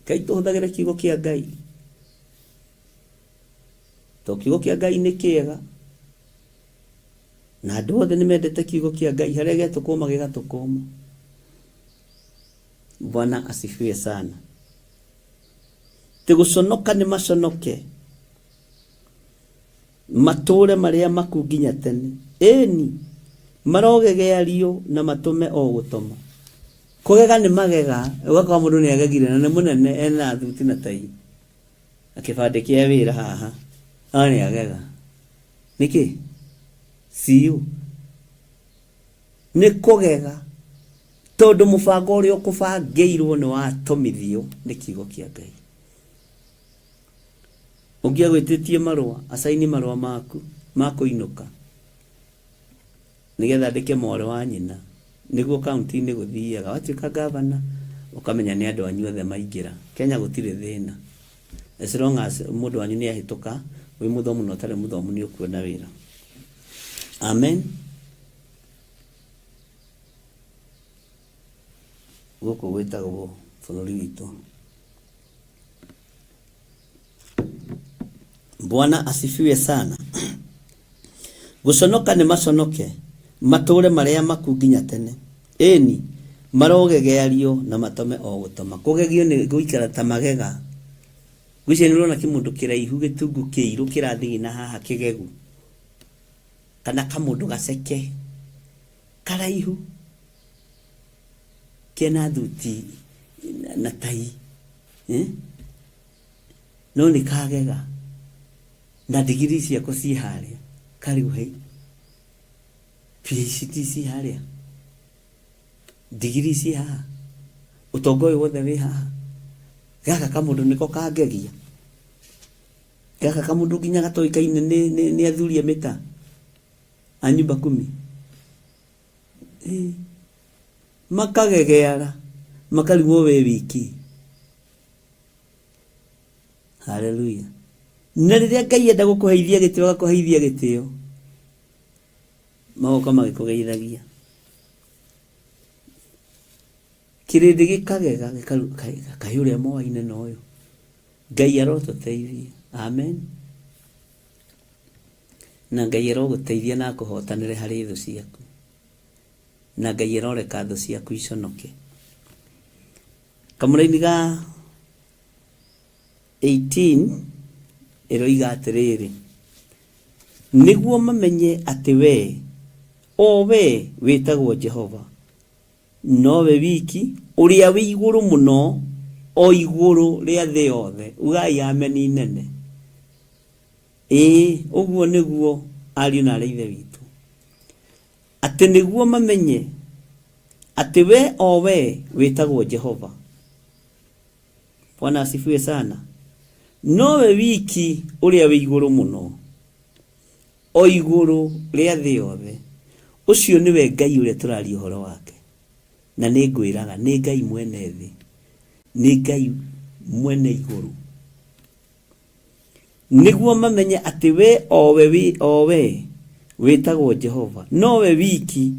Ngai tũhũthagĩre kiugo kĩa Ngai. To kiugo kĩa Ngai nĩ kĩega. Na andũ othe nĩ mendete kiugo kĩa Ngai. Harĩa gĩatũkũma gĩgatũkũma. Bwana asifiwe sana. Ti gũconoka nĩ maconoke. Matũũre marĩ amaku nginya tene. Ĩĩ-ni, marogegeario na matũme o gũtoma. Kũgega nĩ magega, ũgakora mũndũ nĩ agegire na nĩ mũnene ena thuti na tai na kĩbandĩ kĩa wĩra haha, no nĩ agega. Nĩkĩ? CU. Nĩ kũgega tondũ mũbango ũrĩa ũkũbangĩirwo nĩ watomithio nĩ kiugo kĩa Ngai. Ũngĩ agwĩtĩtie marũa, acaini marũa maku ma kũinũka nĩgetha andĩke mwarĩ wa nyina. Nĩguo kaunti-inĩ gũthiaga. Watuĩka ngavana, ũkamenya nĩ andũ anyu othe maingĩra. Kenya gũtirĩ thĩna. As long as mũndũ wanyu nĩ ahĩtũka, wĩ mũthomu na ũtarĩ mũthomu nĩ ũkuona wĩra. Amen. Gũkũ gwĩtagwo bũrũri witũ. Bwana asifiwe sana. Gũconoka nĩ maconoke, matũũre marĩ amaku nginya tene. Ĩni, marogegeario na matome o gũtoma. Kũgegio nĩ gũikara ta magega. Ngwĩciria nĩ ũrona kĩmũndũ kĩraihu gĩtungu kĩirũ kĩrathigina haha kĩgegu. Kana kamũndũ gaceke karaihu kena thuti na tai. Eh? No nĩ kagega na ndigiri ciako ciĩ harĩa karĩu hei PhD ciĩ harĩa ndigiri ciĩ haha ũtonga ũyũ wothe wĩ haha gaka kamũndũ nĩko kangegia gaka kamũndũ nginya gatoĩkaine nĩ, nĩ, nĩ athuri a mĩta a nyumba kumi Eh, makagegeara makarigwo we wiki Haleluya. Na rĩrĩa Ngai enda gũkũheithia gĩtĩo agakũheithia gĩtĩo, magoka magĩkũgeithagia. Kĩrĩndĩ gĩkagega kaĩ ũrĩa moaine na ũyũ. Ngai arotũteithia. Amen. Na Ngai arogũteithia na akũhotanĩre harĩ thũ ciaku. Na Ngai aroreka thũ ciaku iconoke. Kamũraini ga 18 ĩroiga atĩrĩrĩ, nĩguo mamenye atĩ wee, o wee wĩtagwo Jehova, nowe wiki ũrĩa wĩ igũrũ mũno, o igũrũ rĩa thĩ yothe. Ugai ameni nene. Ĩĩ, ũguo nĩguo ariũ na aarĩ a Ithe witũ. Atĩ nĩguo mamenye atĩ wee, o wee wĩtagwo Jehova, Bwana asifiwe sana, nowe wiki ũrĩa wĩ igũrũ mũno, o igũrũ rĩa thĩ yothe. Ũcio nĩwe Ngai ũrĩa tũraria ũhoro wake. Na nĩ ngwĩraga, nĩ Ngai mwene thĩ, nĩ Ngai Mwene igũrũ, nĩguo mamenye atĩ we o we wĩtagwo Jehova, nowe wiki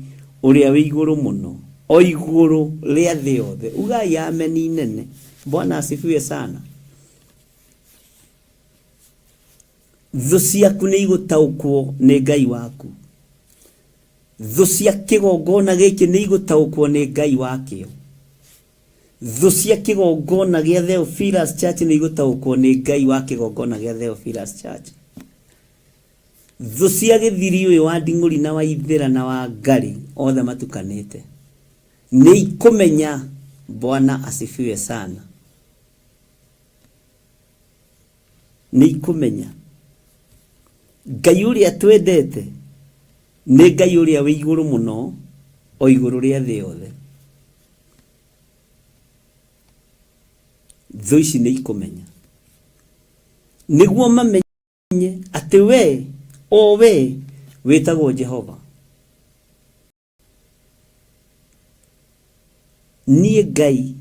ũrĩa wĩ igũrũ mũno, o igũrũ rĩa thĩ yothe. Ugai ameni nene. Bwana asifiwe sana. Thũ ciaku nĩ igũtaũkwo nĩ Ngai waku. Thũ cia kĩgongona gĩkĩ nĩ igũtaũkwo nĩ Ngai wakĩo. Thũ cia kĩgongona gĩa Theophilus Church nĩ igũtaũkwo nĩ Ngai wa kĩgongona gĩa Theophilus Church. Thũ cia gĩthiri ũyũ wa Nding'ũri na wa Ithĩra na wa Ngarĩ othe matukanĩte nĩ ikũmenya. Bwana asifiwe sana. Nĩ ikũmenya Ngai ũrĩa twendete nĩ Ngai ũrĩa wĩ igũrũ mũno, o igũrũ rĩa thĩ yothe. Thũ ici nĩ ikũmenya nĩguo mamenye atĩ we o we wĩtagwo Jehova. Niĩ Ngai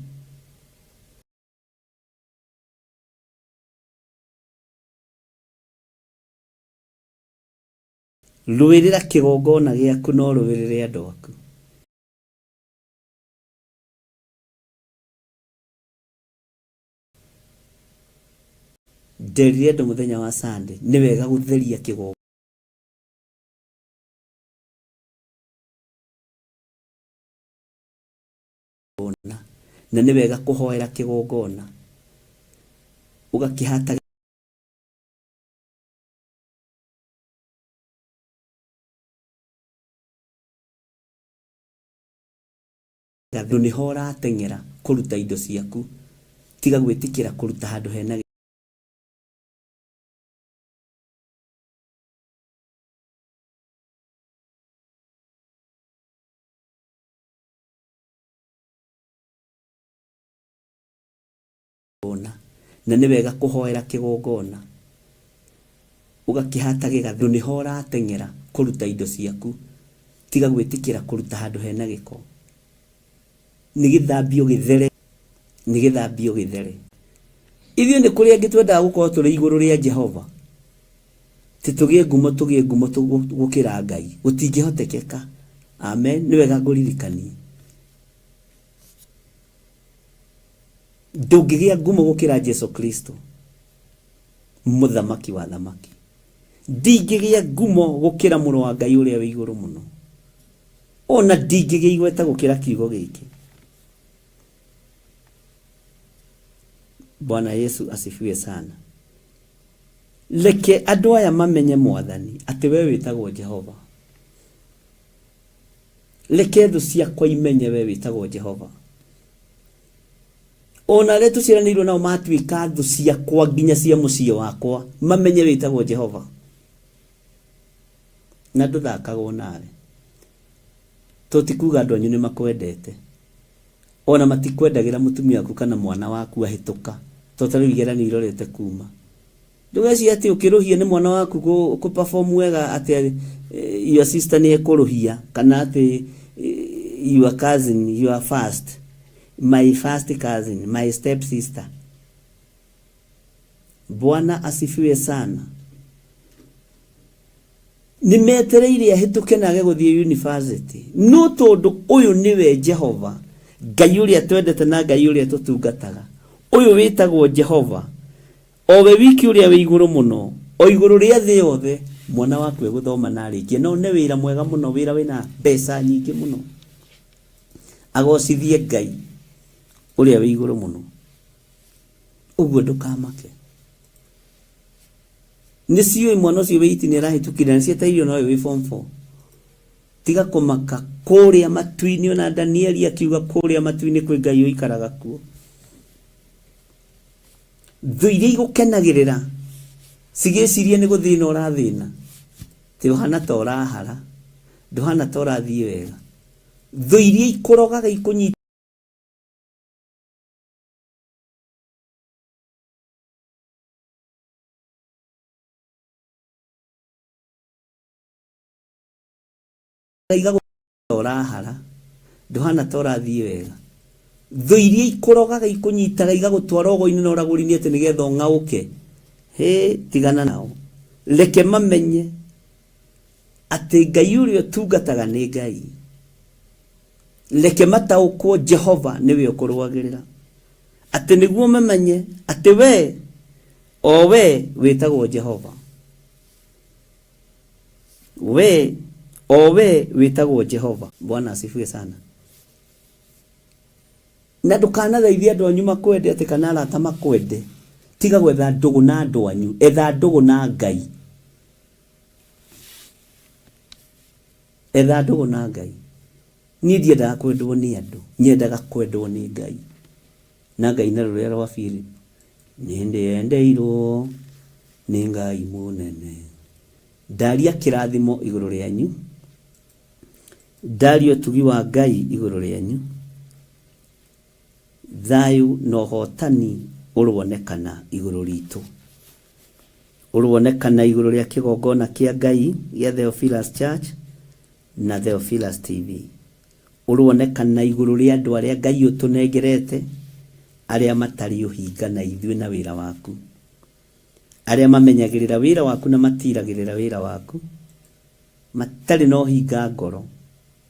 Rũĩrĩra kĩgongona gĩaku na ũrũĩrĩre andũ aku. Nderire andũ mũthenya wa Sunday nĩ wega gũtheria kĩgongona na nĩ wega kũhoera kĩgongona ũgakĩhata Tondũ nĩho ũrateng'era kũruta indo ciaku, tiga gwĩtĩkĩra kũruta handũ hena Kĩgongona, na nĩ wega kũhoera kĩgongona, ũgakĩhata gĩgathĩ, nĩho ũrateng'era kũruta indo ciaku, tiga gwĩtĩkĩra kũruta handũ hena gĩko. Nĩ gĩthambio gĩthere, nĩ gĩthambio gĩthere. Ithuĩ nĩ kũrĩ angĩ twendaga gũkorwo tũrĩ igũrũ rĩa Jehova, ti tũgĩe ngumo tũgĩe ngumo gũkĩra Ngai, gũtingĩhotekeka. Amen. Nĩ wega ngũririkanie. Ndũngĩgĩa ngumo gũkĩra Jesu Kristo, mũthamaki wa thamaki. Ndingĩgĩa ngumo gũkĩra mũrũ wa Ngai ũrĩa wĩ igũrũ mũno. Ona ndingĩgĩa igweta gũkĩra kiugo gĩkĩ. Bwana Yesu asifiwe sana. Reke andũ aya mamenye Mwathani atĩ we wĩtagwo Jehova. Reke thũ ciakwa imenye we wĩtagwo Jehova. Ona arĩa tũciaranĩirwo nao matuĩka thũ ciakwa nginya cia mũciĩ wakwa, mamenye wĩtagwo Jehova. Na ndũthakagwo nawe. To ti kuga andũ anyu nĩ makwendete. Ona matikwendagĩra mũtumia waku kana mwana waku ahĩtũka. To ta rĩu igeranio irorete kuma. Ndũgecirie atĩ ũkĩrũhia nĩ mwana waku kũ perform wega atĩ your sister nĩ ekũrũhia kana atĩ your cousin, your first, my first cousin, my step sister. Bwana asifiwe sana. Nĩ metereire ahĩtũke na age gũthiĩ university. No tondũ ũyũ nĩwe Jehova, Ngai ũrĩa twendete na Ngai ũrĩa tũtungataga, ũyũ wĩtagwo Jehova, o we wiki ũrĩa wĩ igũrũ mũno, o igũrũ rĩa thĩ yothe, mwana waku egũthoma na arĩkie na one wĩra mwega mũno, wĩra wĩna mbeca nyingĩ mũno, agocithie Ngai ũrĩa wĩ igũrũ mũno. Ũguo ndũkamake. Nĩ ciũĩ mwana ũcio wĩ iti nĩ arahĩtũkire na cietereire ona ũyũ wĩ form 4. Tiga kũmaka kũrĩa matu-inĩ ona Danieli akiuga kũrĩa matu-inĩ kwĩ Ngai ũikaraga kuo. Thũ iria igũkenagĩrĩra cigĩciria nĩ gũthĩna ũrathĩna, ti ũhana ta ũrahara, ndũhana ta ũrathiĩ wega. Thũ iria ikũrogaga ikũnyita Igagũ ũrahara, ndũhana ta ũrathiĩ wega. Thũ iria ikũrogaga ikũnyitaga igagũtwara ũgo-inĩ na ũragũri-inĩ atĩ nĩgetha ũng'aũke, hĩ, tigana nao. Reke mamenye atĩ Ngai ũrĩa ũtungataga nĩ Ngai. Reke mataũkwo Jehova nĩwe ũkũrũagĩrĩra. Atĩ nĩguo mamenye atĩ we, o we wĩtagwo Jehova, we, o we wĩtagwo Jehova. Bwana asifiwe sana. Na ndũkanathaithe andũ anyu makwende atĩ kana arata makwende. Tiga gwetha ndũgũ na andũ anyu, etha ndũgũ na Ngai. Etha ndũgũ na Ngai. Niĩ ndiendaga kwendwo nĩ andũ, nyendaga kwendwo nĩ Ngai. Na ngaina rũrĩa rwa Philip, nĩndĩendeirwo nĩ Ngai mũnene. Ndaria kĩrathimo igũrũ rĩanyu. Ndaria ũtugi wa Ngai igũrũ rĩanyu. Thayũ na ũhotani ũronekana igũrũ ritũ. Ũronekana igũrũ rĩa kĩgongona kĩa Ngai gĩa Theophilus Church na Theophilus TV. Ũronekana igũrũ rĩa andũ arĩa Ngai ũtũnengerete, arĩa matarĩ ũhinga na ithuĩ na wĩra waku. Arĩa mamenyagĩrĩra wĩra waku na matiragĩrĩra wĩra waku. Matarĩ na ũhinga ngoro,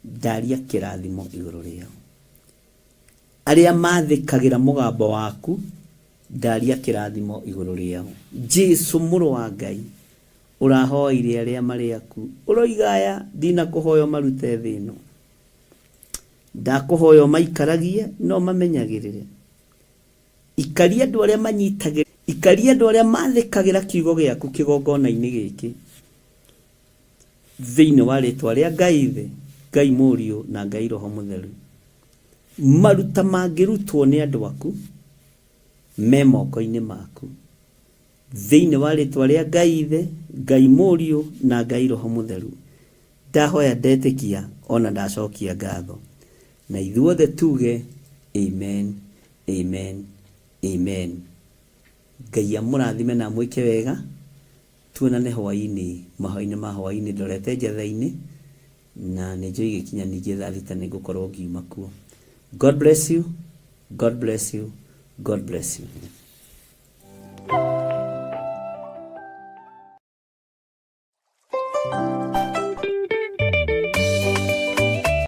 ndaria kĩrathimo igũrũ rĩao. Arĩa mathĩkagĩra mũgambo waku, ndaria kĩrathimo igũrũ rĩao. Jesu mũrũ wa Ngai, ũrahoeire arĩa marĩ aku, ũroiga aya, ndinakũhoya ũmarute thĩ ĩno. Ndakũhoya ũmaikaragie na ũmamenyagĩrĩre. Ikaria andũ arĩa manyitagĩrĩra, ikaria andũ arĩa mathĩkagĩra kiugo gĩaku kĩgongona-inĩ gĩkĩ. Thĩinĩ wa rĩtwa rĩa Ngai Ithe, Ngai Mũriũ, na Ngai Roho Mũtheru. Maruta mangĩrutwo nĩ andũ aku me moko-inĩ maku. Thĩinĩ wa rĩtwa rĩa Ngai Ithe, Ngai Mũriũ, na Ngai Roho Mũtheru. Ndahoya ndetĩkia ona ndacokia ngatho. Na ithuothe tuge Amen, Amen, Amen. Ngai amũrathime na amwĩke wega. Tuonane hwaĩ-inĩ, mahoya-inĩ ma hwaĩ-inĩ ndorete Njatha-inĩ, na nĩ njũĩ igĩkinya ningĩ thaa thita nĩ ngũkorwo ngiuma kuo. God bless you, God bless you, God bless you.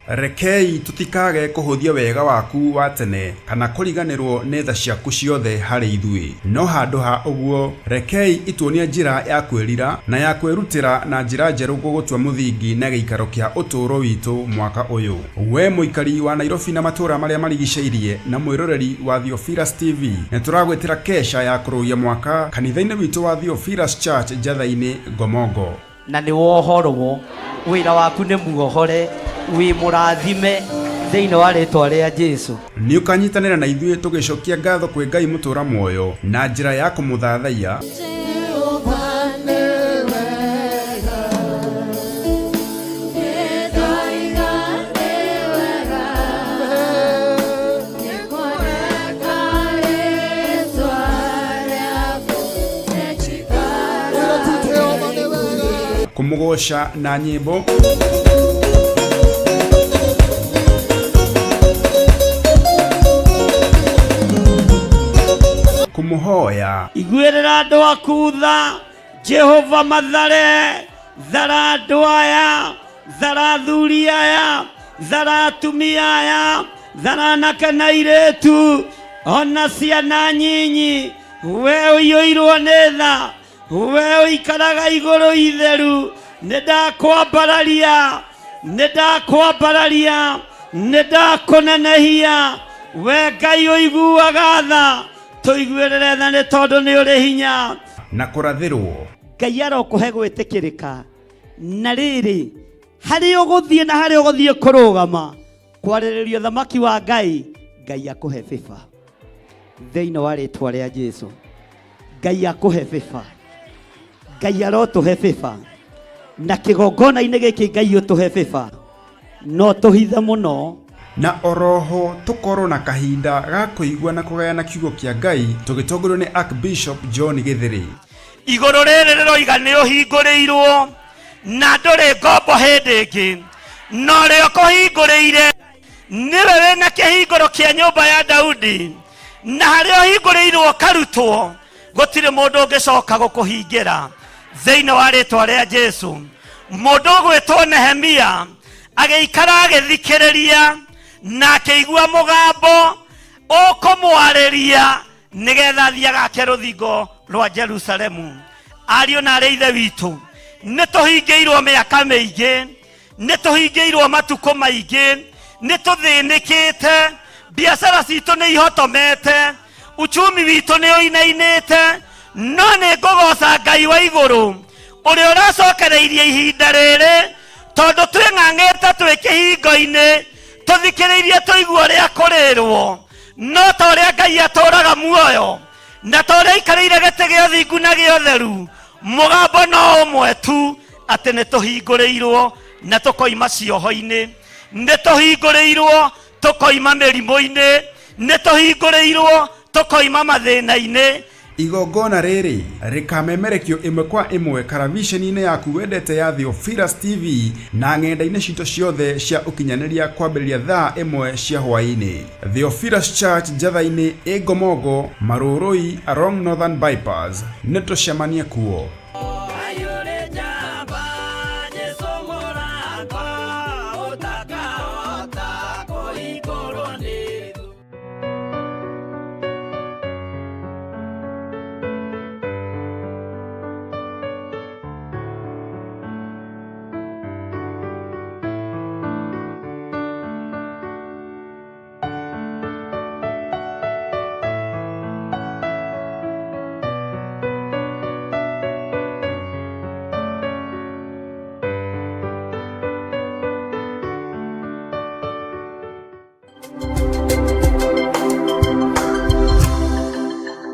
Rekei tũtikage kũhũthia wega waku wa tene kana kũriganĩrwo nĩ tha ciaku ciothe harĩ ithuĩ. No handũ ha ũguo, rekei ituonie njĩra ya kwĩrira na ya kwĩrutĩra na njĩra njerũ gũgũtua mũthingi na gĩikaro kĩa ũtũũro witũ mwaka ũyũ. We mũikari wa Nairobi na matũũra marĩa marigicĩirie na mwĩroreri wa Theophilus TV, nĩ tũragwĩtĩra kesha ya kũrũgia mwaka kanitha-inĩ witũ wa Theophilus Church Njatha-inĩ, Ngomongo. Na nĩ wohorwo, wĩra waku nĩ muohore, wĩ mũrathime thĩinĩ wa rĩtwa rĩa Jesu. Nĩ ũkanyitanĩra na ithuĩ tũgĩcokia ngatho kwĩ Ngai mũtũra muoyo na njĩra ya kũmũthathaiya, Kũmũgooca na nyĩmbo. Kũmũhoya. Iguĩrĩra andũ aku tha, Jehova mathare, thara andũ aya, thara athuri aya, thara atumia aya, thara anake na airĩtu, ona ciana nyinyi, we ũiyũirwo nĩ tha. We ũikaraga igũrũ itheru, nĩ ndakwambararia, nĩ ndakwambararia, nĩ ndakũnenehia. We Ngai ũiguaga tha, tũiguĩrĩre tha nĩ tondũ nĩ ũrĩ hinya. Na kũrathĩrwo. Ngai arokũhe gwĩtĩkĩrĩka. Na rĩrĩ, harĩa ũgũthiĩ na harĩa ũgũthiĩ kũrũgama kwarĩrĩria ũthamaki wa Ngai, Ngai akũhe favor thĩinĩ wa rĩtwa rĩa Jesu. Ngai akũhe favor, Ngai arotũhe favor, na kĩgongona-inĩ gĩkĩ Ngai ũtũhe favor, no tũhithe mũno. Na oroho tũkorwo na kahinda ga kũigua na kũgayana kiugo kĩa Ngai tũgĩtongorio nĩ Archbishop John Gĩthĩrĩ. Igũrũ rĩrĩ rĩroiga nĩ ũhingũrĩirwo na ndũrĩ ngombo hĩndĩ ĩngĩ, na ũrĩa ũkũhingũrĩire. Nĩwe wĩna kĩhingũro kĩa nyũmba ya Daudi, na harĩa ũhingũrĩirwo ũkarutwo, gũtirĩ mũndũ ũngĩcoka gũkũhingĩra thĩinĩ wa rĩtwa rĩa Jesu. Mũndũ ũgwĩtwo Nehemia agĩikara agĩthikĩrĩria na akĩigua mũgambo ũkũmwarĩria nĩgetha athiĩ agake rũthingo rwa Jerusalemu. Ariũ na arĩ ithe witũ, nĩ tũhingĩirwo mĩaka mĩingĩ, nĩ tũhingĩirwo matukũ maingĩ, nĩ tũthĩnĩkĩte, biacara citũ nĩ ihotomete, uchumi witũ nĩ ũinainĩte, no nĩ ngũgoca Ngai wa igũrũ ũrĩa ũracokereirie ihinda rĩrĩ, tondũ twĩng'ang'ĩte twĩ kĩhingo-inĩ tũthikĩrĩirie tũigue ũrĩa kũrĩrwo. No ta ũrĩa Ngai atũũraga muoyo na ta ũrĩa aikarĩire gĩtĩ gĩa ũthingu na gĩa ũtheru, mũgambo no ũmwe tu, atĩ nĩ tũhingũrĩirwo na tũkoima cioho-inĩ, nĩ tũhingũrĩirwo tũkoima mĩrimũ-inĩ, nĩ tũhingũrĩirwo tũkoima mathĩna-inĩ. Igongona rĩrĩ rĩkamemerekio ĩmwe kwa ĩmwe karaviceni-inĩ yaku wendete ya Theophilus TV na ng'enda-inĩ citũ ciothe cia ũkinyanĩria kwambĩrĩria thaa ĩmwe cia hwaĩ-inĩ. Theophilus Church Njatha-inĩ ĩ Ngomongo, Marũrũi along Northern Bypass. Nĩtũcemanie kuo.